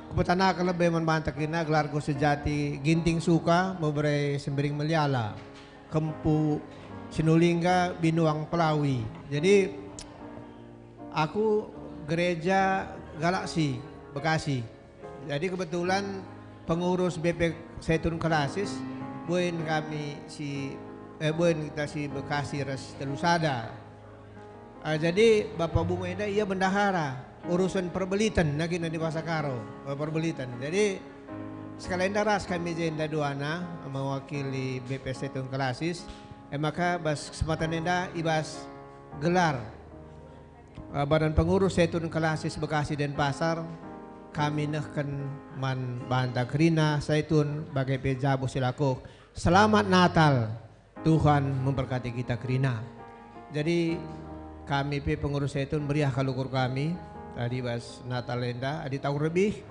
Kupetandaken lebe man banta kerina, gelarku sejati Ginting Suka, mebere Sembiring Meliala, Kempu Sinulingga, Binuang Pelawi. Jadi, aku gereja Galaksi, Bekasi. Jadi, kebetulan pengurus B P Saitun Klasis, buin kami si, eh, buin kita si Bekasi ras Telu Sada. Ah, jadi Bapa Bunga enda ia bendahara urusen perbeliten, nagina di bahasa Karo, eh, perbeliten. Jadi, sekali enda ras kami jenda duana mewakili B P Saitun Klasis. E maka bas kesempatan enda i bas gelar, eh, Badan Pengurus Saitun Klasis Bekasi Denpasar, kami nehken man banta kerina Saitun bage pe jabu si lakuh. Selamat Natal, Tuhan memberkati kita kerina. Jadi, kami pe pengurus Saitun meriah kal ukur kami tadi bas Natal enda, adi tahun lebih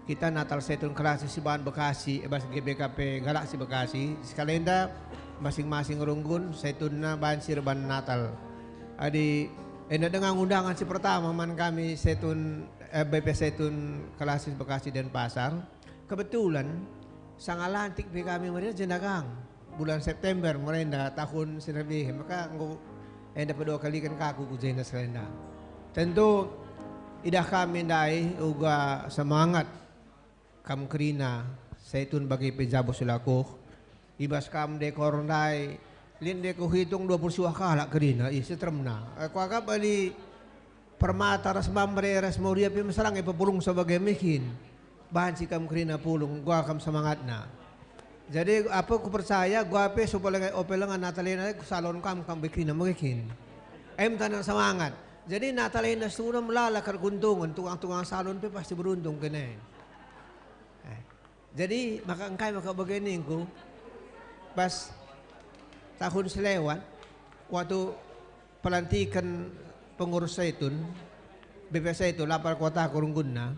kita Natal Saitun Klasis si bahan Bekasi, eh, bas G B K P Galaksi Bekasi, sekalenda masing-masing runggun Saitunna banci erban Natal. Adi enda denga undangan si pertama man kami Saitun, eh, B P Saitun Klasis Bekasi Denpasar. Kebetulan sanga lantik pe kami meriah jendagang. Bulan September merenda tahun si lebih, maka enggo enda pedua kaliken ka aku ku jenda selenda. Tentu idah kami ndai uga semangat kam kerina, Saitun bage pe jabu si lakuh. I bas kam dekor ndai, lit nde kuhitung dua puluh siwah kalak kerina, ih, si teremna. Eh, kuakap bali Permata ras Mamre ras Moria pe mesrang ipepulung sebagai mikin. Banci kam kerina pulung, enggo kam semangatna. Jadi, apa kupercaya, enggo pe supaya lenga, ope lenga Natal enda kusalon kam, kam be kerina megikin. Em tanah semangat. Jadi, Natal enda sura melala kerguntungan, tukang-tukang salon pe pasti beruntung kene. Eh. Jadi, maka engkai maka bage ningku, pas tahun selewat, waktu pelantiken pengurus Saitun, B P Saitun, lapar kota kurunggunna.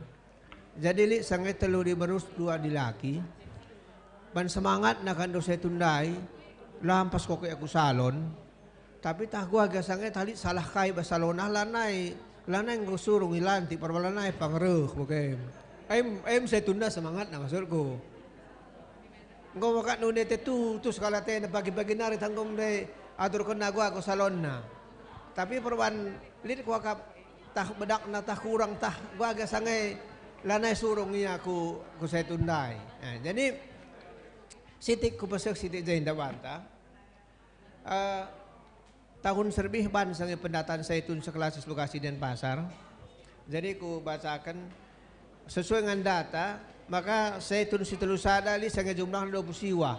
Jadi, lit sanga telu diberu dua dilaki, ban semangatna kan dosa Saitun ndai, lampas koke aku salon, Tapi tah kuaga sanga tah lit salah kai bas salonna, lanai, lanai enggo surung ilantik, perbalanai pang reh, bage. Em, em Saitun semangatna maksudku. Enggo maka nune te tutus kalak atena pagi-pagi nari tah enggo ndai aturkenna kuaku salonna. Tapi perban lit kuakap tah bedakna, tah kurang, tah kuaga sanga lanai surung ia ku, ku Saitun ndai. Eh, jadi sitik kupeseh sitik jenda banta. Eh, tahun serbih ban sanga pendatan Saitun sekelas Bekasi Denpasar. Jadi kubacaken sesuai dengan data, maka Saitun si telu sada lit sanga jumlahna dua puluh siwah.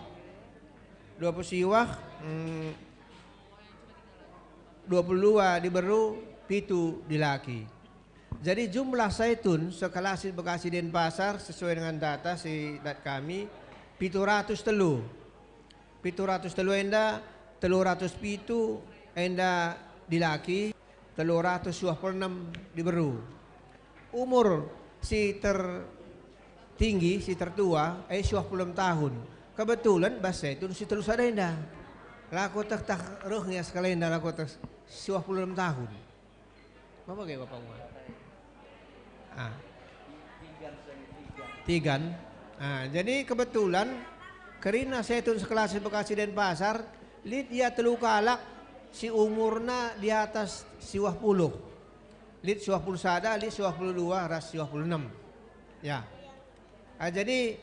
Dua puluh siwah, mm, dua puluh dua diberu, pitu dilaki. Jadi jumlah Saitun sekelas Bekasi Denpasar sesuai dengan data si dat kami, pitu ratus telu. Pitu ratus telu enda, telu ratus pitu enda dilaki, telu ratus siwah puluh enem diberu. Umur si tertinggi, si tertua, eh, siwah puluh enem tahun. Kebetulan bas Saitun si telu sada enda. Lako teh tah reh nge sekalenda lako teh siwah puluh enem tahun. Bapa ge, Bapa Umar? Ah. Tigan. Ah, jadi kebetulan kerina Saitun sekelas Bekasi Denpasar, lit ia telu kalak si umurna di atas siwah puluh. Lit siwah puluh sada, lit siwah puluh dua, ras siwah puluh enem. Ya. Ah, jadi,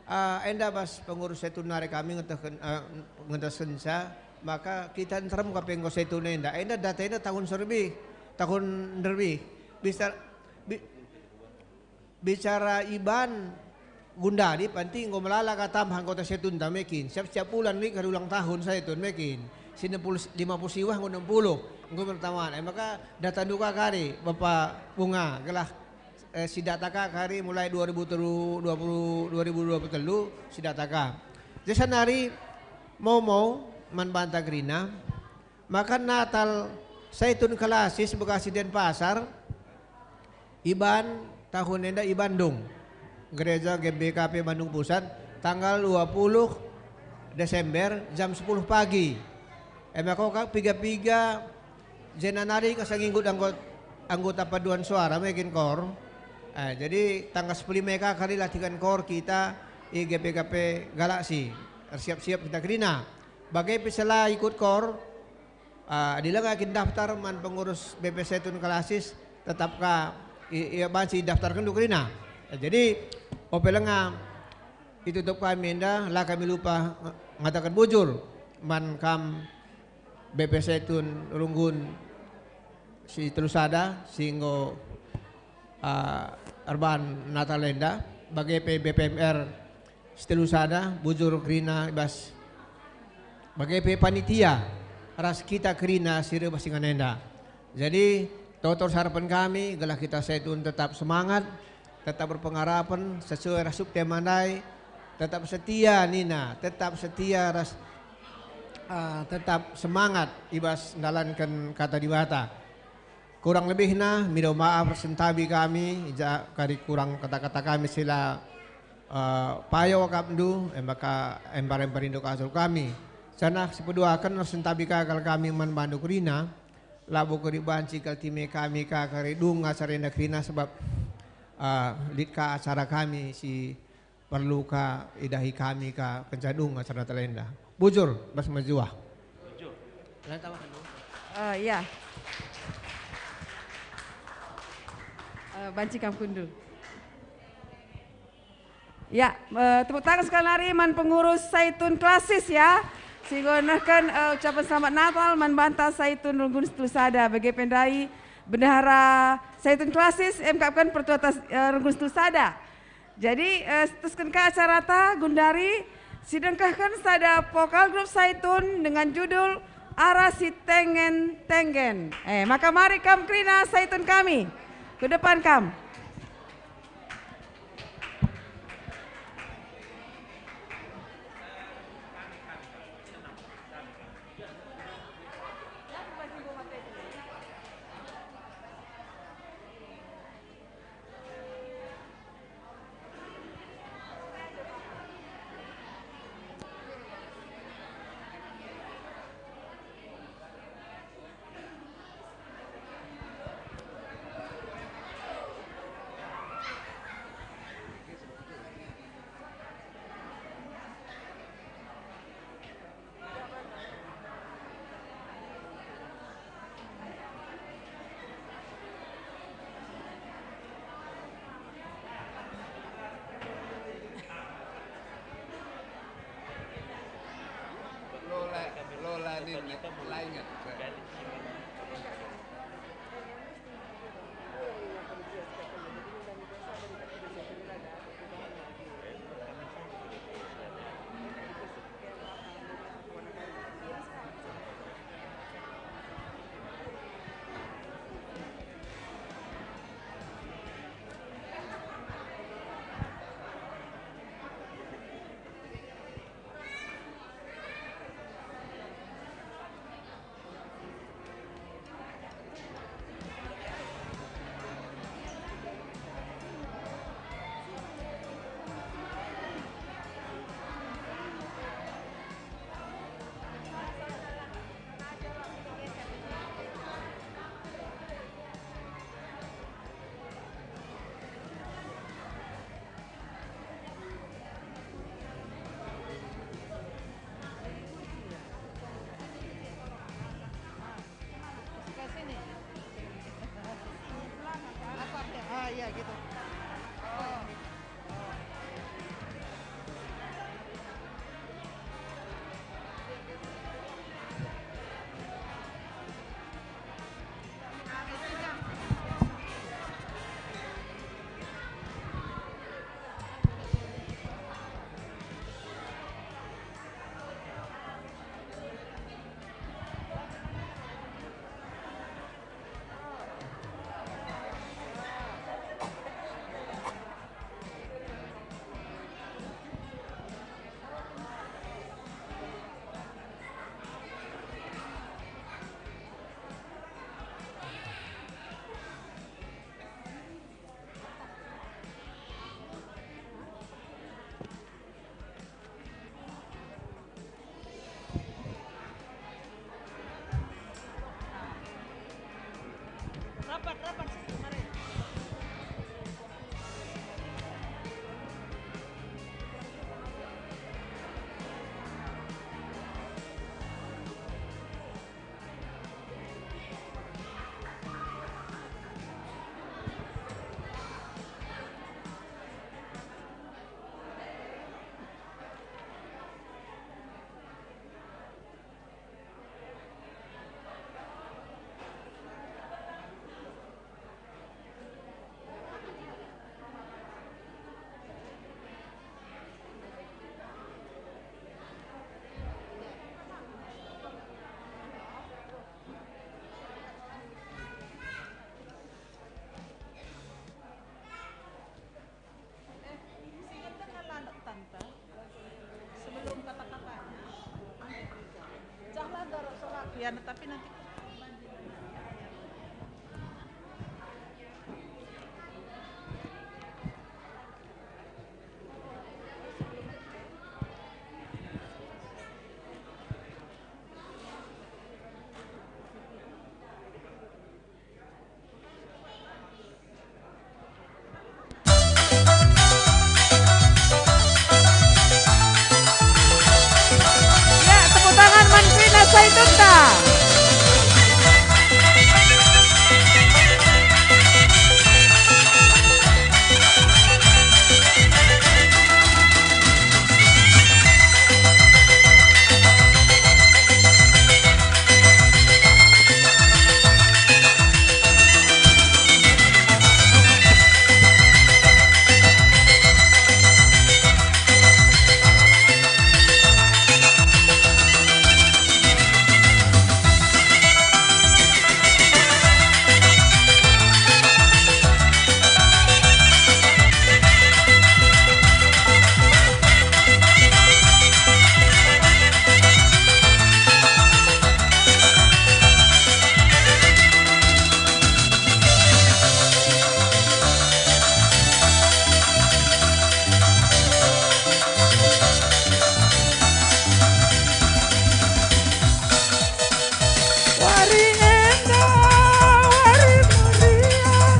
ah, enda bas pengurus Saitun nari kami ngentehken, ah, ngentehkenca, maka kita nterem ka pe enggo Saitun enda. Enda data enda tahun serbih, tahun nderbih. Bisa, bi-, bicara iban Gundari panti enggo melala ka tambah anggota Saitunta mekin. Siap-siap bulan lit kari ulang tahun Saitun mekin. Si enam puluh, lima puluh siwah enggo enam puluh. Enggo pertama. E maka datandu ka kari Bapa Bunga gelah, eh, si data ka kari mulai dua ribu telu, dua puluh, dua ribu dua puluh telu si data ka. Jadi sanari momo man banta kerina. Maka Natal Saitun Klasis bekasi Denpasar, iban tahun enda i Bandung, Gereja G B K P Bandung Pusat, tanggal dua puluh Desember jam sepuluh pagi. E maka ka piga-piga jenda nari ka sanginggut anggot-, anggota paduan suara mekin kor. Eh, jadi tanggal sepuluh Mei ka kari latihan kor kita i G B K P Galaksi. Ersiap-siap kita kerina. Bage pe sela ikut kor, Ah, adi langa kin daftar man pengurus B P Saitun Klasis, tetap ka i, i banci idaftarkenndu kerina. Eh, jadi, ope langa itutup kami enda, la kami lupa ng-, ngataken bujur man kam B P Saitun Runggun si telu sada, si enggo ah, erban Natal enda, bage pe B P M R si telu sada, bujur kerina i bas, bage pe panitia ras kita kerina si rebah si ingan enda. Jadi, toto ras harapen kami, gelah kita Saitun tetap semangat, tetap berpengharapan, sesuai ras subtema ndai, tetap setia nina, tetap setia ras, ah, tetap semangat i bas ndalanken Kata Dibata. Kurang lebihna, minta maaf ras sentabi kami, i ja kari kurang kata-kata kami si la, eh, payo akapndu, e maka embar-embar indo kasur kami. Janah sipeduaken ras sentabi ka kal kami man bandu kerina, labo kari banci kal time kami ka kari dung acara enda kerina, sebab, eh, lit ka acara kami si perlu ka idahi kami ka kenca dung acara Natal enda. Bujur, bas mejuah. Eh, iya. Eh, banci kam kundul. Ya, eh, tepuk tangan sekali nari man pengurus Saitun Klasis ya. Si enggo nehken, eh, ucapan selamat Natal man banta Saitun Runggun Setelusada. Bage pe ndai Bendahara Saitun Klasis, e mekapken pertua tas, eh, Runggun Setelusada. Jadi, eh, terusken ka acarata, gundari, si dengkehken sada vokal grup Saitun dengan judul Arah Si Tenggen-tenggen. Eh, maka mari kam kerina Saitun kami. Ku depan kam. Lola, Lola Lin, la inget. Ya, tapi nanti Ya, tepuk tangan man Rina Saitunta. Wari enda, wari meriah,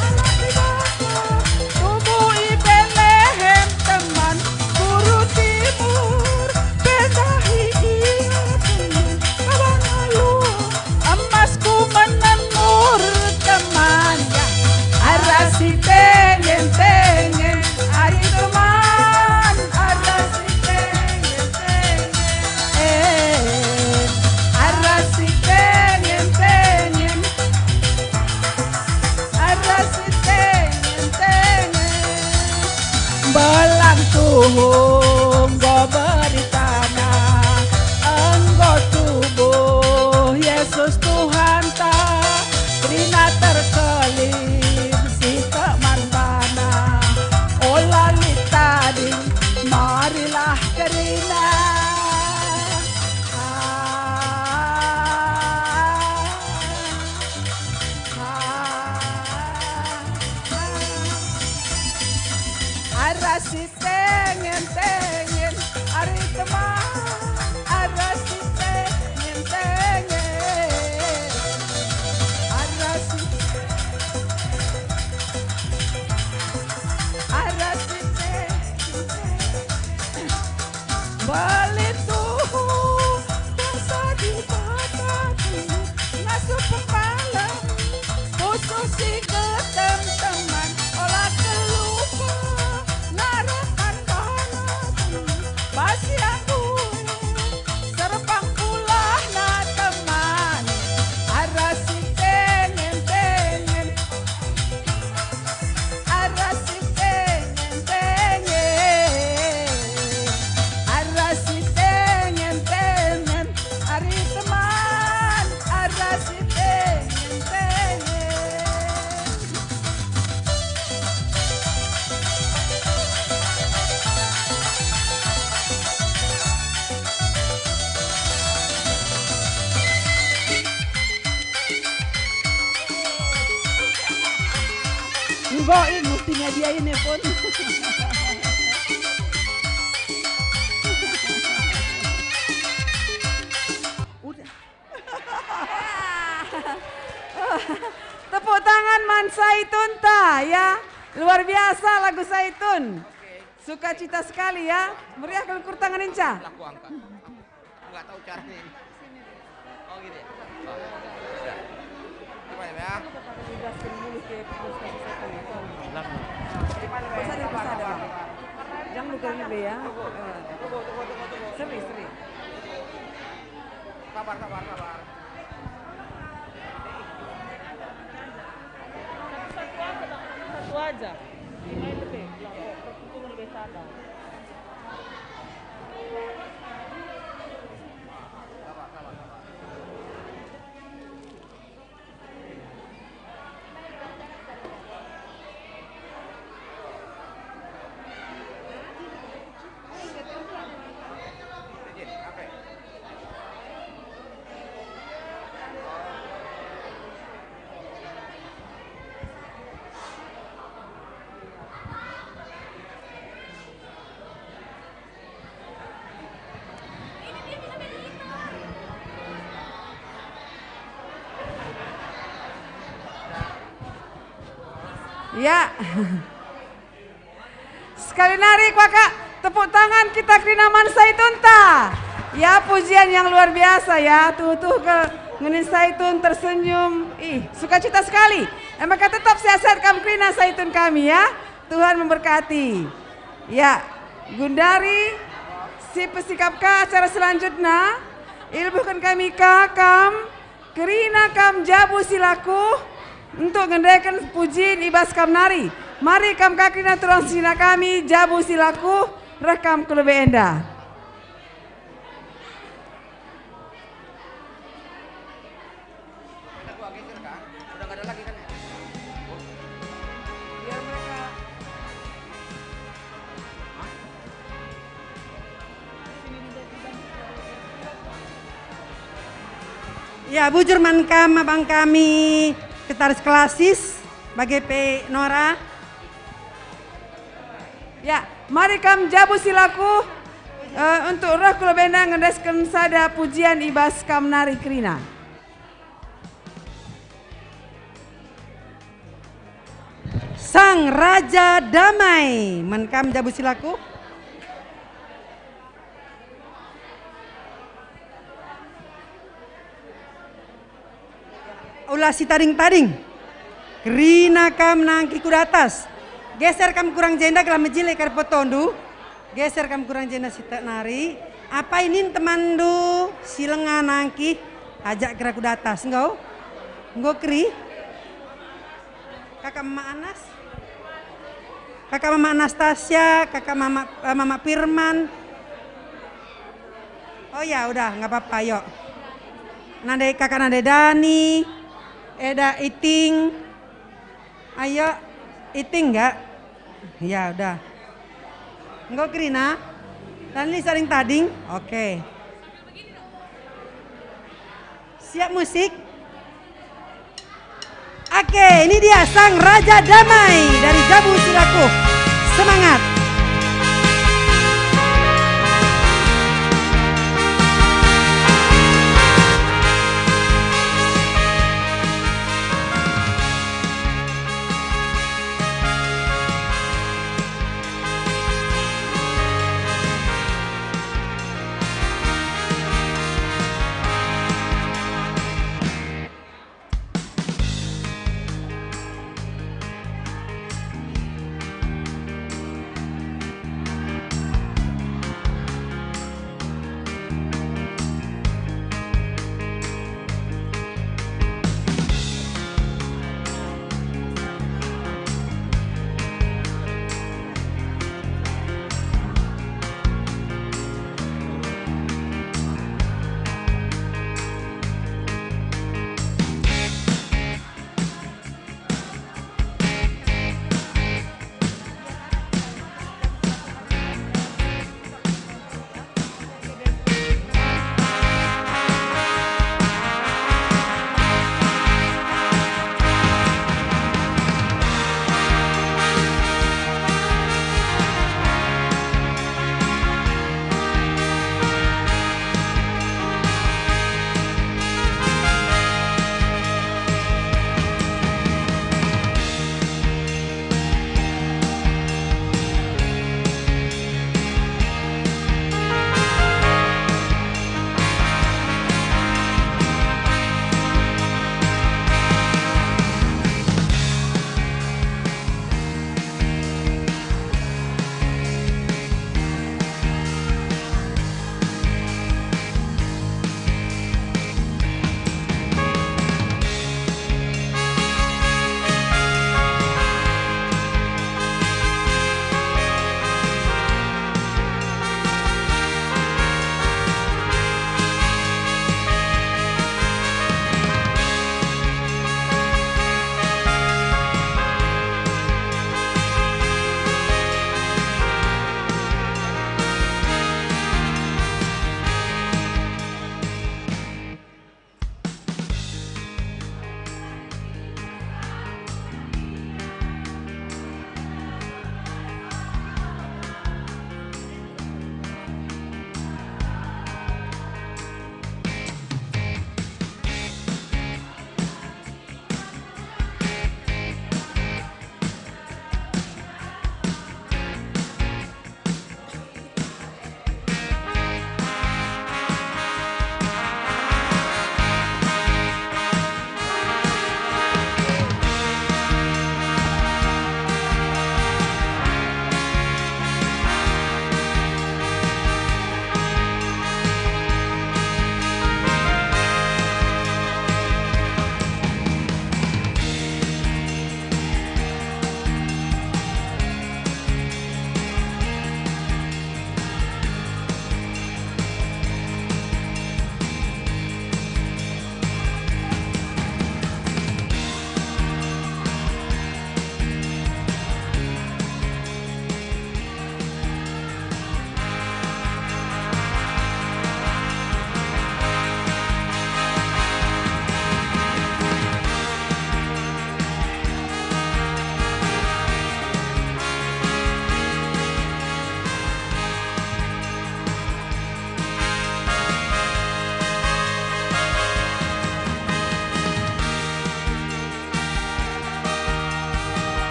anak Dibata tubuh i Betlehem, teman, guru timur, pendahi ia, teman, kaban alu, emas ku menenur, teman, ya. Arah si tengen-tengen, ari teman, arah si tengen-tengen. Eh, arah si tengen-tengen, arah si tengen-tengen. Belang tuhu enggo beritana, enggo tubuh Yesus Tuhanta, kerina terkelin si tek man baNa. Ola lit tading, marilah kerina. Arah si tengen-tengen, ari teman, arah si tengen-tengen, arah si, arah si tengen-tengen. Bali tuhu kuasa Dibata, ngasup pepalem pusuh si getem, teman, ola kelupa narapan baNa, teman, bas si anggur serbang pulahNa, teman, arah si tengen-tengen. Arah si tengen-tengen, arah si tengen-tengen, ari teman, arah si tengen-tengen. Enggo, ih, multimedia ini pun. Udah. Tepuk tangan man Saitunta, ya. Luar biasa lagu Saitun. Sukacita sekali, ya. Meriah kal ukur tangan enca. Lah, ku angkat. Aku nggak tahu caranya ini. Oh, gitu ya? Oh, ya. Coba ya, ya. Jangan lupa ini, ya. Eh, seri, seri. Sabar, sabar, sabar. Satu aja, Bang. Satu aja. Lima lebih. Lah, kok perputaran lebih sadar. Ya. Sekali nari kuakap tepuk tangan kita kerina man Saitunta. Ya, pujian yang luar biasa ya, tuhu-tuhu kal ngenin Saitun tersenyum. Ih, sukacita sekali. E maka tetap sehat-sehat kam kerina Saitun kami ya. Tuhan memberkati. Ya, gundari si pesikap ka acara selanjutnya, ilebuhken kami ka kam, kerina kam jabu si laku, untuk ngendeken pujin i bas kam nari. Mari kam ka kerina turang senina kami, jabu si laku, reh kam ku lebe enda. Ya, bujur man kam abang kami, gitaris klasis, bage pe Nora. Ya, mari kam jabu si laku, eh, untuk reh ku lebe enda ngendesken sada pujian i bas kam nari kerina. Sang Raja Damai, man kam jabu si laku. Ula sitading-tading. Kerina kam nangkih ku datas. Geser kam kurang jenda gelah mejile kari potondu. Geser kam kurang jenda sitik nari. Apai nin temanndu si langa nangkih, ajak kira ku datas, enggo? Enggo keri? Kakak Mama Anas? Kakak Mama Anastasia, kakak Mama, eh, Mama Firman. Oh ya, udah, nggak apa-apa, yuk. Nande, kakak Nande Dani, eda Iting. Ayo, Iting nggak? Ya, udah. Enggo kerina? Tali saling tading? Oke. Siap musik? Oke, ini dia Sang Raja Damai dari Jabu Silaku. Semangat.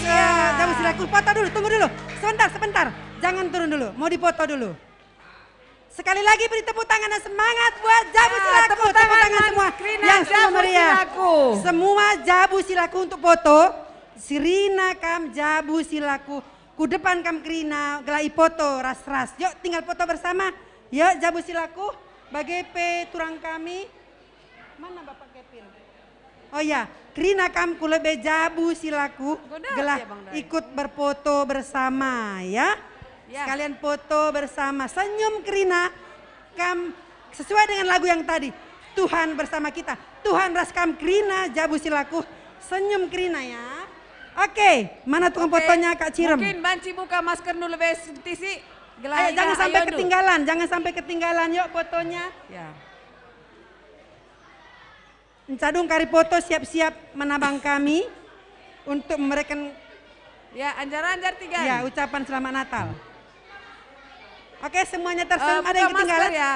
Ya, jabu silaku, foto dulu, tunggu dulu. Sebentar, sebentar. Jangan turun dulu, mau dipoto dulu. Sekali lagi beri tepuk tangan dan semangat buat jabu silaku. Tepuk tangan semua yang semua meriah. Semua jabu silaku untuk foto. Kerina kam jabu silaku. Ku depan kam kerina, gelah ifoto ras-ras. Yuk, tinggal foto bersama. Yuk, jabu silaku. Bage pe turang kami. Mana Bapak Kepil? Oh ya, kerina kam ku lebe jabu silaku, gelah ikut berfoto bersama, ya. Ya. Sekalian foto bersama. Senyum kerina kam sesuai dengan lagu yang tadi. Tuhan bersama kita. Tuhan ras kam kerina jabu silaku. Senyum kerina, ya. Oke, mana tukang fotonya, Kak Cirem? Mungkin banci buka masker dulu, bes, tisi. Ayo, jangan sampai ketinggalan, jangan sampai ketinggalan, yuk, fotonya. Ya. Enca dung kari foto, siap-siap menabang kami untuk memberikan, ya, anjar-anjar tiga. Ya, ucapan selamat Natal. Oke, semuanya tersenyum, ada yang ketinggalan? Ya.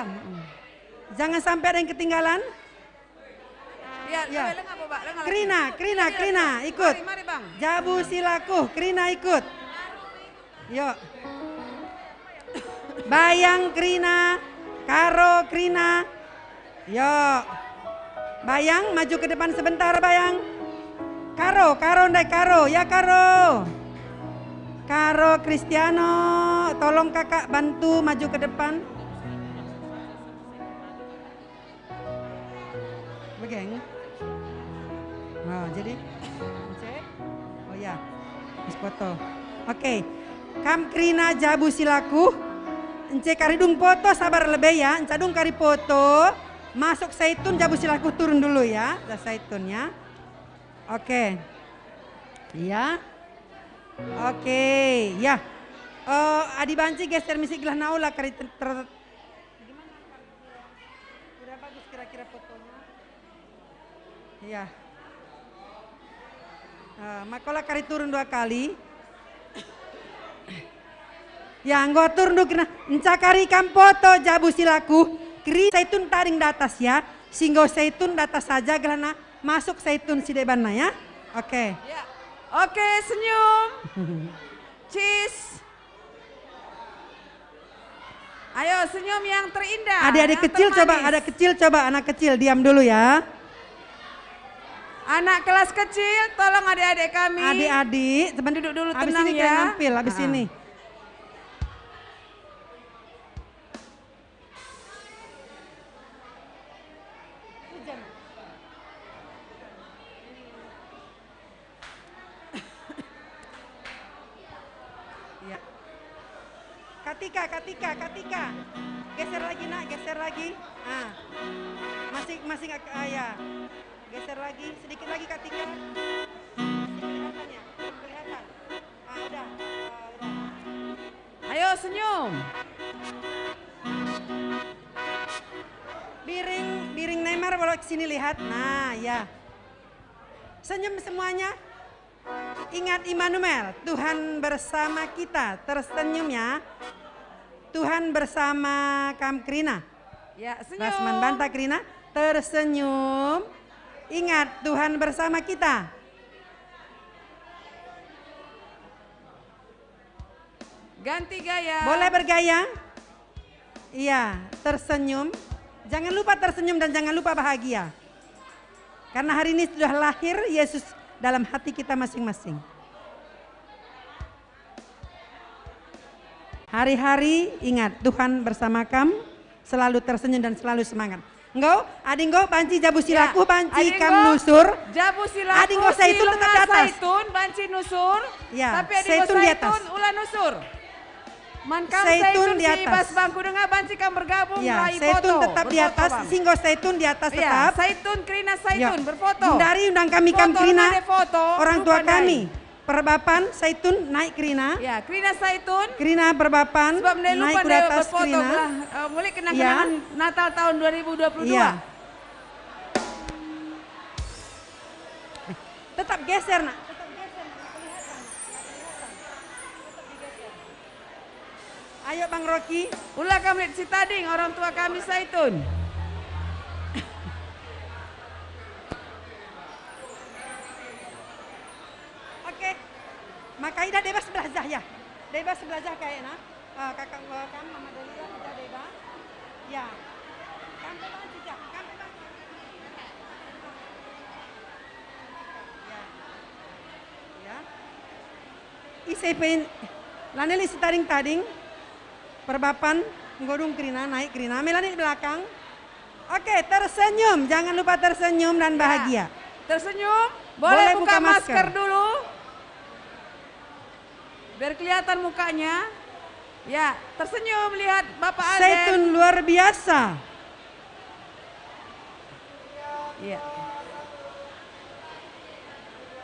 Jangan sampai ada yang ketinggalan. Ya, ya. Kerina, kerina, kerina, ikut. Mari, mari, Bang. Jabu silaku, kerina ikut. Yuk. Bayang kerina, Karo kerina. Yuk. Bayang, maju ke depan sebentar, Bayang. Karo, Karo ndai, Karo. Ya, Karo. Karo Kristiano, tolong Kakak bantu maju ke depan. Begeng. Oh, jadi, cek. Oh ya, habis foto. Oke. Kam kerina jabu silaku. Ence kari dung foto, sabar lebe ya. Enca dung kari foto, masuk Saitun, jabu silaku turun dulu ya. Dah Saitun ya. Oke. Iya. Oke, ya. Eh, adi banci geser misik gelah naula kari ter-, ter-, Udah bagus kira-kira fotonya? Iya. Eh, makola kari turun dua kali. Ya, enggo turun dua kena. Enca kari kam foto jabu silaku. Keri Saitun tading datas ya. Singgo Saitun datas saja gelahna masuk Saitun si debanna ya. Oke. Ya. Oke, senyum. Cheese. Ayo, senyum yang terindah, adik-adik yang kecil termanis. Coba, anak kecil, coba, anak kecil, diam dulu ya. Anak kelas kecil, tolong adik-adik kami. Adik-adik, sebentar. Duduk dulu, habis tenang ini kalian ya. Nampil, habis ini. Iya. Katika, Katika, Katika. Geser lagi, Nak, geser lagi. Ah. Masih, masih nggak, ah, ya. Geser lagi, sedikit lagi, Katika. Masih kelihatan ya? Belum kelihatan. Ah, udah. Ah, udah. Ayo, senyum. Biring, biring Neymar, kalau ke sini lihat. Nah, ya. Senyum semuanya. Ingat Immanuel, Tuhan bersama kita. Tersenyum ya. Tuhan bersama kam kerina. Ya, senyum. Rasman Banta kerina, tersenyum. Ingat, Tuhan bersama kita. Ganti gaya. Boleh bergaya? Iya, tersenyum. Jangan lupa tersenyum dan jangan lupa bahagia. Karena hari ini sudah lahir Yesus dalam hati kita masing-masing. Hari-hari ingat, Tuhan bersama kam, selalu tersenyum dan selalu semangat. Enggo, adi enggo banci jabu silaku, ya, banci adi kam enggo nusur. Jabu silaku, adi enggo Saitun tetap di atas. Saitun banci nusur. Ya, tapi adi enggo Saitun di atas. Saitun ula nusur. Man kam Saitun, Saitun di atas. Si bas bangku denga banci kam bergabung, ya, rai Saitun foto, tetap di berfoto, atas, Bang. Singgo Saitun di atas, ya, tetap. Saitun kerina Saitun, ya, berfoto. Mendari undang kami kam foto, kerina, nade foto, orang tua kami. Perbapan, Saitun, naik kerina. Ya, kerina Saitun. Kerina perbapan, sebab ndai naik lupa ku atas kerina. Gelah, eh, mulai kenang-kenangan, ya, Natal tahun dua ribu dua puluh dua. Ya. Eh, tetap geser, Nak. Tetap geser, Nak. Kelihatan, Nak. Kelihatan. Tetap digeser. Ayo, Bang Rocky. Ula kam lit si tading, orang tua kami Saitun. Oke. Ya, deba sebelah jah kayak nah. Ah, kakak gua kan, Mama Delia, kerja deba. Ya. Sampai banci jah, sampai banci. Ya. Ya. Ise pe, lanai lit sitading-tading, perbapan, enggo dung kerina, naik kerina, me lanai lit belakang. Oke, tersenyum, jangan lupa tersenyum dan bahagia. Ya. Tersenyum, boleh buka masker dulu. Biar kelihatan mukanya. Ya, tersenyum lihat Bapak Alden. Zaitun luar biasa. Ya.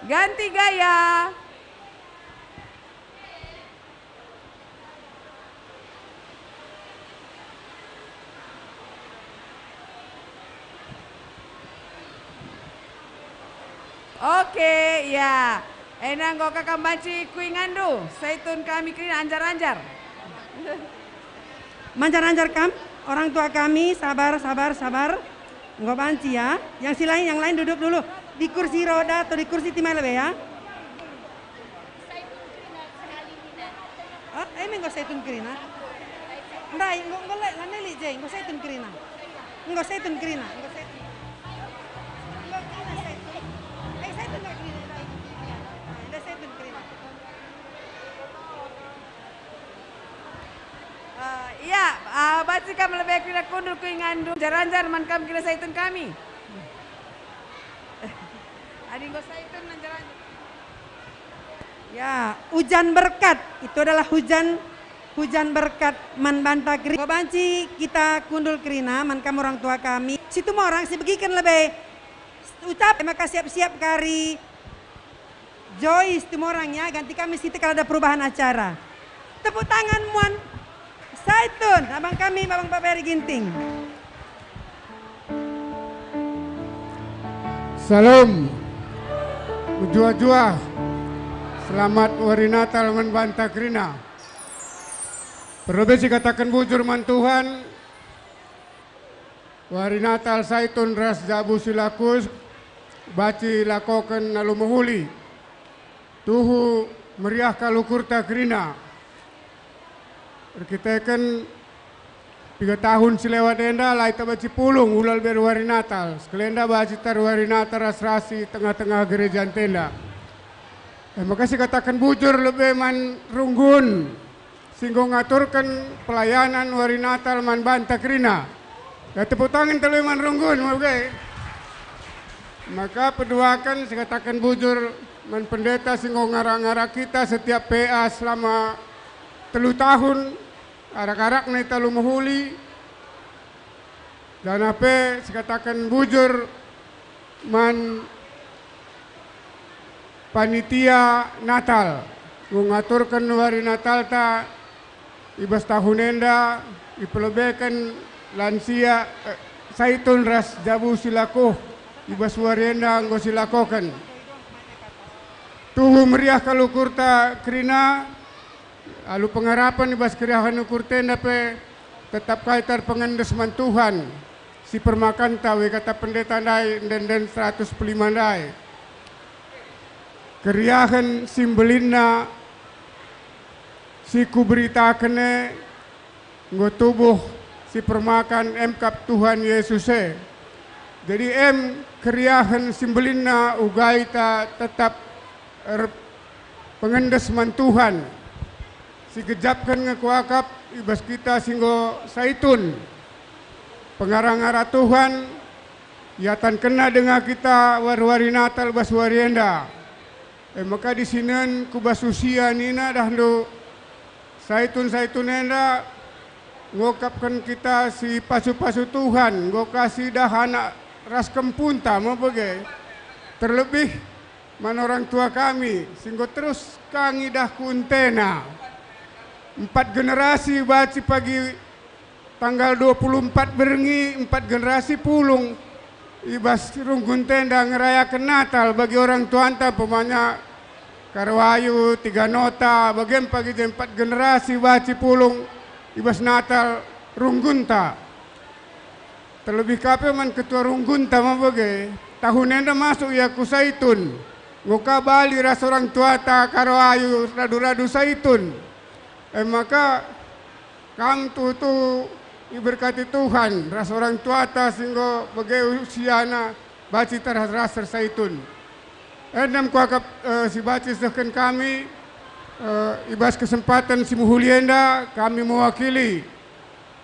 Ganti gaya. Oke, ya. Enda enggo ka kam banci kuinganndu, zaitun kami kerina anjar-anjar. Manjar-anjar kam, orang tua kami, sabar, sabar, sabar. Enggo banci ya. Yang si lain, yang lain duduk dulu. Di kursi roda atau di kursi timai lebe ya. Oh, eme enggo zaitun kerina. Ndai, enggo, enggo le, lanai lit je, enggo zaitun kerina. Enggo zaitun kerina, enggo zaitun. Enggo kerina zaitun. Eh, zaitun enggo kerina, ndai. Ndai zaitun kerina. Ah, iya, ah, banci kam lebe kerina kundul kuinganndu, anjar-anjar man kam kerina zaitun kami. Adi enggo zaitun anjar-anjar. Ya, ujan berkat. Itu adalah hujan, hujan berkat man banta kerina. Enggo banci kita kundul kerina man kam orang tua kami. Situmorang sibegiken lebe ucap maka siap-siap kari. Joy Situmorang ya, ganti kami sitik kalau ada perubahan acara. Tepuk tangan muan zaitun, abang kami, Abang Pak Peri Ginting. Salam. Mejuah-juah. Selamat Wari Natal man banta kerina. Perlu be sikataken bujur man Tuhan, Wari Natal zaitun ras jabu si lakus banci lakoken alu mehuli. Tuhu meriah kal ukurta kerina. Erkiteken piga tahun si lewat enda la ita banci pulung ula lebe wari Natal, sekalenda banci tar wari Natal ras-ras i tengah-tengah gereja enda. E maka sikataken bujur lebe man runggun si enggo ngaturken pelayanan wari Natal man banta kerina. Ya, tepuk tangan telu man runggun, oke. Maka peduaken sikataken bujur man pendeta si enggo ngarak-ngarak kita setiap P A selama telu tahun, arak-arakna i talu mehuli, janah pe sikataken bujur man panitia Natal, enggo ngaturken wari Natalta i bas tahun enda, ipelebeken lansia, eh, zaitun ras jabu si lakuh i bas wari enda enggo silakoken. Tuhu meriah kal ukurta kerina, alu pengarapen i bas keriahen ukurta enda pe tetap kai terpengendes man Tuhan si permakanta, we kata pendeta ndai, ende-enden seratus pelima ndai. Keriahen si mbelinna si kuberitaken e enggo tubuh si permakan em kap Tuhan Yesus e. Jadi em keriahen si mbelinna uga ita tetap er-, pengendes man Tuhan. Si gejapken nge kuakap i bas kita si enggo zaitun. Pengara-ngara Tuhan, iatankenna denga kita wari-wari Natal bas wari enda. E maka disinen ku bas usia nina dahndu, zaitun-zaitun enda ngokapken kita si pasu-pasu Tuhan, enggo ka si idah anak ras kempunta me bage. Terlebih man orang tua kami, si enggo terus ka ngidah ku entena. Empat generasi banci pagi tanggal dua puluh empat berngi, empat generasi pulung i bas runggun tenda ngerayaken Natal bagi orang tuanta, umpamanya Karawayu, Tiga Nota, bage pagi je empat generasi banci pulung i bas Natal runggunta. Terlebih ka pe man ketua runggunta me bage, tahun enda masuk ia ku Saitun. Enggo ka bali ras orang tuata Karo Ayu radu-radu Saitun. E maka, kam tuhu-tuhu iberkati Tuhan ras orang tuata si enggo bage usiana banci terasa-rasa Saitun. Enda me kuakap, eh, si banci sehken kami, eh, i bas kesempaten si mehuli enda kami mewakili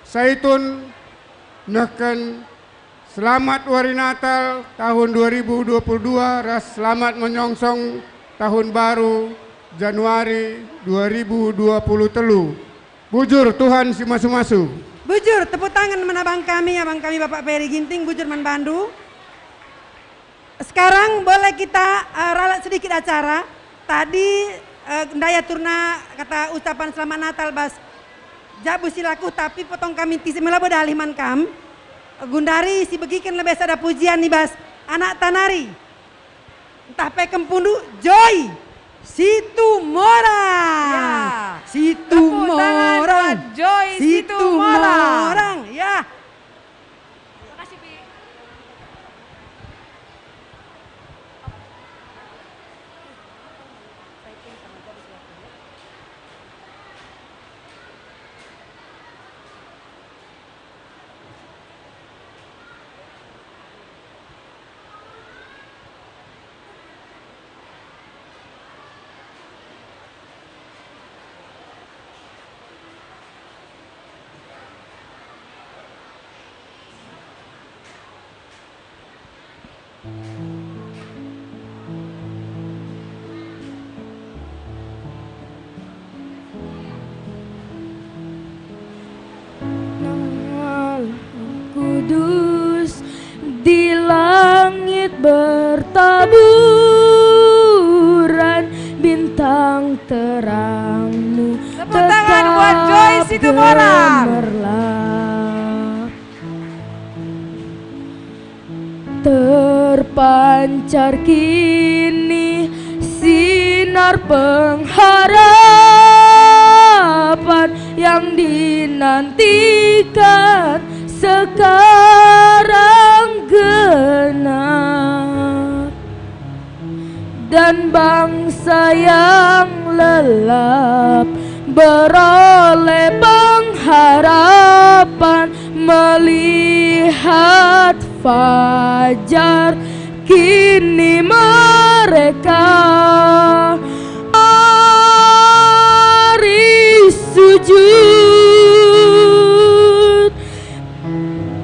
Saitun nehken selamat Wari Natal tahun dua ribu dua puluh dua ras selamat menyongsong tahun baru Januari dua ribu dua puluh telu. Bujur, Tuhan si masu-masu. Bujur, tepuk tangan man abang kami, abang kami Bapak Peri Ginting, bujur man bandu. Sekarang boleh kita, eh, ralat sedikit acara. Tadi, eh, ndai aturna kata ucapan Selamat Natal bas jabu si laku, tapi potong kami tisi melabo dalih man kam. Gundari si begiken lebe sada pujian i bas anakta nari. Ntah pe kempundu Joy Situmorang. Ya. Situmorang. Tepuk tangan buat Joy Situmorang. Situmorang. Ya. Makasih, Pi. Nang Kudus di langit bertaburan, bintang terangmu Tepuk tangan buat Joy tetap Situmorang. Gemerlap. Terpancar kini sinar pengharapan yang dinantikan sekarang genap. Dan bangsa yang lelap beroleh pengharapan melihat fajar kini mereka. Mari sujud.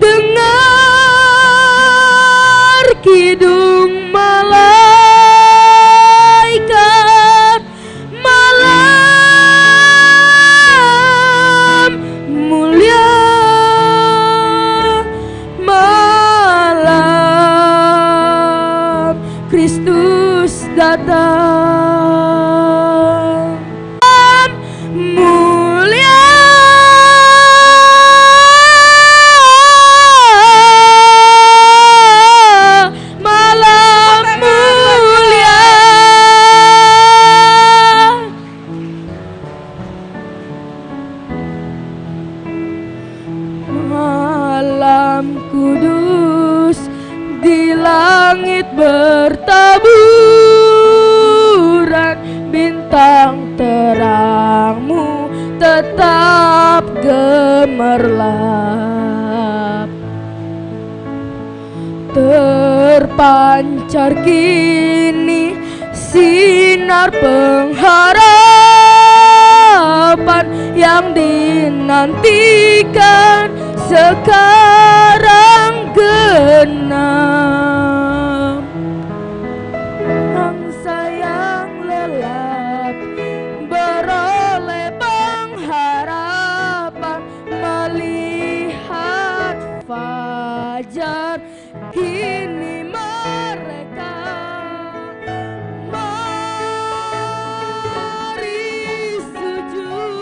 Dengar kidung malaikat, malam mulia, malam Kristus datang. Mulia, malam mulia. Malam kudus di langit bertaburan, bintang terangmu tetap gemerlap. Terpancar kini sinar pengharapan yang dinantikan sekarang genap. Bangsa yang lelap beroleh pengharapan melihat fajar. Kini mereka mari sujud,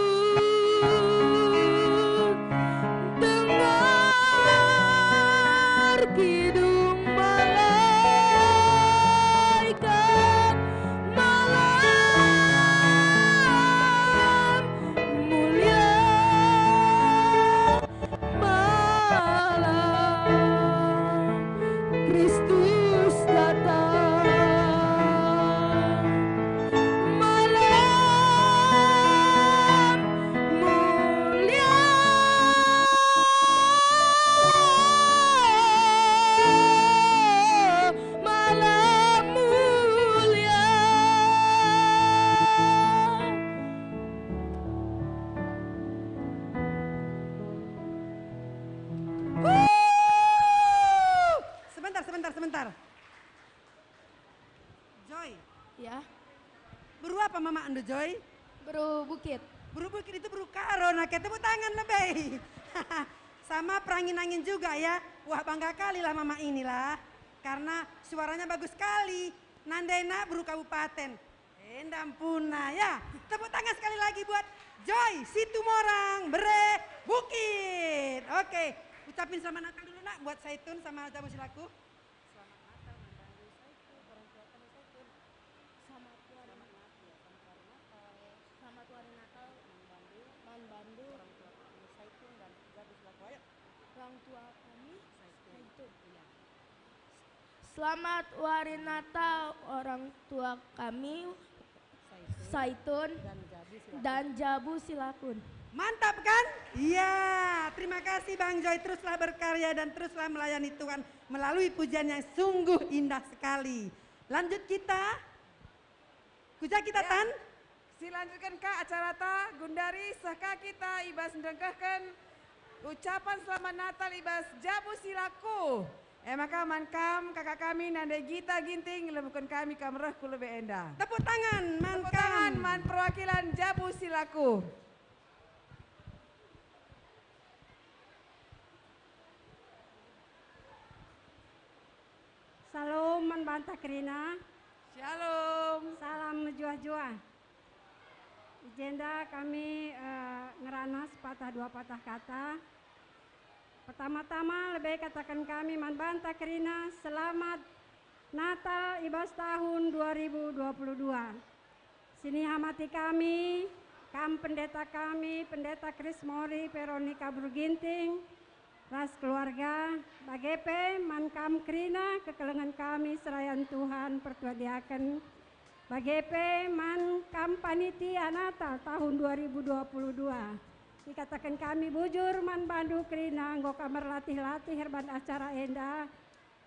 dengar kidung malaikat. Joy. Ya. Beru apa mamakndu, Joy? Beru Bukit. Beru Bukit itu beru Karo, nah, kayak tepuk tangan lebih. Sama perangin-angin juga ya. Wah, bangga kali lah mama inilah. Karena suaranya bagus sekali. Nandena beru kabupaten. Enda ampuna ya. Tepuk tangan sekali lagi buat Joy Situmorang, Bere Bukit. Oke, ucapin selamat Natal dulu, Nak, buat Saitun sama Jabu Silaku. Selamat Natal, Mandandu Saitun, orang tua kami Saitun. Selamat Hari Selamat Nat-, ya, selamat Hari Natal. Selamat Hari Natal, Mandandu, Mandandu, orang tua kami Saitun dan Jabu Silaku. Ayo. Orang tua kami Saitun. Saitun. Iya. Selamat Hari Natal, orang tua kami Saitun. Saitun dan Jabu Silaku. Dan Jabu Silakun. Mantap kan? Iya, terima kasih Bang Joy. Teruslah berkarya dan teruslah melayani Tuhan melalui pujian yang sungguh indah sekali. Lanjut kita. Kuja kita, ya. Tan? Silanjutken ka acarata, gundari seh ka kita i bas ndengkehken ucapan Selamat Natal i bas Jabu Silaku. E maka man kam, kaka kami, nande Gita Ginting, lebuhken kami kam reh ku lebe enda. Tepuk tangan man Tepuk tangan kam. Man perwakilan Jabu Silaku. Salom man banta kerina. Shalom. Salam mejuah-juah. I jenda kami, eh, ngerana sepatah dua patah kata. Pertama-tama lebe kataken kami man banta kerina, selamat Natal i bas tahun dua ribu dua puluh dua. Sinihamati kami, kam pendeta kami, Pendeta Krismori Veronica Bruginting, ras keluarga, bage pe man kam kerina kekelengen kami serayan Tuhan, pertua diaken, bage pe man kam panitia Natal tahun dua ribu dua puluh dua. Ikataken kami bujur man bandu kerina, enggo kam erlatih-latih erban acara enda.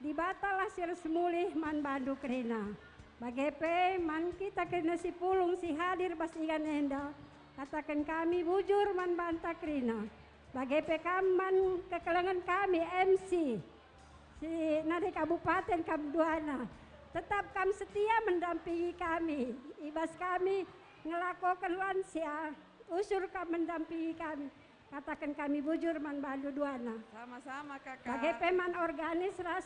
Dibatalah si ersemulih man bandu kerina. Bage pe man kita kerina si pulung si hadir bas ingan enda, kataken kami bujur man banta kerina. Bage pe kam man kekelengen kami M C, si nari kabupaten kam duana. Tetap kam setia mendampingi kami, i bas kami ngelakoken lansia, usur kam mendampingi kami. Kataken kami bujur man bandu duana. Sama-sama, Kakak. Bage pe man organis ras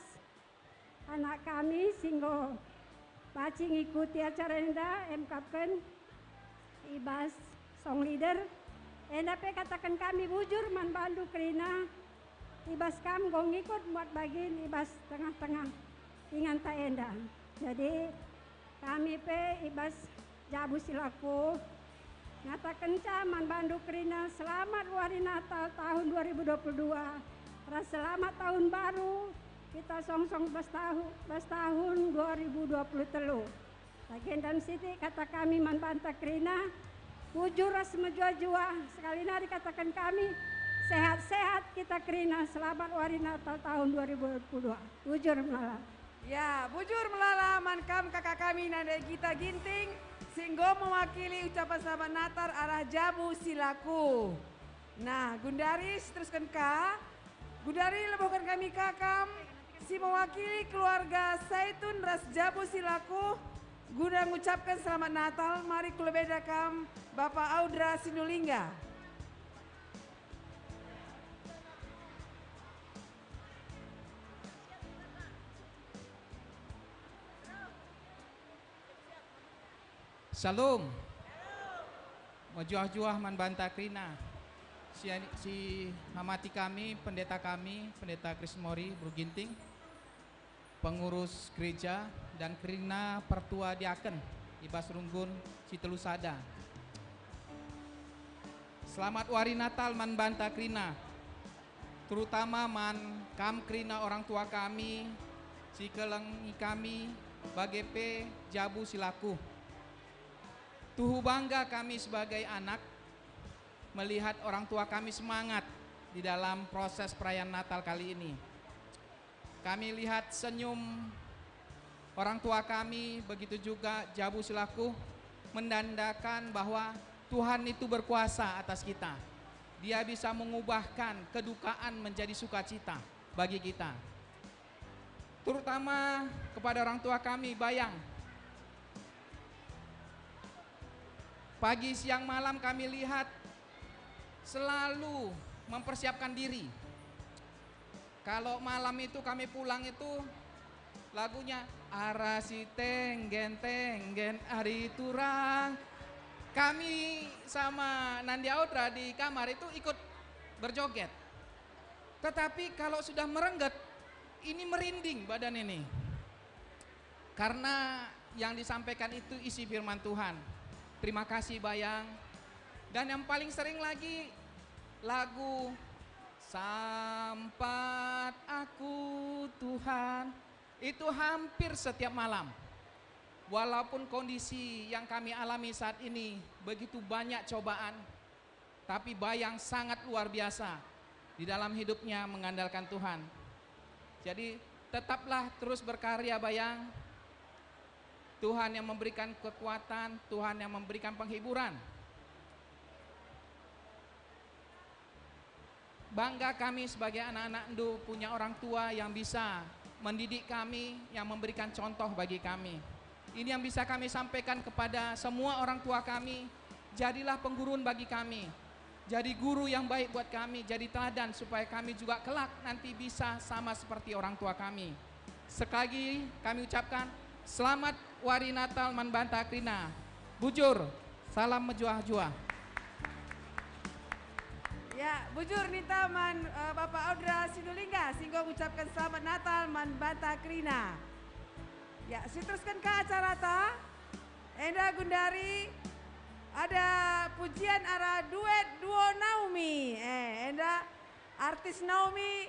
anak kami si enggo banci ngikuti acara enda, emkapken i bas song leader. Enda pe kataken kami bujur man bandu kerina, i bas kam enggo ngikut muat bagin i bas tengah-tengah inganta enda. Jadi, kami pe i bas Jabu Silaku ngatakenca man bandu kerina, selamat wari Natal tahun dua ribu dua puluh dua, ras selamat tahun baru kita songsong bas tahu-, bas tahun dua ribu dua puluh telu. Bage ndam sitik kata kami man banta kerina, bujur ras mejuah-juah, sekali nari kataken kami, sehat-sehat kita kerina, selamat wari Natal tahun dua ribu dua puluh dua. Bujur melala. Ya, bujur melala man kam kaka kami nande Gita Ginting, si enggo mewakili ucapan selamat Natal arah Jabu Silaku. Nah, gundari siterusken ka, gundari lebohken kami ka kam, si mewakili keluarga Saitun ras Jabu Silaku, guna ngucapken selamat Natal, mari ku lebeda kam, Bapa Audra Sinulingga. Shalom. Mejuah-juah man banta kerina. Si, si hamati kami, pendeta kami, Pendeta Krismori Bruginting, pengurus gereja, dan kerina pertua diaken i bas runggun si telu sada. Selamat Wari Natal man banta kerina, terutama man kam kerina orang tua kami, si kelengi kami, bage pe Jabu Silaku. Tuhu bangga kami sebagai anak melihat orang tua kami semangat di dalam proses perayaan Natal kali ini. Kami lihat senyum orang tua kami, begitu juga Jabu Silaku, menandakan bahwa Tuhan itu berkuasa atas kita. Dia bisa mengubahkan kedukaan menjadi sukacita bagi kita. Terutama kepada orang tua kami, Bayang. Pagi, siang, malam kami lihat selalu mempersiapkan diri. Kalau malam itu kami pulang itu lagunya Arasi Tenggen-tenggen Ari Turang. Kami sama Nandi Audra di kamar itu ikut berjoget. Tetapi kalau sudah merengget, ini merinding badan ini. Karena yang disampaikan itu isi firman Tuhan. Terima kasih, Bayang. Dan yang paling sering lagi, lagu Sampat Aku, Tuhan. Itu hampir setiap malam. Walaupun kondisi yang kami alami saat ini begitu banyak cobaan, tapi Bayang sangat luar biasa di dalam hidupnya mengandalkan Tuhan. Jadi, tetaplah terus berkarya, Bayang. Tuhan yang memberikan kekuatan, Tuhan yang memberikan penghiburan. Bangga kami sebagai anak-anakndu punya orang tua yang bisa mendidik kami, yang memberikan contoh bagi kami. Ini yang bisa kami sampaikan kepada semua orang tua kami, jadilah penggurun bagi kami, jadi guru yang baik buat kami, jadi teladan supaya kami juga kelak nanti bisa sama seperti orang tua kami. Sekali lagi kami ucapkan selamat Wari Natal man banta kerina. Bujur, salam mejuah-juah. Ya, bujur ninta man, eh, Bapak Audra Sinulingga, si enggo ngucapken Selamat Natal man banta kerina. Ya, siterusken ka acarata. Enda gundari ada pujian arah duet duo Naomi. Eh, enda artis Naomi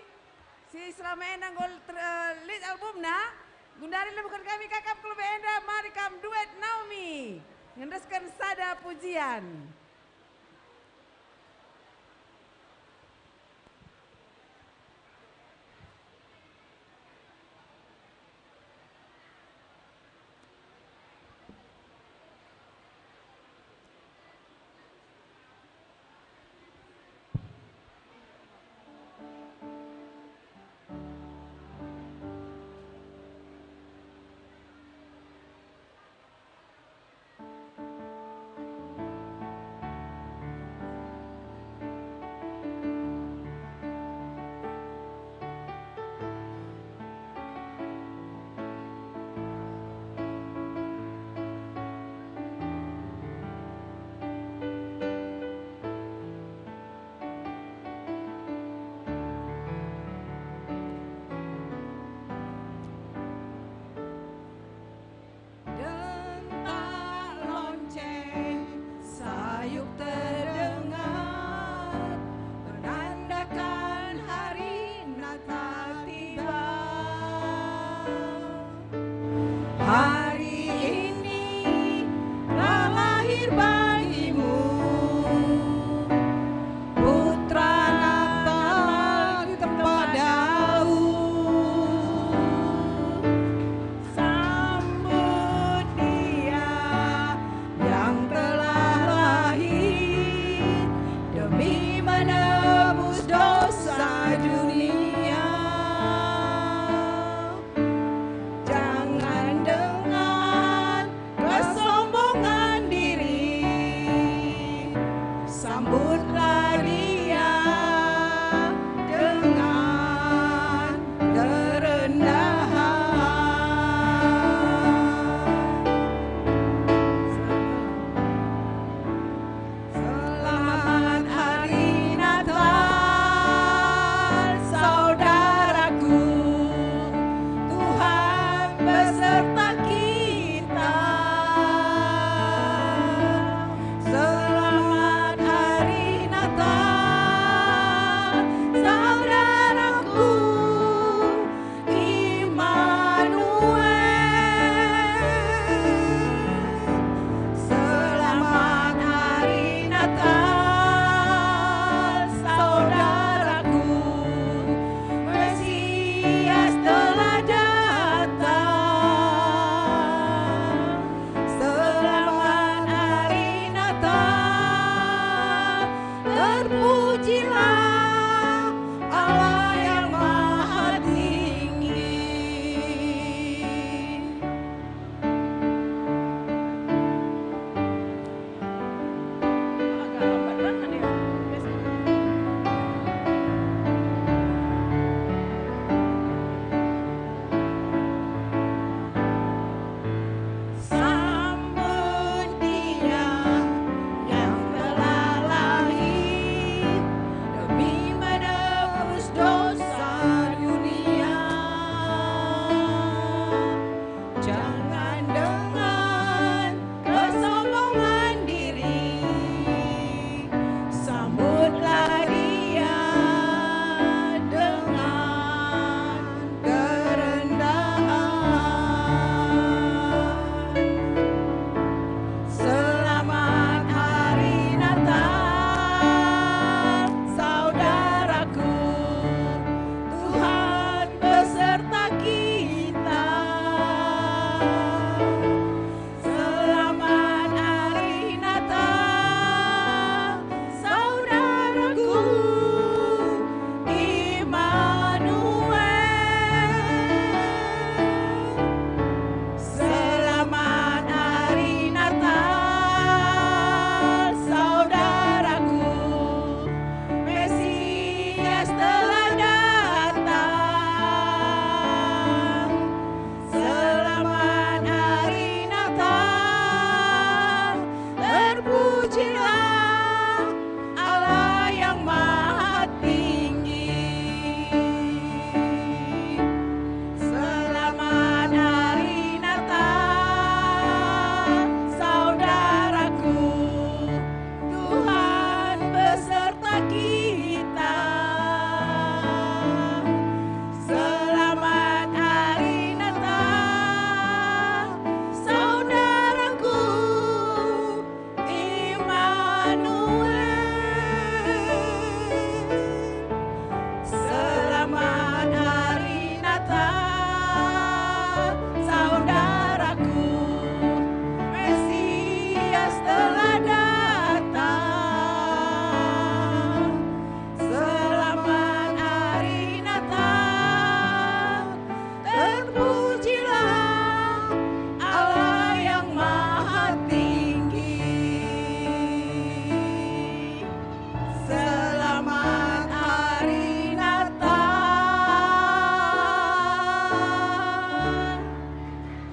si selama enda enggo ter-, eh, lit albumna. Gundari lebuhken kami kakap ku lebe enda, mari kam duet Naomi ngendesken sada pujian. Dentak lonceng sayup terdengar, menandakan hari Natal tiba. Hari ini telah lahir bagimu Putra Natal terpadu. Sambut Dia yang telah lahir demi menebus dosa dunia. Jangan dengan kesombongan diri,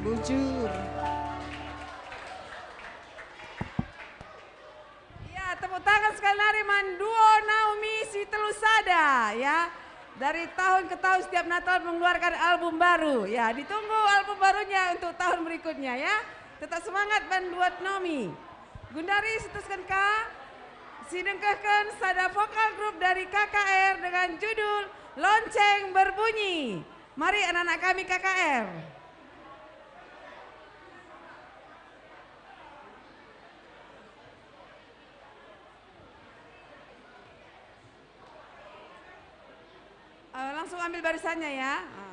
Bujur. Ya, tepuk tangan sekali nari man duo Naomi si telu sada, ya. Dari tahun ke tahun setiap Natal mengeluarkan album baru. Ya, ditunggu album barunya untuk tahun berikutnya, ya. Tetap semangat man duo Naomi. Gundari seterusken ka, si nengkehken sada vokal grup dari K K R dengan judul Lonceng Berbunyi. Mari anak-anak kami K K R. Eh, langsung ambil barisannya ya. Ah.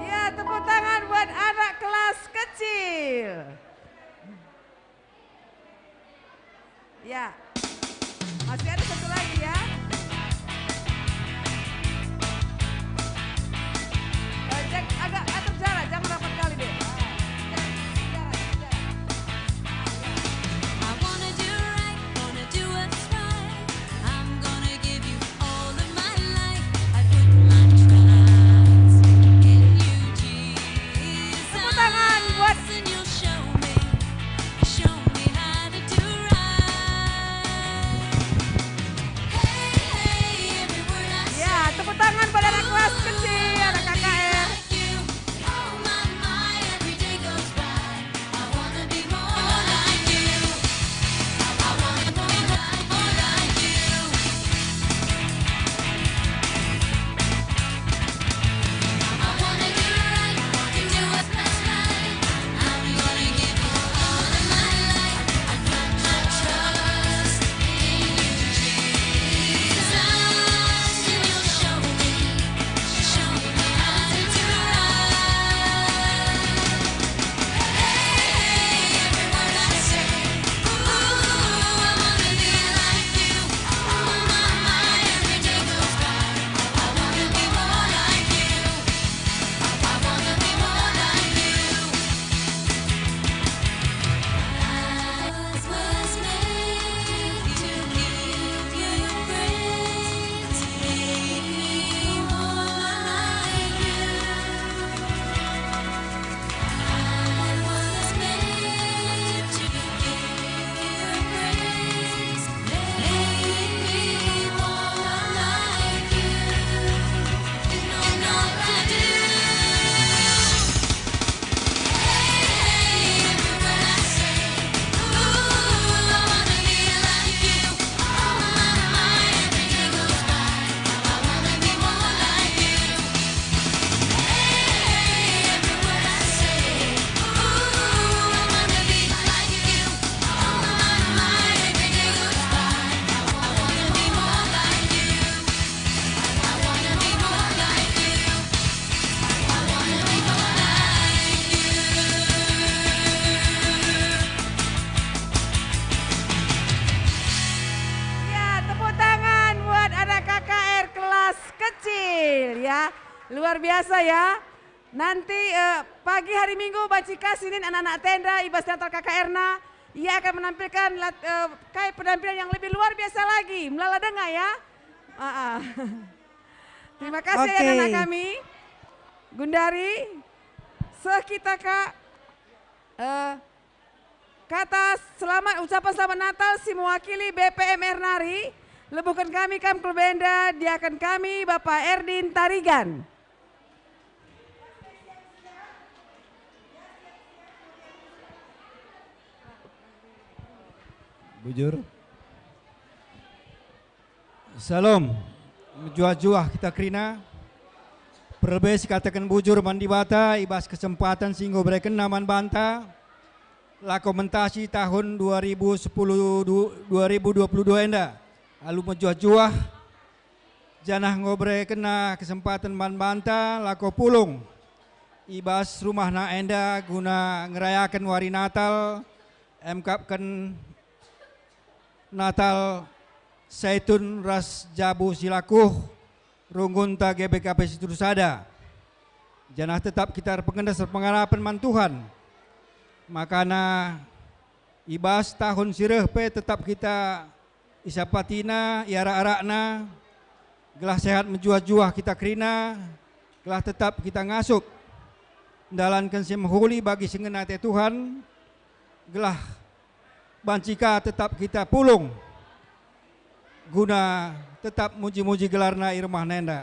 Ya, tepuk tangan buat anak kelas kecil. Ya. Masih ada satu lagi ya. Eh, jag-, agak atur jarak, jangan rapat kali deh. Ah, jarak, jarak, jarak. Ah, ya. I wanna do right, wanna do what's right. I'm gonna give you all of my life. I put my trust in you, Jesus. Tepuk tangan buat and you'll show Luar biasa ya. Nanti, eh, pagi hari Minggu banci ka sinin anak-anak tenda i bas Natal K K R-na, ia akan menampilkan lat-, eh, kai penampilan yang lebih luar biasa lagi. Melala denga ya. Ah, ah. Terima kasih ya, oke, anak-anak kami. Gundari, seh kita, Kak. Eh, kata selamat, ucapan selamat Natal si mewakili B P M R nari, lebuhken kami kam Klub Enda, diaken kami Bapak Erdin Tarigan. Bujur. Salom. Mejuah-juah kita kerina. Perlebe sikataken bujur man Dibata i bas kesempaten si enggo berekenNa man banta, lako mentasi tahun dua ribu sepuluh du-, dua ribu dua puluh dua enda. Alu mejuah-juah, janah enggo berekenNa kesempaten man banta lako pulung i bas rumahNa enda guna ngerayaken wari Natal, emkapken Natal, Saitun ras Jabu si lakuh, runggunta G B K P Situhusada. Janah tetap kita erpengendes erpengarapen man Tuhan. Makana i bas tahun si reh pe tetap kita isapatina, iarak-arakna, gelah sehat mejuah-juah kita kerina, gelah tetap kita ngasup ndalanken si mehuli bagi si ngena ate Tuhan, gelah banci ka tetap kita pulung guna tetap muji-muji gelarNa i rumahNa enda.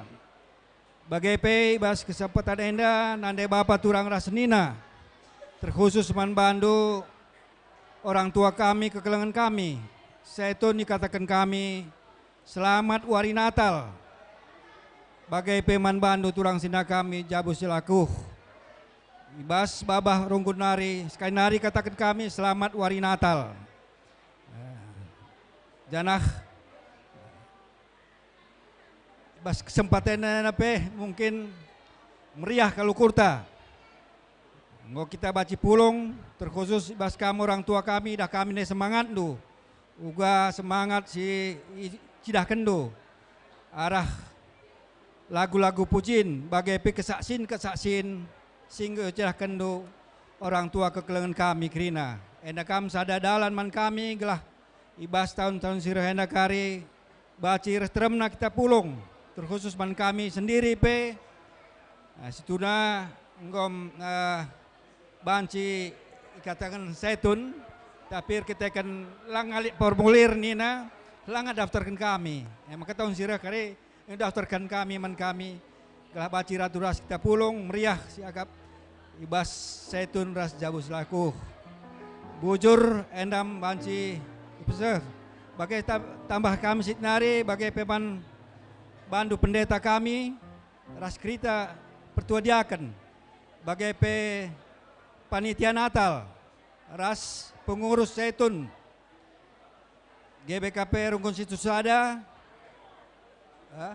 Bage pe i bas kesempatan enda nande bapa turang ras senina, terkhusus man bandu orang tua kami, kekelengen kami, Saitun ikataken kami, selamat wari Natal. Bage pe man bandu turang senina kami Jabu si lakuh. I bas babah runggun nari, sekali nari kataken kami, selamat wari Natal. Eh, janah bas kesempaten enda pe mungkin meriah kal ukurta. Enggo kita banci pulung, terkhusus i bas kam orang tua kami, idah kami nai semangatndu, uga semangat si icidahkenndu arah lagu-lagu pujin, bage pe kesaksin-kesaksin si enggo icidahkenndu orang tua kekelengen kami kerina. Enda kam sada dalan man kami gelah i bas tahun-tahun si reh enda kari banci reh teremna kita pulung, terkhusus man kami sendiri pe. Ah, situhuna enggo, eh, banci ikataken Saitun, tapi erkiteken langa lit formulir nina, langa daftarken kami. E maka tahun si reh kari daftarken kami man kami, gelah banci radu ras kita pulung meriah siakap i bas Saitun ras Jabu si lakuh. Bujur enda banci ipeseh. Bage ta-, tambah kami sitik nari, bage pe man bandu pendeta kami, ras kerina pertua diaken, bage pe panitia Natal, ras pengurus Saitun, G B K P Runggun Situhusada, eh,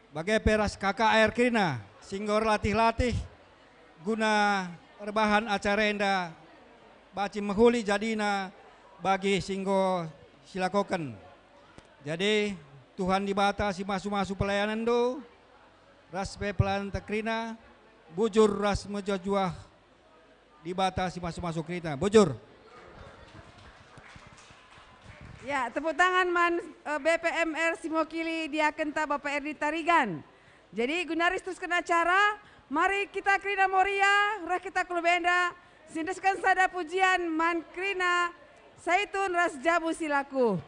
bage pe ras K K R kerina si enggo erlatih-latih guna erbahan acara enda banci mehuli jadina bagi si enggo silakoken. Jadi, Tuhan Dibata si masu-masu pelayanenndu, ras pe pelayanenta kerina, bujur ras mejuah-juah Dibata si masu-masu kerina. Bujur. Ya, tepuk tangan man, eh, B P M R si mewakili diakenta Bapak Erdi Tarigan. Jadi, guna ris terusken acara, mari kita kerina Moria, reh kita Klub Enda, si endesken sada pujian man kerina Saitun ras Jabu si lakuh.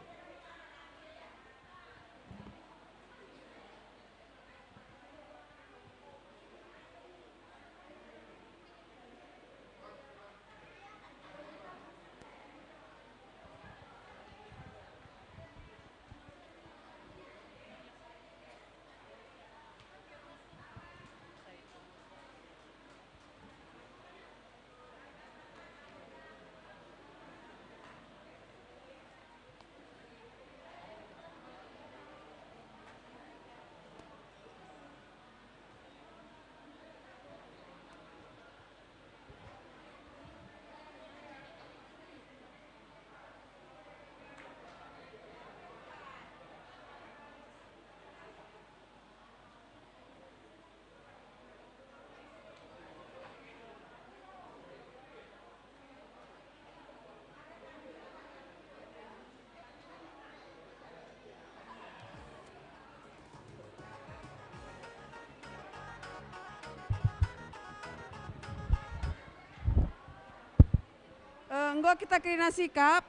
Enggo kita kerina sikap.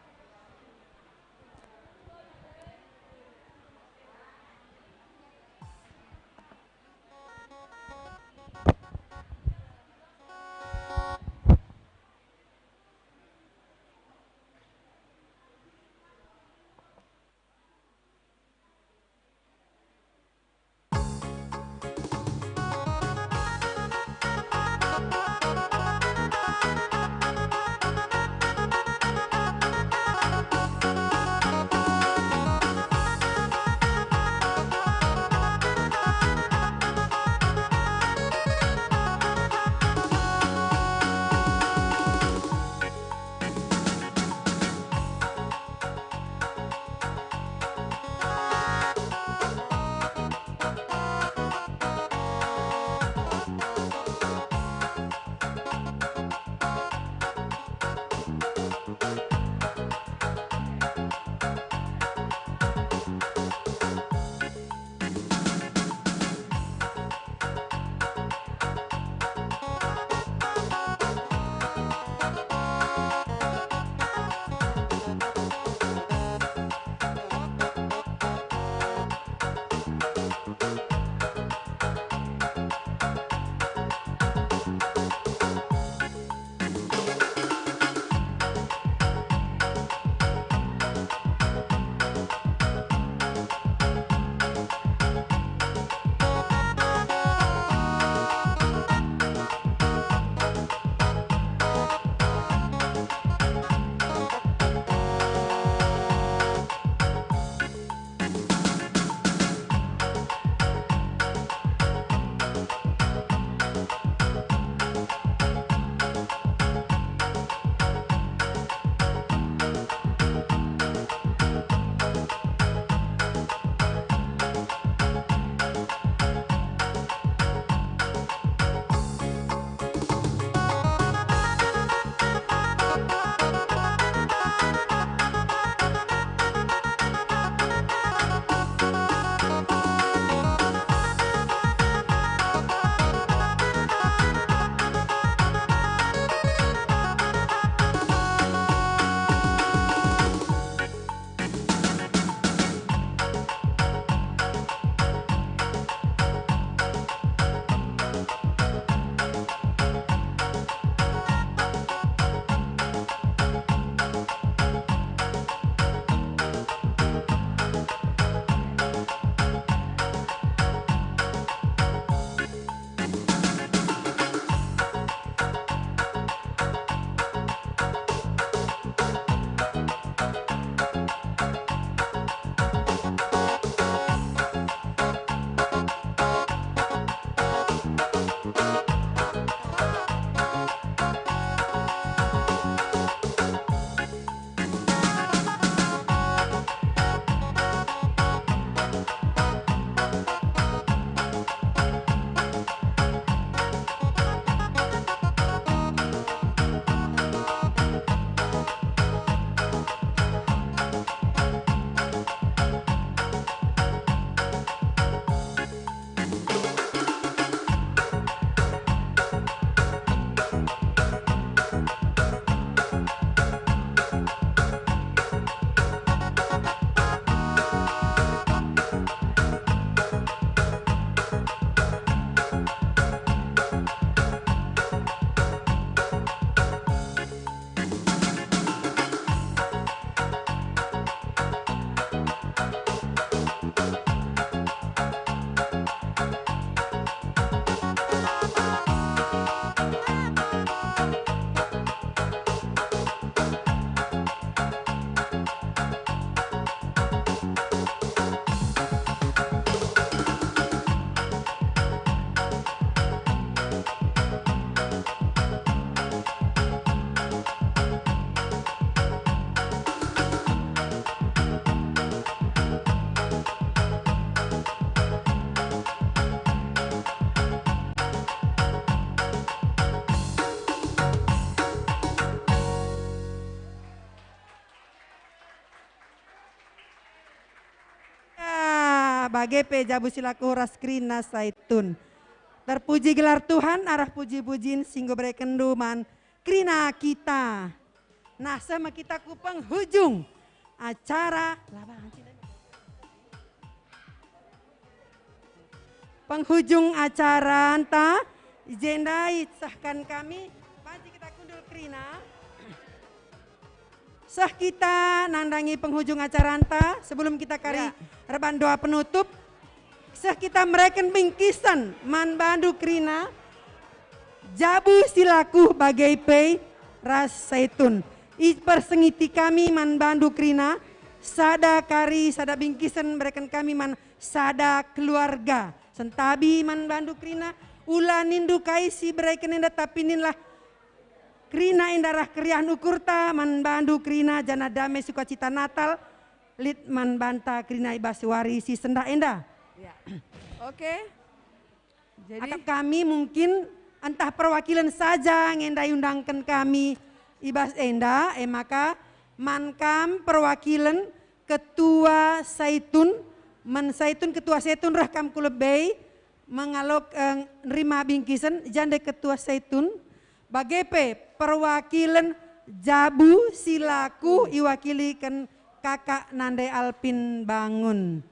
Ya, bage pe jabu si lako ras kerina Saitun. Terpuji gelar Tuhan arah puji-pujin si enggo berekenndu man kerina kita. Nah, seh me kita ku penghujung acara. Lah, banci deh. Penghujung acaranta, i jenda isehken kami, banci kita kundul kerina. Seh kita nandangi penghujung acaranta, sebelum kita kari Ya. erban doa penutup, seh kita mereken bingkisen man bandu kerina, jabu si lakuh bage pe ras saitun. Ipersingeti kami man bandu kerina, sada kari, sada bingkisen mereken kami man sada keluarga. Sentabi man bandu kerina, ula nindu kai si bereken enda, tapi ninlah kerina enda rah keriahen ukurta man bandu kerina, janah dame sukacita Natal lit man banta kerina i bas wari si sendah enda. Ya. Oke. Jadi Akap kami mungkin ntah perwakilen saja nge enda iundangken kami i bas enda, e maka man kam perwakilen ketua Saitun, man Saitun, ketua Saitun reh kam ku lebe, mengalok, eh, nerima bingkisen, jande ketua Saitun, bage pe perwakilen jabu si lakuh iwakiliken Kakak Nande Alpin Bangun.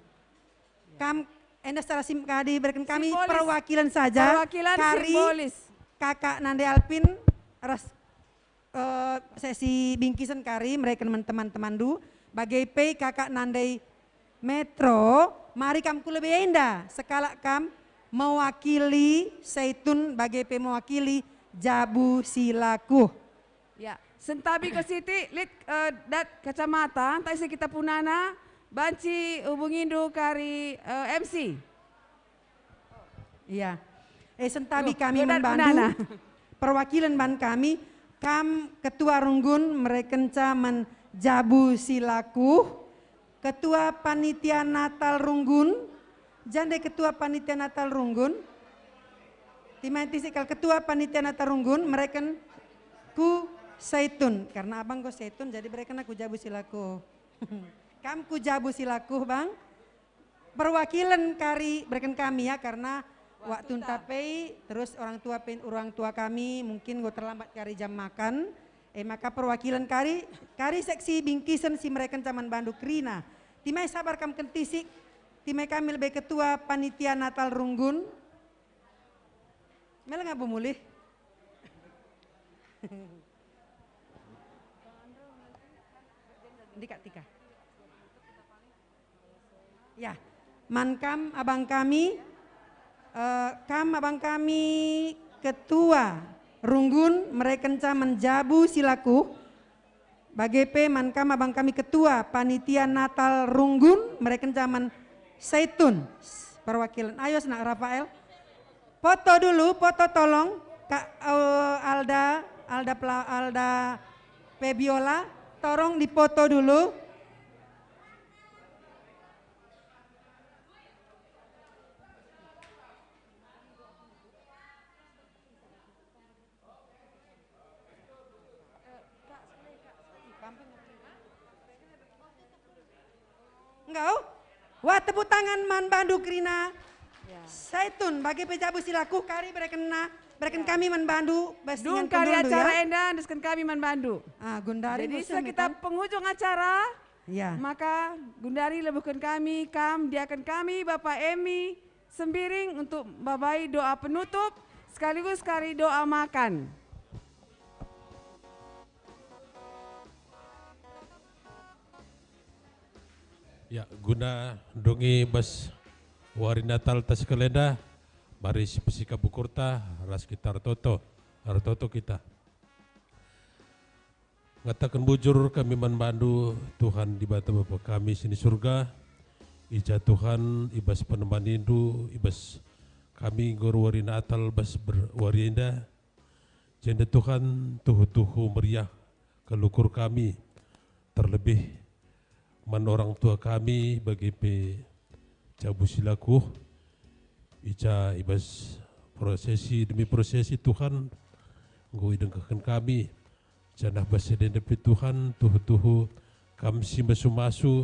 Kam enda secara sim-, kadi bereken kami Simbolis. perwakilan saja Perwakilan kari simbolis. Kakak Nande Alpin ras, eh, sesi bingkisen kari mereken man teman-temanndu, bage pe Kakak Nande Metro, mari kam ku lebe enda, sekalak kam mewakili Saitun bage pe mewakili jabu si lakuh. Ya, sentabi ko sitik, lit, eh, dat kacamata, ntah ise kita punana, banci hubungindu kari, eh, M C. Iya. Eh, sentabi Loh, kami dodat manbandu, punana. perwakilan ban kami, kam ketua runggun merekenca man jabu si lakuh, Ketua Panitia Natal Runggun, jande Ketua Panitia Natal Runggun. Timain tisik kal Ketua Panitia Natal Runggun mereken ku Saitun, karena abang ko Saitun, jadi bereken aku jabu si lakuh. Kam ku jabu si lakuh, Bang. Perwakilan kari bereken kami ya, karena waktu Waktunta. ntape, terus orang tua pen-, orang tua kami mungkin enggo terlambat kari jam makan. Eh, maka perwakilan kari, kari seksi bingkisen si merekenca man bandu kerina. Timai sabar kam kentisik, timai kami lebe ketua panitia Natal Runggun. Mel ngabu mulih. Ndika tika. Ya, man kam abang kami, eh, kam abang kami ketua runggun merekenca man jabu si lakuh, bage pe man kam abang kami ketua panitia Natal runggun merekenca man Saitun, perwakilan. Ayo, senak Rafael. Foto dulu, foto tolong, Kak, eh, Alda, Alda Pela-, Alda Febiola, tolong dipoto dulu. Enggau? Wah, tepuk tangan man bandu kerina. Ya. Saitun, bage pe jabu si lakuh kari berekenna, bereken Ya. kami man bandu, bas Dung ingan kari kendulndu, acara ya. enda, endesken kami man bandu. Ah, gundari Jadi, musim, sekitar kan? penghujung acara, Ya. maka gundari lebuhken kami, kam, diaken kami, Bapak Emi Sembiring untuk babai doa penutup, sekaligus kari doa makan. Ya, guna ndungi bas wari Natal tas kalenda, mari sipesikap ukurta ras kita ertoto, ertoto kita. Ngataken bujur kami man bandu, Tuhan Dibata Bapa kami si ni Surga, i ja Tuhan, i bas penembanindu, i bas kami enggo erwari Natal bas ber-, wari enda, Jenda Tuhan, tuhu-tuhu meriah kal ukur kami, terlebih man orang tua kami bage pe jabu si lakuh, i ja i bas prosesi demi prosesi Tuhan enggo idengkehken kami, janah bas si enda pe Tuhan, tuhu-tuhu Kam si masu-masu,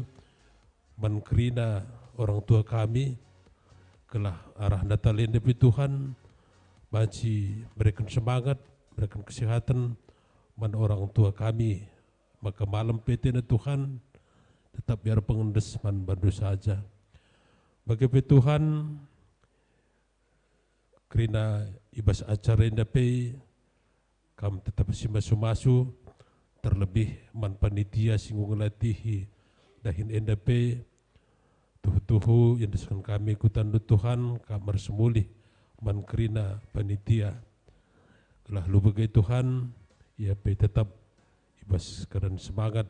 man kerina orang tua kami, gelah arah Natal enda pe Tuhan banci mereken semangat, mereken kesehatan man orang tua kami, maka malem pe tena Tuhan, tetap ia erpengendes man bandu saja. Bage pe Tuhan, kerina i bas acara enda pe, Kam tetap simasu-masu, terlebih man panitia si enggo ngelatihi dahin enda pe. Tuhu-tuhu iendesken kami kutanNdu Tuhan, Kam ersemulih man kerina panitia. Gelah lebe Tuhan, ia pe tetap i bas keadaan semangat,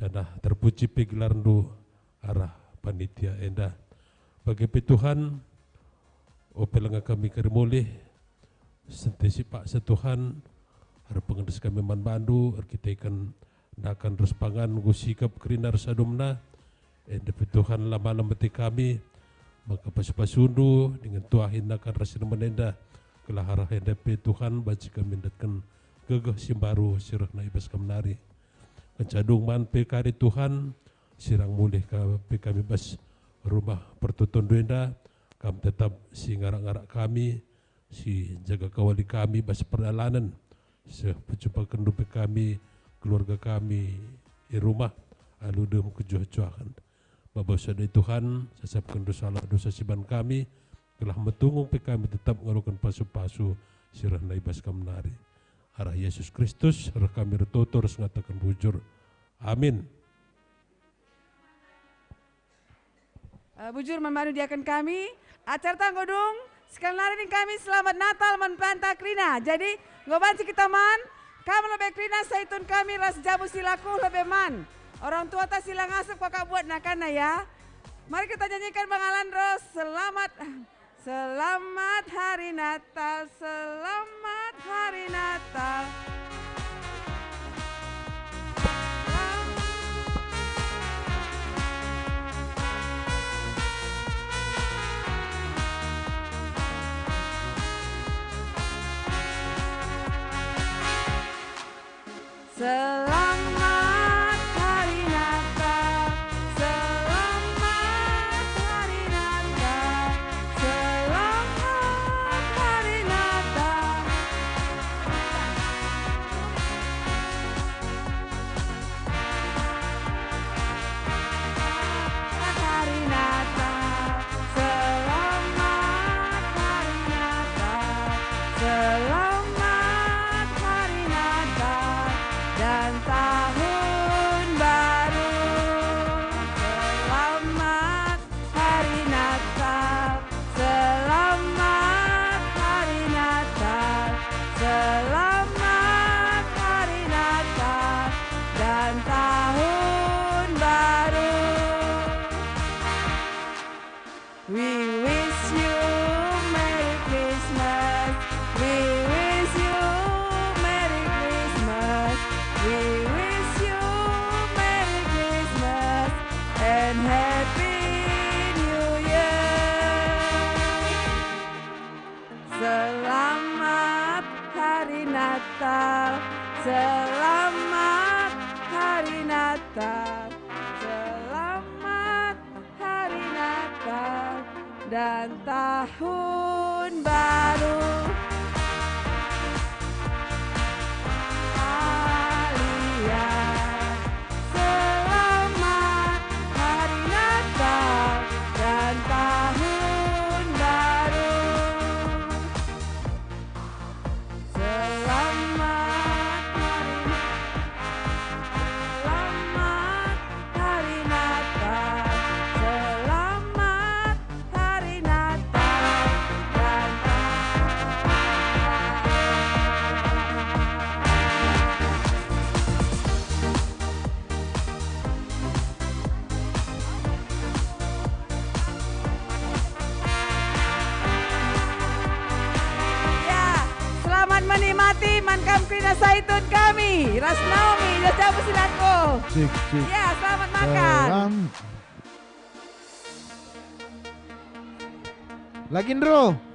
janah terpuji pe gelarNdu arah panitia enda. Bage pe Tuhan, ope langa kami kari mulih, sentesi paksa Tuhan, erpengendes kami man bandu, erkiteken nakan ras pangan, enggo sikap kerina ras adumna, enda pe Tuhan la malem ate kami, maka pasu-pasundu, dingen tuahi nakan ras si demen enda, gelah arah enda pe Tuhan banci kami ndatken gegeh si mbaru si rehna i bas Kam nari. Kenca dung man pe kari Tuhan, sirang mulih ka pe kami bas rumah pertotonNdu enda, Kam tetap si ngarak-ngarak kami, si jaga kawali kami bas perdalanen, seh pejumpakenndu pe kami, keluarga kami i rumah, alu dem kejuah-juahen. Baba sada Tuhan, sasapken dosa-dosa si ban kami, gelah metunggung pe kami tetap ngaloken pasu-pasu si rehna i bas Kam nari. Arah Yesus Kristus, reh kami ertoto ras ngataken bujur. Amin. Eh, bujur man bandu diaken kami, acara tanggo dung, sekali nari ning kami selamat Natal man banta kerina. Jadi, enggo banci kita man, kam lebe kerina saitun kami ras jabu si laku lebe man. Orang tuata si la ngasup kakak buat nakanna ya. Mari kita nyanyikan Bang Alan Ros, selamat, selamat Hari Natal, selamat Hari Natal. Selamat Hari Natal, selamat Hari Natal, selamat Hari Natal. Hari Natal, selamat Hari Natal, selamat Hari Natal dan Tahun Baru. Selamat Hari Natal, selamat Hari Natal, selamat Hari Natal dan Tahun Baru. We wish you Merry Christmas, we wish you Merry Christmas, we wish you Merry Christmas and Happy New Year. Selamat Hari Natal, selamat Hari Natal, selamat Hari Natal dan Tahun Baru. Alia. Selamat Hari Natal dan Tahun Baru. Selamat Hari, selamat Hari Natal, selamat Hari Natal dan Ya, selamat menikmati man kam kerina saitun kami, ras Naomi, ras jabu si laku. Cik, cik. Ya, selamat makan. Salam. Lagi ndro.